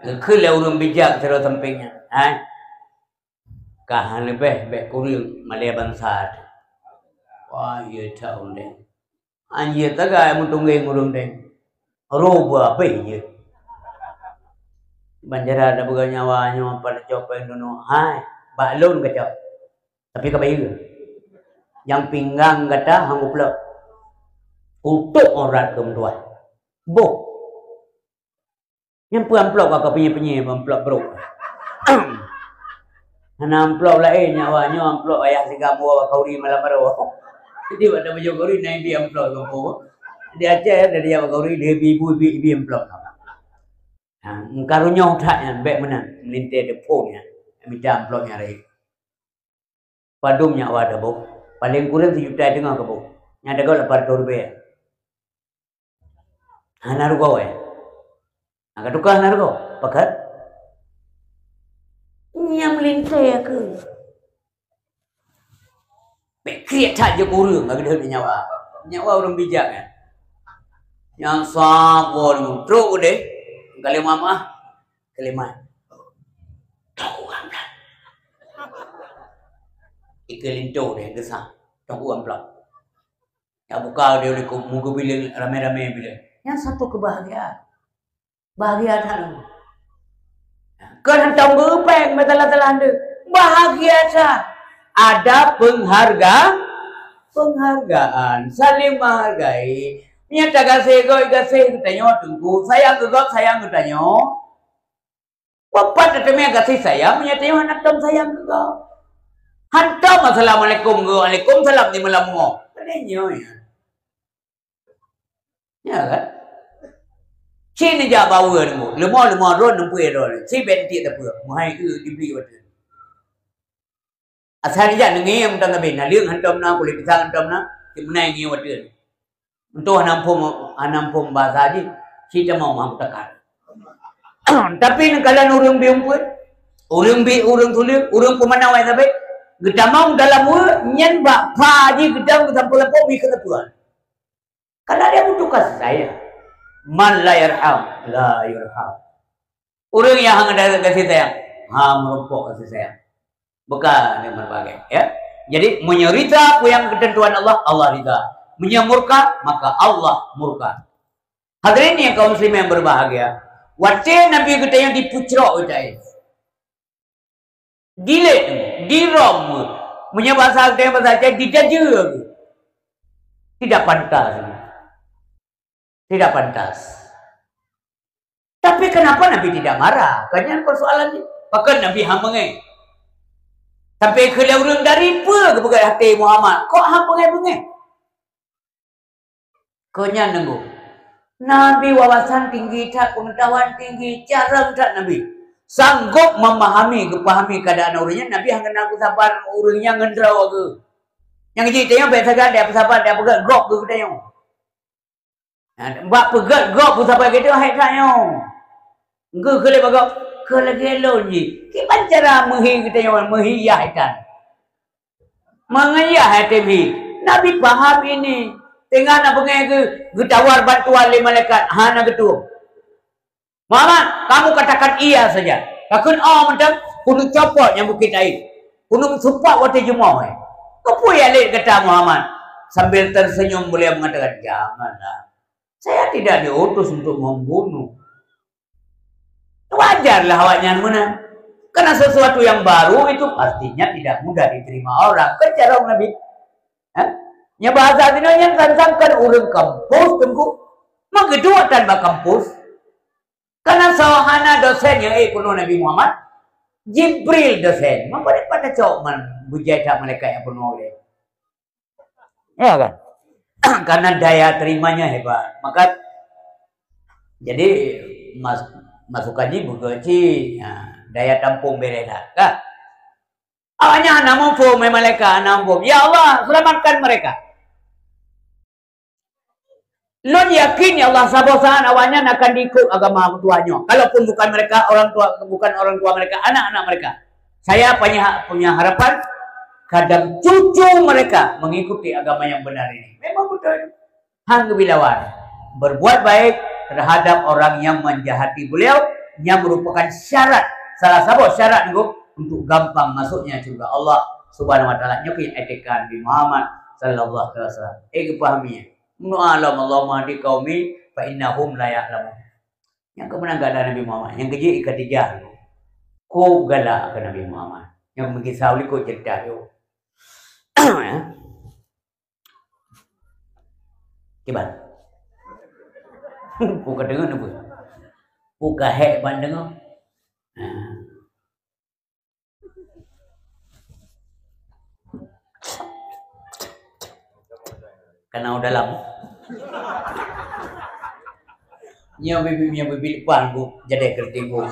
Geukheun lé ureueng bijak sidroe sampéng nyan. Hai. Ka han leubeh bèk kureueng malèe bansa teuh. Wah, ye that undeng. Anjir tagai meutunggeng ureueng deng. Roh beuabéh jeuet. Ban cara tapeugah nyawa nyoe pat cok péng dunoe. Hai, bak lôn kacok. Tapi ka bayeue. Nyang pinggang gata han kuplok. Utok aurat keu meutuah. Boh. Nyan peue amplop ka, ka peue-peue amplop brok. Hana amplop laén nyawa nyoe, amplop ayah sigam woe bak khanduri malam baroe. Jadi bak tapeujeuet khanduri na ibi amplop gampông. Di Aceh dari bak khanduri di ibi ibu ibi, ibi amplop. Ha, meukaru nyoe that nyan bèk meunan, meulintèe depan nyan. Mita amplop nyan rayeuk. Padum nyawa taboh, paléng kureueng sijuta teungoh kaboh. Nyang tagob lapan reutôh ribèe. Hana rugoe. Hana tukang hana rugoe. Pakon? Nyang meulintèe keuh. Bèk kriet that jeuet ureueng ka geudeuh nyawa. Nyawa ureueng bijak nyan. Nyang sab woe trok udeh. Kalimah maah. Kalimat. Tunggu amplop. Ike linto deh geusa. Tunggu amplop. Ya buka dia oleh muka bilik ramai-ramai bilik. Yang satu kebahagiaan. Bahagia that. Kan hantom geupeng masalah-salah anda. Bahagia that. Ada pengharga, penghargaan, saling menghargai. Meunyoe tagaséh gob gaséh geutanyoe teungku, sayang keu gob sayang geutanyoe. Peue pat tateumé gaséh sayang meunyoe tanyoe hana tom sayang keu gob. Hantom assalamualaikum, waalaikumsalam di malam mo. Padahai nyoe ya. Ya kan? Cit neujak bawa nunggu. Leumo-leumo droe neupui droe. Si ben tiek teupeu. Muhai ke dibri watèe. Asai neujak neungieng mantong sabe. Naleueng hantom na, kulét pisang hantom na. Cit meunai ngieng watèe. Untuk hana muphom, hana muphom bahasa jih. Cit tamong mah meutakar. Tapi neukalon ureueng bi umpet. Ureueng bi, ureueng tuleueng, ureueng peumanawai sabe. Geutamong dalam ureueng nyan bak pha jih geudong geusampôh-sampôh bi keuteupeuan. Karena dia butuh kasih sayang. Man la yarham, la yurham. Ureueng nyang hana ada kasih sayang, ha, meurumpok kasih sayang. Bukan yang berbagai, ya. Jadi, meunyoe rida peue nyang keuteuntuan Allah, Allah rida. Meunyoe murka, maka Allah murka. Hadirin yang kaum muslimin yang berbahagia, watèe Nabi geutanyoe dipeucrok geutanyoe. Dilét, dirong, meunyoe bahasa geutanyoe bahasa Aceh, dijajeue. Tidak pantas. Tidak pantas. Tapi kenapa Nabi tidak marah? Kan nyan persoalan ni. Pakon Nabi han beungéh? Sampai keu lé ureueng dari peue geupeugah até Muhammad, kok han beungéh-beungéh? Keu nyan nunggu. Nabi wawasan tinggi that, pengetahuan tinggi, carông that Nabi. Sanggob memahami, geupahami keuadaan ureueng nyan, Nabi hana peusaban ureueng nyan ngon droe geuh. Nyang jih tanyoe bèk sagai dia peusaban, dia peugah gob geuh tanyoe. Nah, bak peugah gob peusaban geutanyoe hai that nyoe. Geuh keu lé bagoe, keu lagèe lôn jih. Kiban cara meuhi geutanyoe, meuhi yah itan. Meungeuyah até meuhi. Nabi paham ini. Teungoh na beungéh geu-, geutawar bantuan lé malaikat, hana geutueng. Muhammad, kamu katakan iya saja. Kakheun oh mantong, keuneuk copot nyang bukét Taif. Keuneuk seupôt watèe jumoh, eh. Keupeue ya lé gata Muhammad? Sambil tersenyum beliau mengatakan, "Janganlah. Saya tidak diutus untuk membunuh." Wajarlah awaknyan meunan. Karena sesuatu yang baru itu pastinya tidak mudah diterima orang. Kan cara Nabi. Ha? Nya bahasa sinoe nyan kan sangkan ureueng kampus teungku. Meugeudua tan bak kampus. Karena soe hana dosen nyang ék peunoh Nabi Muhammad, Jibril dosen. Maka dia pada cok man bujai tak malaikat nyang peunoh dia. Ya kan? Karena daya terimanya hebat. Maka, jadi, Mas-, masukan jih beugeucit, ha, daya tampung bereh that, kan? Awaknyan hana muphom, hai malaikat, hana muphom. Ya Allah, selamatkan mereka. Lôn yakin, ya Allah, saboh saat awaknyan akan diikut agama tuha nyoe. Kalaupun bukan mereka, orang tua, bukan orang tua mereka, anak-anak mereka. Saya punya, punya harapan, kadang cucu mereka mengikuti agama yang benar ini. Memang betul. Han geubi lawan. Berbuat baik terhadap orang yang menjahati beliau, yang merupakan syarat, salah saboh syarat nyoe untuk gampang masuknya syurga Allah Subhanahu wa Taala. Nyoe keuh etika Nabi Muhammad sallallahu alaihi wasallam. Eh, geupahami. Meudoa lom, "Allahumma hdi qaumi fa innahum la ya'lamun." Nyang keumeunang gata Nabi Muhammad, nyang keujeuet i Khadijah. Kok galak keu Nabi Muhammad. Nyang meukisah likot cerita tu. Ya. Kiban. Bukan deungon apa? Bukan hek ban deungon. Ha. Kana u dalam. Nyoe bibi, nyoe bibi depan bu jadi kerti bu.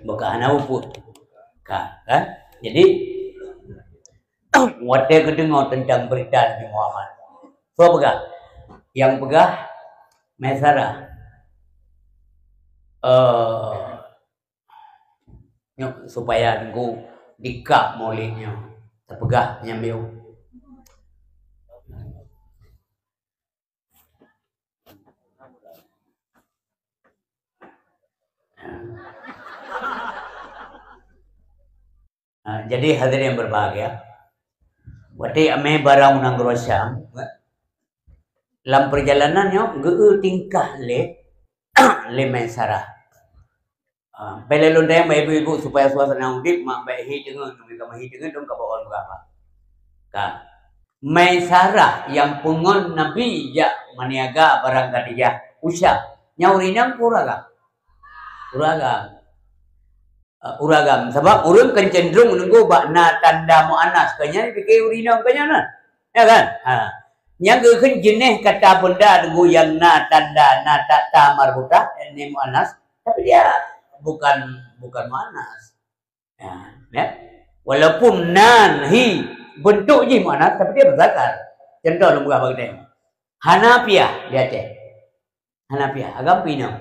Bukan hana uput. Ka, kan? Jadi, watèe geudeungoe teuntang beurita Nabi Muhammad, soe peugah? Nyang peugah Maisarah. Eh, nyoe, supaya teungku dikab mulod nyoe, tapeugah nyang biu. Ha, jadi hadirin yang berbahagia, watèe amé barang u nanggroe Syam, lam perjalanan nyoe geu-eu tingkah lé, lé Maisarah. Ah, peureulèe lôn tanyong bak ibu-ibu supaya suasana udép mak bèk hi teungeut, kami ka hi teungeut dong ka bak ôn beurapa. Ka. Maisarah nyang peungon Nabi jak meuniaga barang Khadijah u Syam. Nyan ureueng inong peue ureueng agam? Ureueng agam. Eh, ureueng agam. Sabab ureueng kan cenderung meununggu bak na tanda muannas. Keu nyan pike ureueng inong keu nyan na. Ya kan? Ha. Nyang geukheun jeunèh kata benda teungku nyang na tanda, na ta, ta marbutah, yakni muannas, tapi dia bukan, bukan muannas. Ya, ya. Walaupun nan hi bentuk jih muannas, tapi dia muzakar. Contoh lôn peugah bak geutanyoe. Hanafiah di Aceh. Hanafiah, agam peue inong?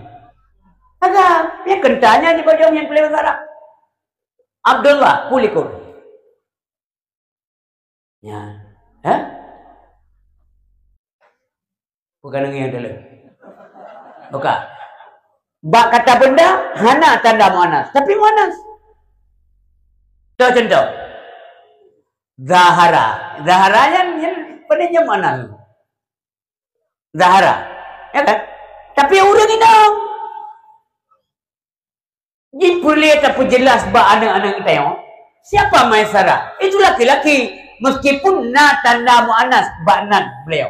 Agam, ya, keun ta nyan jih bajong nyang tuléh basa Arab. Abdullah, peue likot. Ya. Hah? Bukan ngieng dulu. Bukan. Bak kata benda, hana tanda muannas, tapi muannas. Contoh, contoh. Zahara. Zahara nyan, nyan, pada nyan muannas. Zahara. Ya kan? Tapi ureueng inong. Jipeureulèe tapeujeulaih bak aneuk-aneuk geutanyoe, siapa Maisarah? Itu laki-laki, meskipun na tanda muannas bak nan beliau.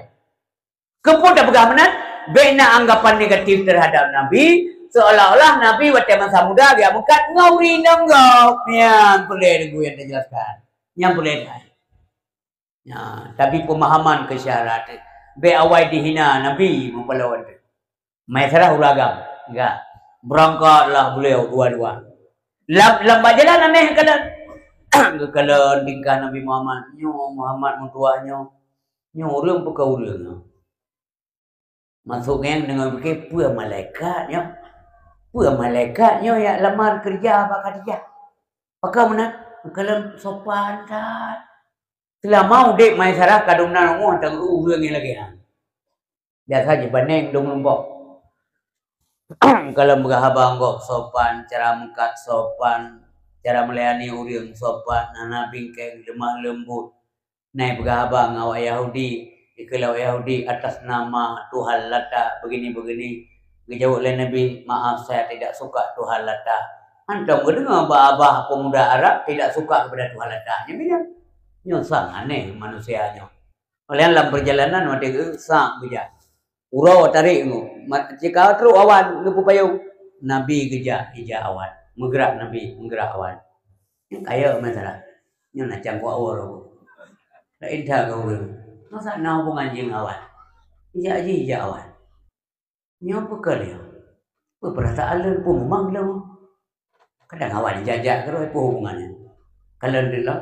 Keupeue tapeugah meunan? Bèk na anggapan negatif terhadap Nabi, seolah-olah Nabi watèe masa muda geujak meukat ngon ureueng inong gob. Nyan peureulèe teungku nyang tajelaskan. Nyan peureulèe that. Ya, tapi pemahaman keu syarat. Bèk awai dihina Nabi meupaloe. Maisarah ureueng agam, enggak. Beurangkatlah beliau dua-dua. Lam, lam bak jalan aneh kalon. Geukalon tingkah Nabi Muhammad. Nyoe Muhammad meutuah nyoe. Nyoe ureueng bukan ureueng nyoe. Maksud nyan deungon pike, peue malaikat nyoe? Peue malaikat nyoe nyang lamar keureuja bak Khadijah? Pakon meunan? Kalon sopan that. Seulama udép Maisarah ka dum nan rumoh teuh ureueng nyang lagèe nyan. Biasa jibandeng dum rumpok. Kalon peugah haba gob sopan, cara meukat sopan, cara meulayani ureueng sopan, hana bingkeng, lemah lembut. Na ipeugah haba ngon awak Yahudi, ikheun lé awak Yahudi atas nama Tuhan Lata, begini-begini. Geujaweueb lé Nabi, "Maaf, saya tidak suka Tuhan Lata." Hantom geudeungoe bak babah pemuda Arab tidak suka kepada Tuhan Lata. Nyan bijan. Nyoe sang aneh manusia nyoe. Oleh lam perjalanan watèe geusak geujak. Uroe tarek nyoe, ma-, cit ka trok awan geupeupayong. Nabi geujak ija awan. Meugerak Nabi, meugerak awan. Nyan kaya masalah. Nyan na cangkok awa roh. Laén that keu ureueng. Masa na hubungan jih ngon awan? Ijak jih ijak awai. Nyoe peue keuh lé? Peue peurasaan lôn, peue mumang lôn? Kadang awai jijak-jak keudroe, peue hubungan nyan? Kalon deuh lom,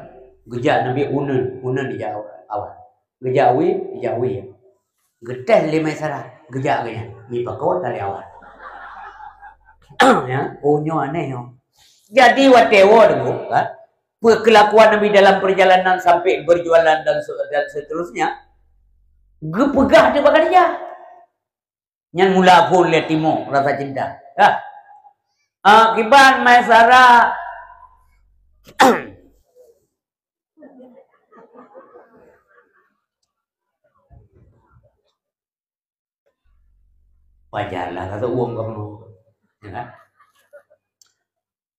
geujak nabé uneun, uneun ijak awai. Geujak wie, ijak wie. Geutéh lé Maisarah, geujak geuh nyan. Mipakon tali awai. Ya, oh nyoe aneh nyoe. Jadi watée woe deungoe, kan? Peue kelakuan Nabi dalam perjalanan sampai berjualan dan se-, dan seterusnya, geupeugah di Khadijah. Nyan mula phon lé timoh rasa cinta. Dah. Ah, kiban Maisarah. Pajan lah kata uang kamu. Ya kan?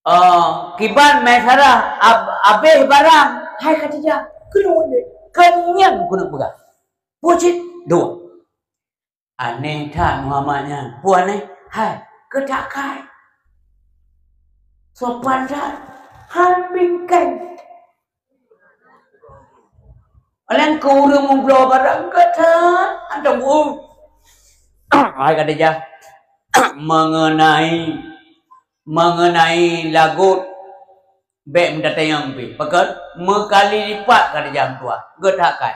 Oh, kiban Maisarah ab-, abéh barang. Hai Khadijah, keuneuk lé. Keunyan keuneuk peugah. Peue cit? Dua. Aneh that Muhammad nyan. Peue aneh? Hai, keu that kai. Sopan that. Han bingkai. Alang keu ureueng meubloe barang gata, antom, uh. Hai Khadijah, mengenai, mengenai lagot, bék meutatanyong pih. Pakon? Meukali lipat Khadijah meutuah. Geuh that kai.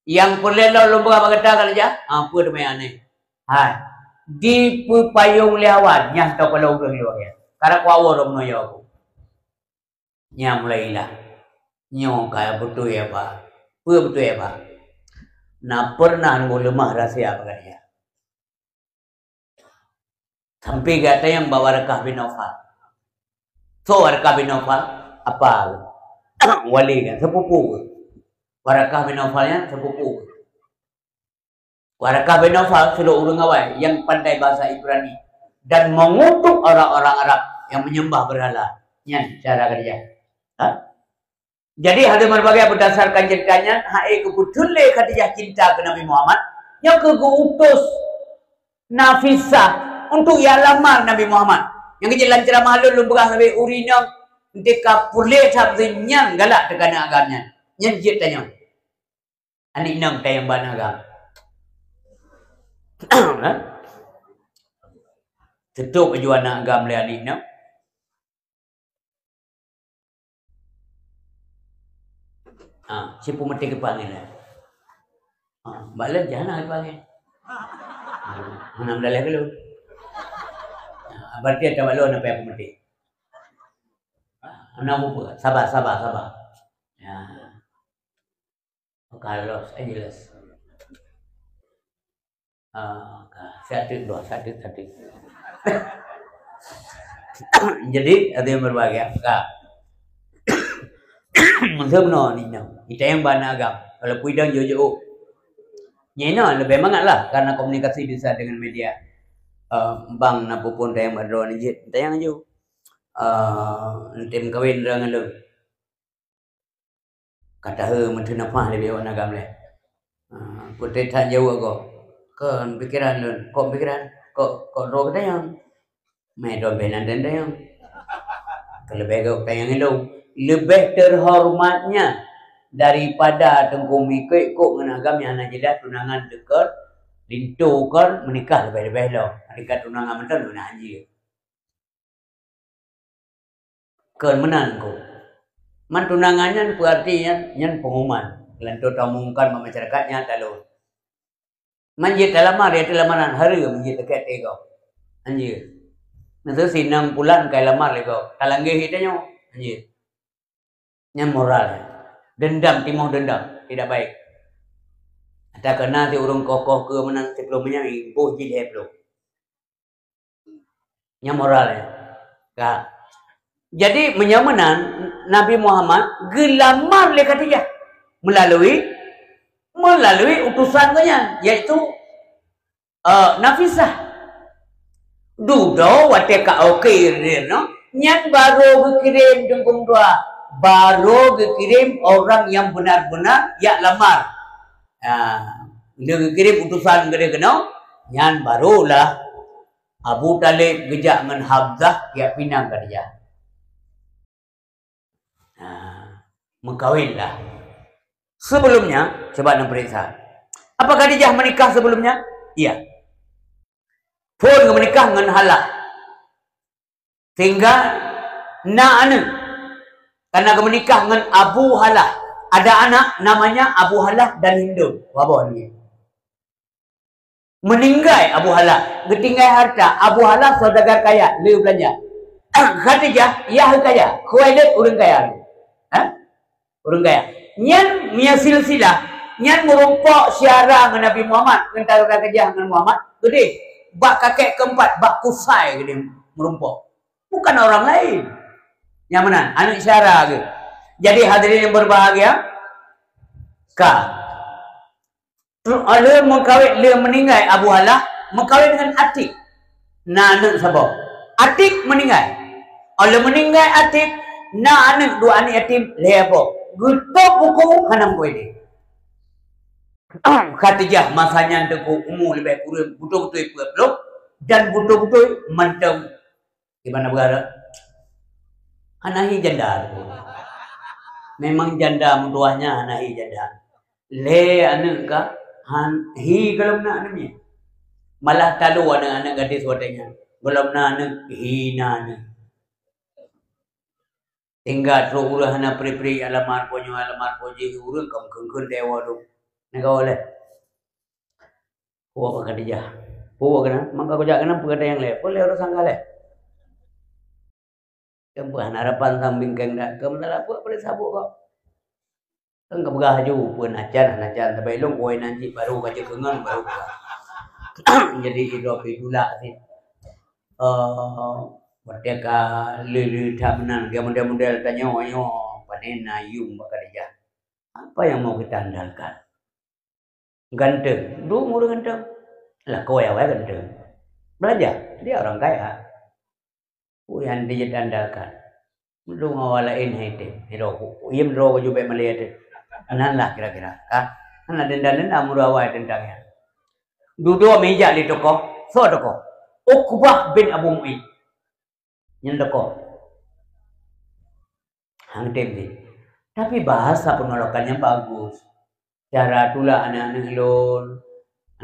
Nyang peureulée lôn, lôn peugah bak gata Khadijah, ah, peue teuma nyang aneh. Hai, dipeupayong lé awan, nyang teukalon ureueng lé awan. Karab kuwoe lom meunyoe aku. Nyan mulai ilah. Nyoe ka beutôi apa? Peue beutôi apa? Na pernah nunggu leumah rahsia bak Khadijah. Sampai gata nyang bak Warakah bin Naufal. Soe Warakah bin Naufal? Apa? Wali kan, sepupu. Warakah bin Naufal nyan sepupu. Warakah bin Naufal sidroe ureueng awai nyang pandai bahasa Ibrani dan mengutuk orang-orang Arab yang menyembah berhala. Nyan cara Khadijah. Ha? Jadi, hadirin berbahagia, berdasarkan cerita nyan, hai geupeutheun lé Khadijah cinta keu Nabi Muhammad, nyoe keuh geu-utus Nafisah untuk ya lamar Nabi Muhammad. Nyang keuh jih lam ceramah lôn, lôn peugah lagée ureueng inong, enteuk ka puléh that nyan galak teuka aneuëk agam nyan. Nyan jeuet tanyoe. Aneuëk inong tayang bak aneuëk agam. Ha? Teutôp laju aneuëk agam lé aneuëk inong. Ha, si peumeutih geupanggil, eh. Ha, bak lôn, jangan geupanggil. Ha, hana meudaleh keu lôn. Ha, berarti ata bak lôn apa nyang peumeutih. Ha, hana peue-peue. Sabar, sabar, sabar. Ya. Maka Los Angeles. Ah, ka. Satu, dua, satu, satu. Jadi, ada yang berbahagia. Ka. Maksud meunoe ni, nah. Kita yang bana agam. Kalau pui dang jauh-jauh. Nyan inoe lebih mangat lah karena komunikasi bisa dengan media. Eh, bang na pupun tayang bak droeneuh jeuet, tayang aju. Eh, eunteuk kawin droeneuh ngon lôn. Ka taheu meuteunafah leubeh awak agam lé. Ha, peutrek that jaweueb gob. Kon pikiran lôn, kon pikiran, kok, kok droe geutanyong. Mé droe beh nan dan tanyong. Keuleubeh gob tanyong ilong. Leubeh teuhoreumat nyan daripada teungku mikot kok ngon agam nyang hana jeulaih tunangan deukot, linto kon meunikah leubeh-leubeh lom. Meunikah tunangan mantong lôn hana hanjeuet. Kon meunan ko. Man tunangan nyan peuarti nyan, nyan pengumuman. Lanto taumumkan bak masyarakat nyan talon. Man jeuet talamar, ya lamaran hareuem jeuet dekat teuh gob. Anjir. Nasa sinang pulan kai lamar lé gob. Talanggeh tanyoe. Anjir. Nyan moral. Dendam, timoh dendam. Tidak baik. Ata kena si ureueng koh-koh keu meunan siplôh meunyan, boh jih lhèe plôh. Nyan moral, ya. Ka. Jadi, meunyoe meunan, Nabi Muhammad geulamar lé Khadijah melalui, melalui utusan geuh nyan, yaitu, eh, Nafisah. Dudoe watèe ka oke, nyan baro geukirém teungku dua, baro geukirém orang nyang beuna-beuna jak lamar. Ah, bila geukirém utusan keudeh keunoe, nyan barolah Abu Thalib geujak ngon Hamzah jak pinang Khadijah. Nah, meukawenlah. Sebelumnya, coba neupeuriksa. Apa Khadijah menikah sebelumnya? Iya. Phon geumenikah ngon Halah. Sehingga na aneuk. Karena geumenikah ngon Abu Halah. Ada anak namanya Abu Halah dan Hindun. Waboh ni. Meninggai Abu Halah, geutinggai harta. Abu Halah saudagar kaya, le beulanja. Khadijah, yah kaya. Khuwailid ureueng kaya. Ha? Ureueng kaya. Nyan meunyo silsilah, nyan meurumpok syara ngon Nabi Muhammad, ngon Khadijah ngon Muhammad, geudeh. Bak kakek keempat, bak Kusai geudeh meurumpok. Bukan orang lain. Nyang meunan, aneuk syara geuh. Jadi hadirin yang berbahagia, ka. Lheueh meukawen, lheueh meuninggai Abu Halah, meukawen ngon Atik. Na aneuk saboh. Atik meuninggai. Lheueh meuninggai Atik, na aneuk dua aneuk yatim lhèe boh. Geutôp buku hana meukawen. Khadijah masa nyan teungku umu leubeh kureueng beutôi-beutôi peuet ploh dan beutôi-beutôi mantong Di mana berharap? Hana hi janda tu. Memang janda meutuah nyan hana hi janda. Lhèe aneuk ka han hi gohlom na aneuk nyan. Malah talo aneuk-aneuk gadis watèe nyan. Gohlom na aneuk hi na aneuk. Tinggai trok ureueng hana pri-pri alamar po nyoe alamar po jih ureueng ka meukeun-keun dewa tu. Nyan ka oleh. Puak bak Khadijah. Puak keunan, maka kujak keunan peugah nyang lé. Peue lé urusan ka lé? Kan peue hana harapan sang bingkeng dak. Keu masalah peue peue sabuk kau. Kan ka peugah laju peue na can, hana can. Tapi lôn kuai nan cit baru ka jeuet keunong baru peugah. Jadi idop itulak sit. Eh, watèe ka lé-lé that meunan, dia model-model tanyoe-nyoe, pane na yuem bak Khadijah. Apa yang mau kita andalkan? Ganteng. Dum ureueng ganteng. Lakoe awai ganteng. Belajar. Dia orang kaya. Peue nyang jeuet andalkan. Dum awai laén hai teuh. Hiro, iem droe baju bèk malèe teuh. Nan lah kira-kira. Ka? Hana denda-denda meureuh awai teuntang nyan. Dudoe meujak lé tokoh. Soe tokoh? Uqbah bin Abu Mu'aid. Nyan tokoh. Hang tem deh. Tapi bahasa penolakannya bagus. Cara tulak aneuk-aneuk lôn,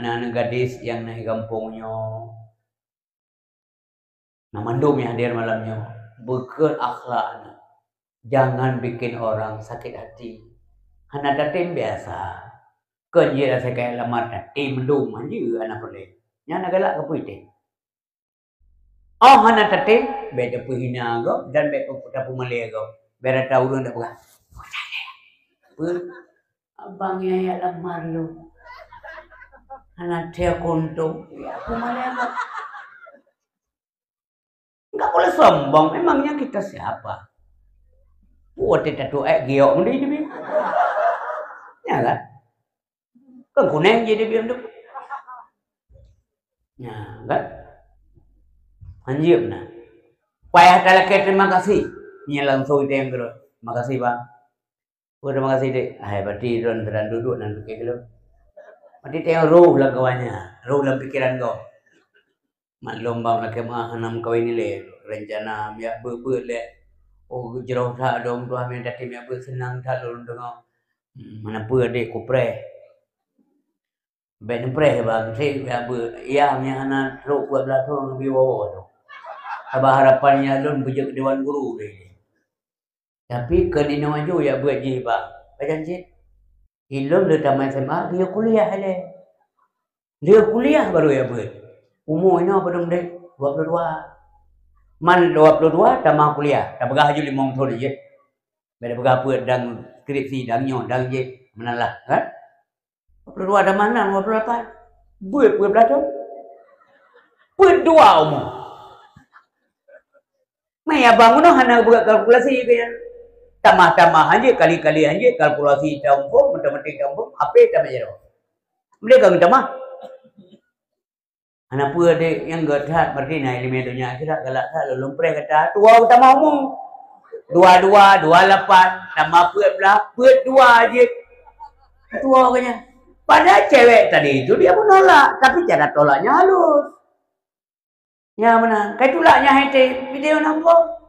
aneuk-aneuk gadis nyang na di gampông nyoe. Na mandum nyang hadir malam nyoe, beukeue akhlak aneuk. Jangan bikin orang sakit hati. Hana tatem biasa. Kon jeuet asai keu alamat tatem mandum hanjeuet hana peureulèe. Nyan na galak keu peue tem. Oh hana tatem, bèk tapeuhina gob dan bèk tapeumalèe gob. Biar ata ureueng dak peugah. Peue? Abang nyang jak lamar lôn. Hana thèe keuntông. Peumalèe gob. Enggak boleh sombong. Emangnya kita siapa? Watèe tatuek giok meundi teubiet. Ya kan? Kan kuneng jadi biar tu. Nah, kan? Hanjeuet na. Payah talakèe terima kasih. Nyan langsung itu yang terus. Terima kasih, Bang. Oh, terima kasih, Dek. Hai, berarti droen sedang duduk dan pikir dulu. Berarti tengok roh lam kawannya, roh lam pikiran kau. Maklum bang lakèe meu'ah hana meukawen ilèe. Rencana miak beuet-beuet lé. Oh, jroh that dong tuah miak tatem miak beuet seunang that lôn deungoe. Hmm, hana peue dek kupreh. Bèk neupreh bang, seb miak beuet. Yah, miak hana trok peuet blah thôn geubri woe-woe tu. Sabab harapan nyan lôn beujeuet dewan guru deh. Tapi keu ninoe aju jak beuet jih bang. Pajan cit? Ilôn le tamat S M A, geuyue kuliah ilèe. Lheueh kuliah baru jak beuet. Umu inoe padum deh? Dua puluh dua. Man dua puluh dua tamah kuliah, tapeugah aju limong thôn jih. Bèk tapeugah peuet dang skripsi, dang nyoe, dang jih. Meunan lah, kan? Dua puluh dua tamah nam, dua puluh lapan. Beuet peuet blah thôn. Peuet dua umu. Meunan abang meunoe hana buka kalkulasi keu nyan. Tamah-tamah hanjeuet, kali-kali hanjeuet, kalkulasi tahumpung, matematik tahumpung, ape tamah jaroe. Meunan ka geutamah. Hana peue dek nyang gét that, berarti na ileumèe donya akhirat galak that, lôn preh gata tuwoe geutamah umu. Dua dua, dua lapan, tamah peuet blah, peuet dua jeuet. Tuwoe geuh nyan. Padahal cewek tadi itu dia menolak, tapi cara tolaknya halus. Ya meunan, kai tulak nyan hai teh, video nampak.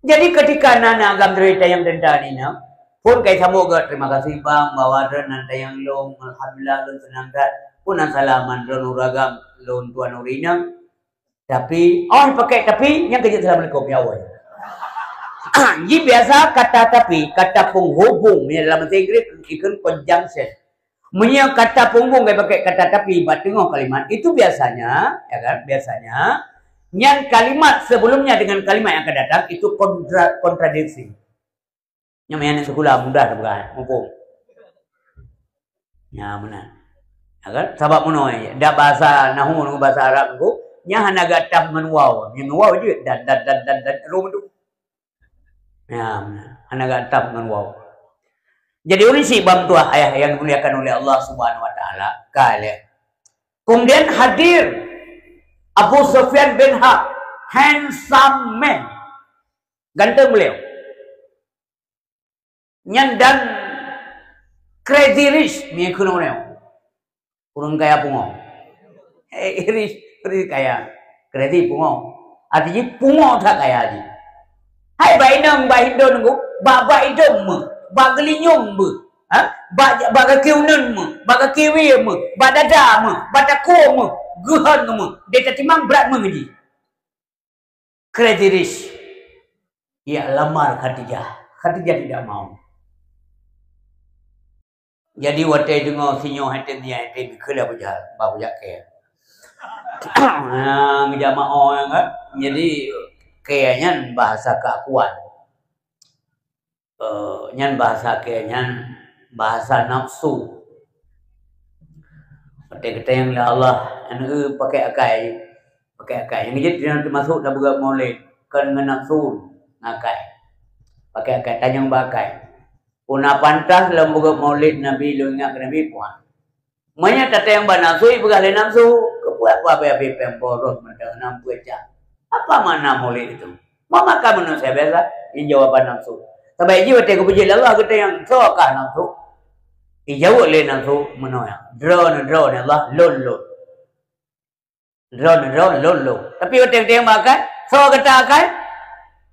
Jadi ketika na-na agam cerita nyang teuntang nina, Phon kai sambot geuh, "Terima kasih bang, bahwa droen nan tayang lôn, alhamdulillah lôn seunang that. Phon nan salah man droen ureueng agam, lôn tuan ureueng inong." Tapi, oh, pakai tapi, nyang keu jeuet assalamualaikum, ya Allah. Ji biasa kata tapi, kata penghubung, ya, dalam bahasa Inggris, ikon conjunction. Meunyoe kata penghubung ka pakai kata tapi bak teungoh kalimat, itu biasanya, ya kan, biasanya, nyan kalimat sebelumnya dengan kalimat yang akan datang itu kontra-, kontradiksi. Nyan meunan sikula mudah tapeugah, muphom. Nya meunan. Ya kan? Sabab meunoe, dak bahasa nahwu ngon bahasa Arab tu, nya hana geuataf ngon waw. Ngon waw jeuet, dan, dan, dan, dan, dan, rum tu. Ya, meunan. Hana geuataf ngon waw. Jadi, ureueng syiek bang tuah ayah yang dimuliakan oleh Allah Subhanahu wa Taala, ka lheueh. Kemudian hadir Abu Sufyan bin Harb, handsome man. Ganteng beliau. Nyan dan crazy rich, mi keunoe. Ureueng kaya pungo. Eh, rich, rich kaya. Crazy pungo. Arti jih pungo that kaya jih. Hai bak inong, bak indon nunggu, bak, bak idong meuh, bak geulinyueng meuh, ha? Bak, bak gaki uneun meuh, bak gaki wie meuh, bak dada meuh, bak takue meuh, geuhon meuh. Dia tatimang brat meuh jih. Crazy rich. Ia lamar Khadijah. Khadijah tidak mau. Jadi watèe deungoe sinyoe hai tem, nyan hai tem, kheun lé Abu Jahal, bah Abu Jahal kèe. Ah, geujak meu'oh nyan kan. Jadi kèe nyan bahasa keakuan. Eh, nyan bahasa kèe nyan bahasa nafsu. Watèe geutanyong lé Allah, aneuk pakai akai, pakai akai. Nyang jeuet nyan teumasuk lam beugöt maulid, kon ngon nafsu, ngon akai. Pakai akai, tanyong bak akai. Peue na pantas lam beugöt maulid Nabi, lôn ingat keu Nabi, puan. Meunyoe tatanyong bak nafsu, ipeugah lé nafsu, keupeue apa habéh-habéh péng boh rot mantong nam peucah. Apa makna maulid itu? Maka manusia biasa, ini jawaban nafsu. Sabab jih watèe geupeujeuet lé Allah, geutanyong, "Soe kah nafsu?" Ijaweueb lé nafsu meunoe, "Droeneuh, droeneuh Allah, lôn, lôn." Droeneuh, droeneuh, lôn, lôn. Tapi watèe geutanyong bak akai, "Soe gata akai?"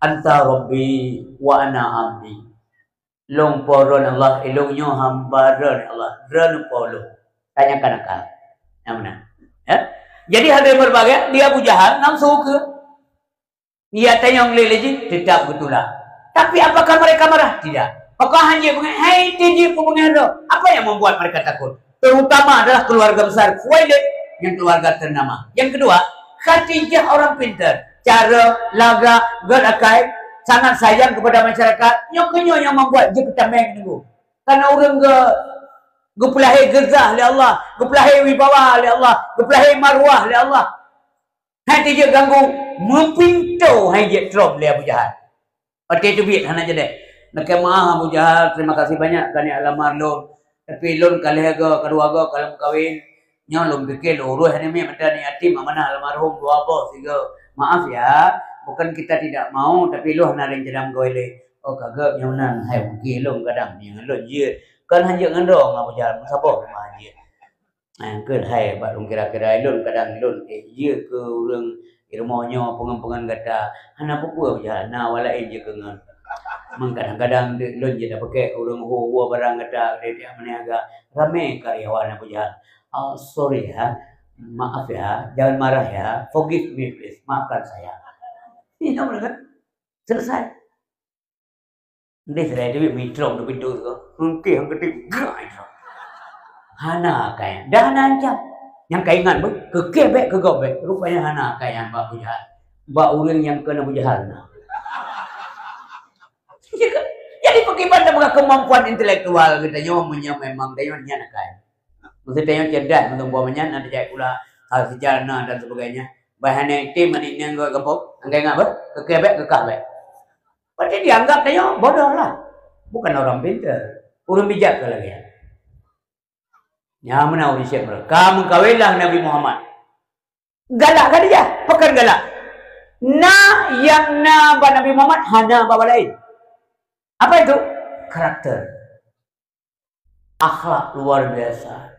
"Anta Rabbi wa ana abdi." Lôn Po Droeneuh Allah, ilôn nyoe hamba Droeneuh Allah, Droeneuh Po lôn. Tanyakan akai. Nyang meunan. Ya? Jadi hadirin berbahagia, di Abu Jahal nafsu keu. Ia tanyong lé lé jih, tetap geutulak. Tapi apakah mereka marah? Tidak. Apakah hana jibeungèh? Hai, jih peue beungèh droe. Apa yang membuat mereka takut? Terutama adalah keluarga besar Khuwailid yang keluarga ternama. Yang kedua, Khadijah orang pintar. Cara, lagak, gèt akai, sangat sayang kepada masyarakat. Nyoe keuh nyoe yang membuat jeuet keutameng nunggu. Karena ureueng geu-, geupeulahé geuzah lé Allah, geupeulahé wibawa lé Allah, geupeulahé marwah lé Allah. Hai tijeuet ganggu, meupintoe hai jeuet trok lé Abu Jahal. Watèe teubiet hana jadeh. Lakèe meu'ah Abu Jahal, terima kasih banyak keuneuk lamar lôn. Tapi lôn ka lhèe goe, ka dua goe ka lôn kawin. Nyoe lôn piké lôn urus aneuk miet mantong aneuk yatim amanah almarhum dua boh sigoe. Maaf ya, bukan kita tidak mau, tapi lôn hana rencana meugawe lé. Oh, ka gèt nyoe nan, hai mungkin lôn kadang nyang lôn jeuet. Kan hanjeuet ngon droe ngon Abu Jahal, meusaboh teuma hanjeuet. Nyang keuh hai bak lôn kira-kira lôn kadang lôn, eh, jeuet keu ureueng di rumoh nyoe peungon-peungon gata, hana peue-peue Abu Jahal, na awak laén jeuet keu ngon. Meunan kadang-kadang lôn jeuet tapakèk ureueng ho-ho barang gata, gata tiep meunan agak ramé karyawan Abu Jahal. "Oh, sorry ya, maaf ya, jangan marah ya, forgive me please, maafkan saya." Iya, betul kan? Selesai. Ndeh sidroe duek mitrok di pintoe tu. Mungkin hang keudeh gak itu. Hana akai. Dah hana ancam. Nyang ka ingat beuh, keu kèe bèk, keu gob bèk. Rupanya hana akai nyan bak Abu Jahal. Bak ureueng nyang kon Abu Jahal na. Jadi, pakriban tapeugah kemampuan intelektual geutanyoe meunyoe memang tanyoe nyan akai. Maksud tanyoe cerdas, meutumpôk meunyan, na tajak sikula, hal sejarah na dan sebagainya. Bah hana item aneuk inong geuh gampông, anggai ngap beuh, keu kèe bèk, keu kah bèk. Berarti dianggap tanyoe bodoh lah. Bukan orang pintar. Ureueng bijak keu lagèe nyan. Nyan meunan ureueng syiek meureuka. Ka meukawen lah Nabi Muhammad. Galak Khadijah, pakon galak. Na nyang na bak Nabi Muhammad hana bak laén. Apa itu? Karakter. Akhlak luar biasa.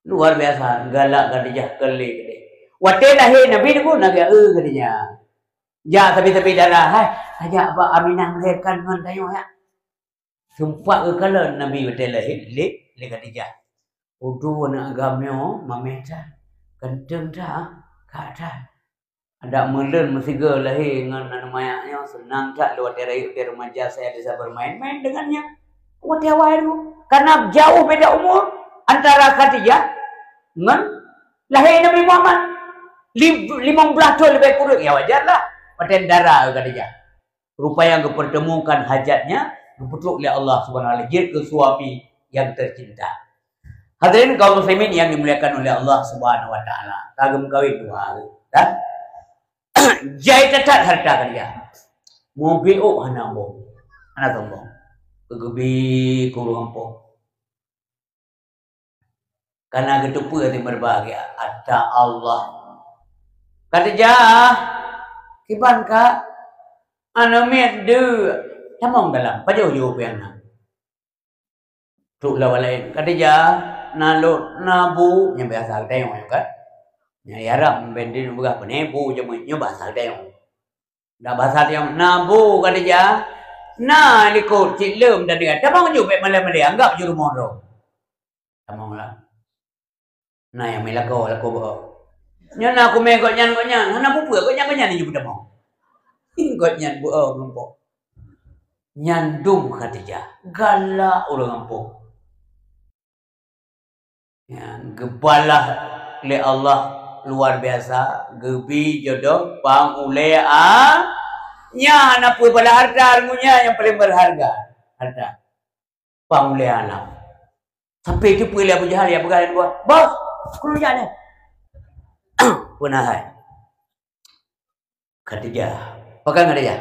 Luar biasa, galak Khadijah keu lé keudeh. Watèe lahé Nabi nibak na geue Khadijah. Jak sabe-sabe dara, hai, tajak bak Aminah melahirkan ngon tanyoe, ya. Seumpat geukalon Nabi watée lahé lé, lé Khadijah. Udu aneuëk agam nyoe mameh that, ganteng that, kak that. Adak meuleuen meusigoe lahé ngon aneuk manyak nyoe, seunang that lé watée rayeuk, watée remaja saya bisa bermain-main dengannya. Watée awai tu, karena jauh beda umur antara Khadijah ngon lahé Nabi Muhammad. Lim-, limong blaih thon leubeh kureueng, ya wajar lah. Watée dara Khadijah. Rupa yang geupertemukan hajatnya, geupeutreuk lé Allah Subhanahu wa Taala jeuet keu suami yang tercinta. Hadirin kaum muslimin yang dimuliakan oleh Allah Subhanahu wa Taala, ka geumeukawen dua hari, kan? Jai that-that hareuta Khadijah. Mubiôh hana sombong. Hana sombong. Geubi keu ureuëng gampông. Kana geuteupeue hati meubahgia atra Allah. Khadijah, kiban kak, aneuk miet deuek, tamong dalam, pajoh ju piang na. Trok lawat laén, Khadijah, na lôn, na bu, nyang biasa geutanyoe nyoe kan. Nyang di Arab, ben di peugah peunebu, jameun nyoe bahasa geutanyoe. Dak bahasa tiang, na bu Khadijah, na likot cit lom dan dengan. Tamong ju bék malée-malée, anggap ju rumoh droe. Tamong lah. Na nyang mé lakoe, lakoe beuo. Nyoe na kumé gobnyan, gobnyan. Hana peue-peue, gobnyan, gobnyan ju peutamong. Gobnyan beuo meurumpok. Nyan dum Khadijah, galak ureuëng gampông. Ya, geubalah lé Allah luar biasa, geubi jodoh pang ulée a-, nya hana peue bala harta, ilmu nya nyang paleng berharga. Harta. Pang ulée alam. Sampai teupeue lé Abu Jahal, ya peugah lé dua, "Bos, keuneuk jak lé." Peue na hai? Khadijah. Pakon Khadijah?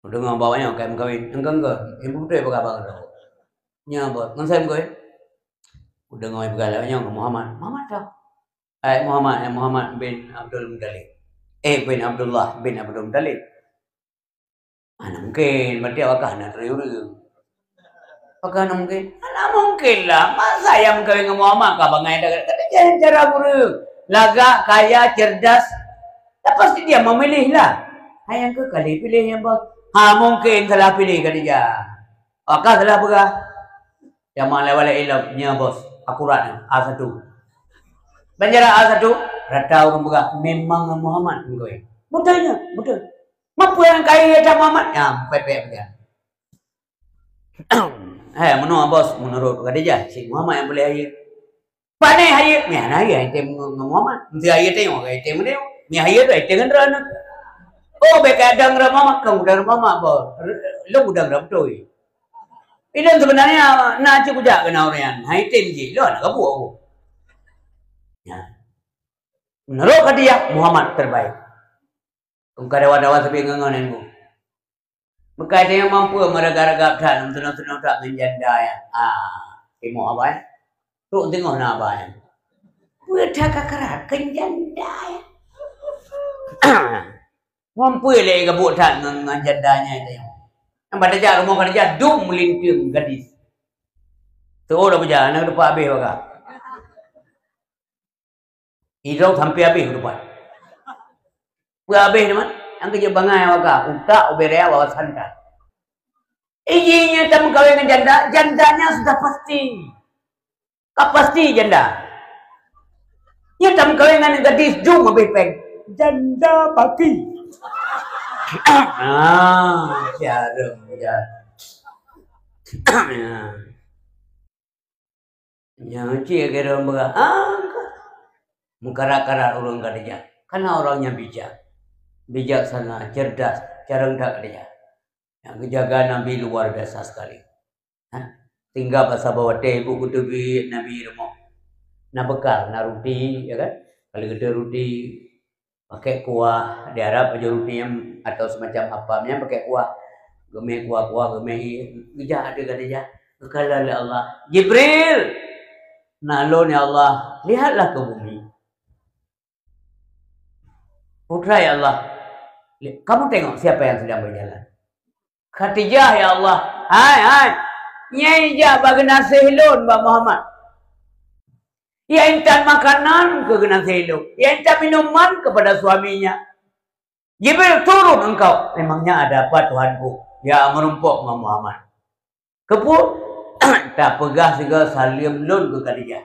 Udeungoe bak awaknyan ka meukawen. Engkon-engkon. Ibu beutôi peugah bak droe. Nyoe bos. Ngon sai meukawen? Udeungoe peugah lagée nyoe ngon Muhammad. Muhammad tau. Hai Muhammad, hai Muhammad bin Abdul Muttalib. Eh, bin Abdullah bin Abdul Muttalib. Hana mungken, berarti awak ka hana turi ureuëng. Apakah hana mungken? Hana mungken lah. Masa nyang meukawen ngon Muhammad ka bangai dah kata-kata. Jangan cara guru. Lagak, kaya, cerdas. Dah pasti dia memilih lah. Hai nyang keu kali pilih nyang bos. Ha, mungken salah pilih Khadijah. Apakah salah peugah? Jamal lewat ilok nya bos. Akurat ni. A satu. Banjara A satu. Rata ureuëng peugah memang Muhammad meukawen. Betul nya, betul. Mapeue nyang kaya atra Muhammad? Nyang pepek peugah. Hai, meunoe bos, menurut Khadijah, si Muhammad nyang boleh hayeue. Pane hayeue, meuhan hayeue item ngon Muhammad. Mesti hayeue tengok, item ngon tengok. Meuhan hayeue tu item ngon droeneuh. Oh, bék ka dang droe Muhammad, kan udang droe Muhammad bos. Lôn udang droe beutôi. Ilôn sebenarnya na cit kujak keu na ureuëng nyan. Hai item jih, lôn hana kabuek aku. Ya. Menurut Khadijah, Muhammad terbaik. Engka dawa-dawa sabe ngon-ngon ilmu. Meukai tanyoe mampu meuragab-ragab that, meuteunoe-teunoe that ngon janda nyan. Ah, timoh abai. Trok teungoh na abai. Peue that ka karat keu janda nyan. Mampu lé gabuek that ngon, ngon janda nyan tanyoe. Nyang bak tajak rumoh Khadijah dum linteung gadis. Teuôt dah beujah, na geutupat habéh baka. Idong sampai habéh geutupat. Peue habéh teuma? Nyang keujeuet bangai awak ka, utak ubé raya wawasan ka. Iji nyoe tameukawen ngon janda, jandanya sudah pasti. Ka pasti janda. Nyoe tameukawen ngon gadis jong habéh péng. Janda paki. Ah, jarum, ya. Ya. Nyan cit keu ureuëng peugah, ah, meukarat-karat ureuëng Khadijah. Karena orangnya bijak. Bijaksana, cerdas, carông that Khadijah. Nyang geujaga Nabi luar biasa sekali. Ha? Sehingga bak saboh watée ibu geuteubiet Nabi rumoh. Na bekal, na ruti, ya kan? Kalau geuteu ruti, pakai kuah, di Arab pajoh ruti nyan atau semacam apam nyan pakai kuah. Geumé kuah-kuah, geumé ié, geujak ateueh Khadijah. Geukheun lé Allah, "Jibril, na lôn ya Allah, lihatlah ke bumi." "Putra ya Allah, li-, kamu tengok siapa yang sedang berjalan." "Khadijah ya Allah." "Hai, hai, nyang jak bak geunaséh lôn bak Muhammad." Ia intan makanan keu geunaséh lôn, ia intan minuman kepada suaminya. Jibril, turun engkau. Memangnya ada apa, Tuhanku? Ya, meurumpok ngon Muhammad. Keupeue? Tapeugah sigoe saleuem lôn keu Khadijah.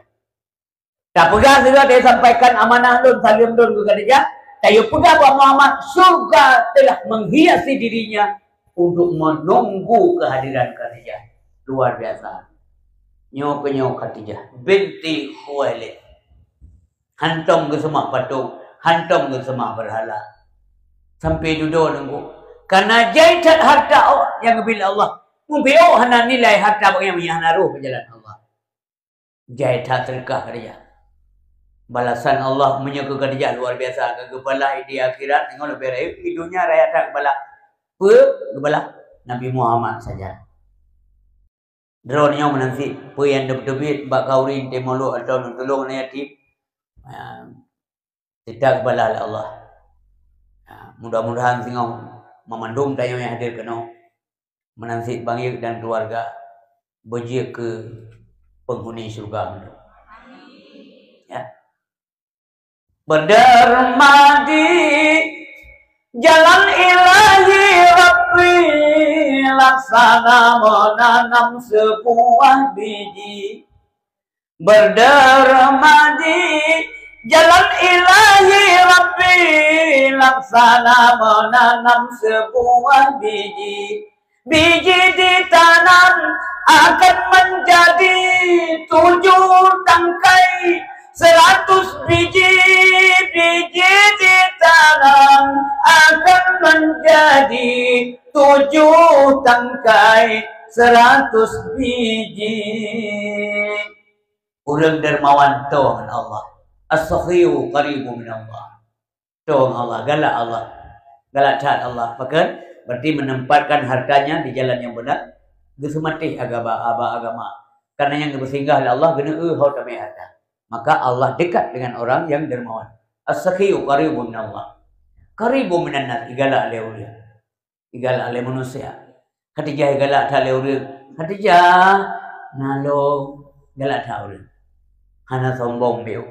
Tapeugah sigoe, tasampaikan amanah lôn, saleuem lôn keu Khadijah. Tayue peugah bak Muhammad, syurga telah menghiasi dirinya untuk menunggu kehadiran Khadijah. Luar biasa. Nyoe keuh nyoe Khadijah binti Khuwailid. Hantom geuseumah patong, hantom geuseumah beurhala. Sampai dudoe Teungku. Kana jai that hareuta awak nyang geubri lé Allah. Mubiôh hana nilai hareuta bak nyan meunyo hana rôh bak jalan Allah. Jai that seudeukah Khadijah. Balasan Allah meunyoe keu Khadijah luar biasa, ka geubalah di akhirat, singoh leubeh rayeuk, di dunia raya that geubalah. Peue geubalah? Nabi Muhammad saja. Droeneuh nyoe meunan cit, peue nyang teubiet bak khanduri, teuh mulod atawa neutulông aneuk yatim, ha, teutap geubalah lé Allah. Ha, mudah-mudahan singoh mamandum tanyoe nyang hadir keunoe, meunan cit Bang Yek dan keluarga, beujeuet keu penghuni syurga mandum. Ya. Berderma di jalan Ilahi Rabbi, laksana menanam sebuah biji. Berderma di jalan Ilahi Rabbi, laksana menanam sebuah biji. Biji ditanam akan menjadi tujuh tangkai, seratus biji, biji ditanam akan menjadi tujuh tangkai, seratus biji. Ureuëng dermawan toh ngon Allah. As-sakhiyyu qaribun minallah. Toh ngon Allah, galak Allah. Galak that Allah. Pakon? Berarti menempatkan hartanya di jalan yang benar, geuseumatéh agama, aba agama. Karena nyang geupeusinggah lé Allah, geuneuk eu ho tamé harta. Maka Allah dekat dengan orang yang dermawan. As-sakhiyyu qaribun minallah. Qaribun minannas, igalak lé ureuëng. Igalak lé manusia. Khadijah igalak that lé ureuëng. Khadijah, na lôn, galak that ureuëng. Hana sombong biôh.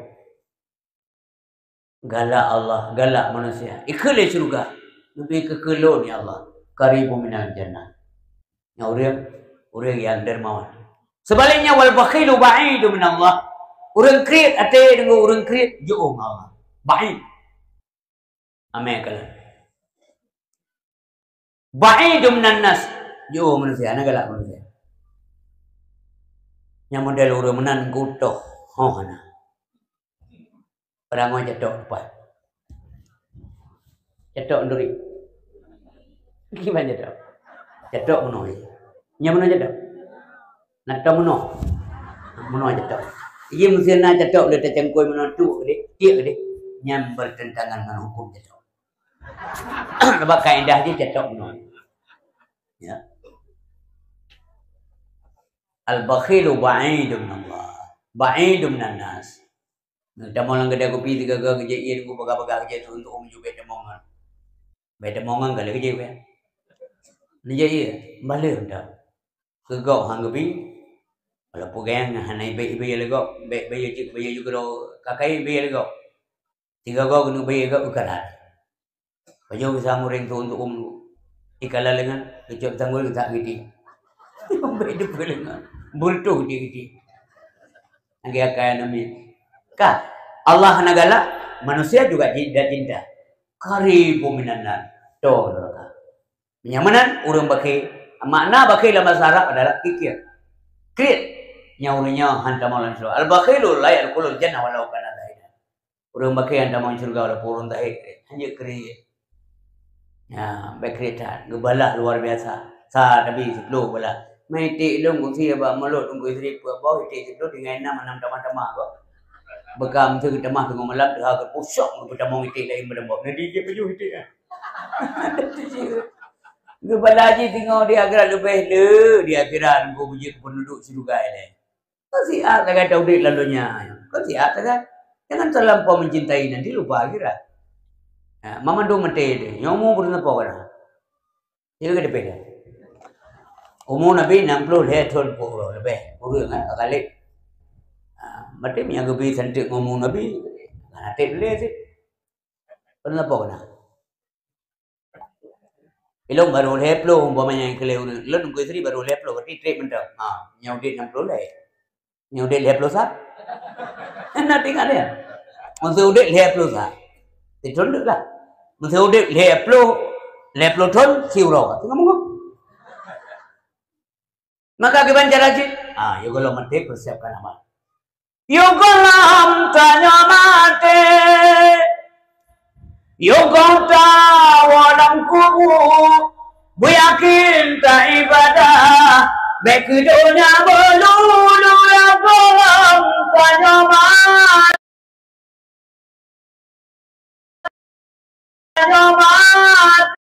Galak Allah, galak manusia. Ikheun lé syeuruga. Leubeh keu keu lôn, ya Allah. Qaribun minal jannah. Nyan ureuëng, ureuëng nyang dermawan. Sebaliknya, wal bakhilu ba'idun minallah. Ureuëng kriet até deungon ureuëng kriet jiôh ngon Allah. Ba'id. Amé kalon. Ba'idun minan nas. Jiôh manusia, hana galak manusia. Nyang model ureuëng meunan geutoh. Ho hana. Peurangoi catok teumpat. Catok duri. Kiban catok? Catok meunoe. Nyang meunoe catok? Na tom meunoe. Meunoe catok. Iya meusti na catok lé tacangkôi meunoe tu keudeh, tiek keudeh. Nyan bertentangan ngon huköm catok. Sebab kaedah jih catok meunoe. Ya. Al-bakhilu ba'idun minallah. Ba'idun minan nas. Tamong lam keudè kupi sigaga geujak ié, teungku, bagah-bagah geujak tu'uem-tu'uem jubèe tamong nyan. Bèe tamong nyan ka lheueh geujak ié. Neujak ié, baleueh mantong. Keu gob han geubi, walaupun gobnyan hana ibèe-ibèe lé gob, bèk bayeue cit, bayeue ju keudroe kakai ibèe lé gob. Sigaga keuneuk bayeue gob keukarat. Pajoh geusamureng tu'uem-tu'uem, ikala leungan, geucok tanggôi geutak geuti. Bèk deupeue leungan, beureutoh geuti-geuti. Lagèe akai aneuk miet. Ka, Allah hana galak, manusia juga ji-, tidak cinta. Qaribun minan nar, toh neuraka. Nyang meunan ureueng bakhil. Makna bakhil lam bahasa Arab adalah kikir. Kriet. Nyang ureueng nyoe han tamong lam syeuruga. Al-bakhilu la yadkhulul jannah walau kana zahidan. Ureueng bakhil han tamong syeuruga walaupun ureueng zahid. Hanjeuet kriet. Ya, bèk kriet that. Geubalah luar biasa. Sa Nabi siplôh balah. Meuiték lôn keusie bak mulod Teungku Idris peuet boh, iték siplôh tinggai nam, nam tamah-tamah kok. Beukam teuh geutamah teungoh malam, teuha geupusok geupeutamong iték laén meudambok. Nadi jih pajoh iték nyan. Geubala jih singoh di akhirat leubeh le di akhirat, engko beujeuet keu peunduduek syeuruga ilèe. Kon siat sagai taudép lam donya nyoe. Kon siat sagai. Jangan terlampau mencintai nanti lupa akhirat. Ha, mamandum maté teuh. Nyoe umu peureuneupo kana. Iya ka teupeu dah. Umu Nabi enam puluh lhèe thon peuet uroe leubeh. Ureueng, eh, Khalid. Ha, berarti meunyo geubi santeuk ngon umu Nabi, hana trép lé cit. Peureuneupo kana. Ilôn barô lhèe ploh, umpama nyang keu lhèe ureueng. Lôn ngon istri barô lhèe ploh, berarti trép mantong. Ha, nyang udép nam ploh lhèe. Nyang udép lhèe ploh sa? Hana teuingat dia. Meuseu udép lhèe ploh sa. Sithon deuk lah. Meuseu udép lhèe ploh, lhèe ploh thon, siuroe. Teuka meungoh. Maka kiban cara cit? Ah, yôh gohlom maté, persiapkan amal. Yôh gohlom tanyoe maté, yôh gohlom tawoe lam kubu, beuyakin taibadah, bèk keu donya meululu. Yôh gohlom tanyoe maté, tanyoe maté.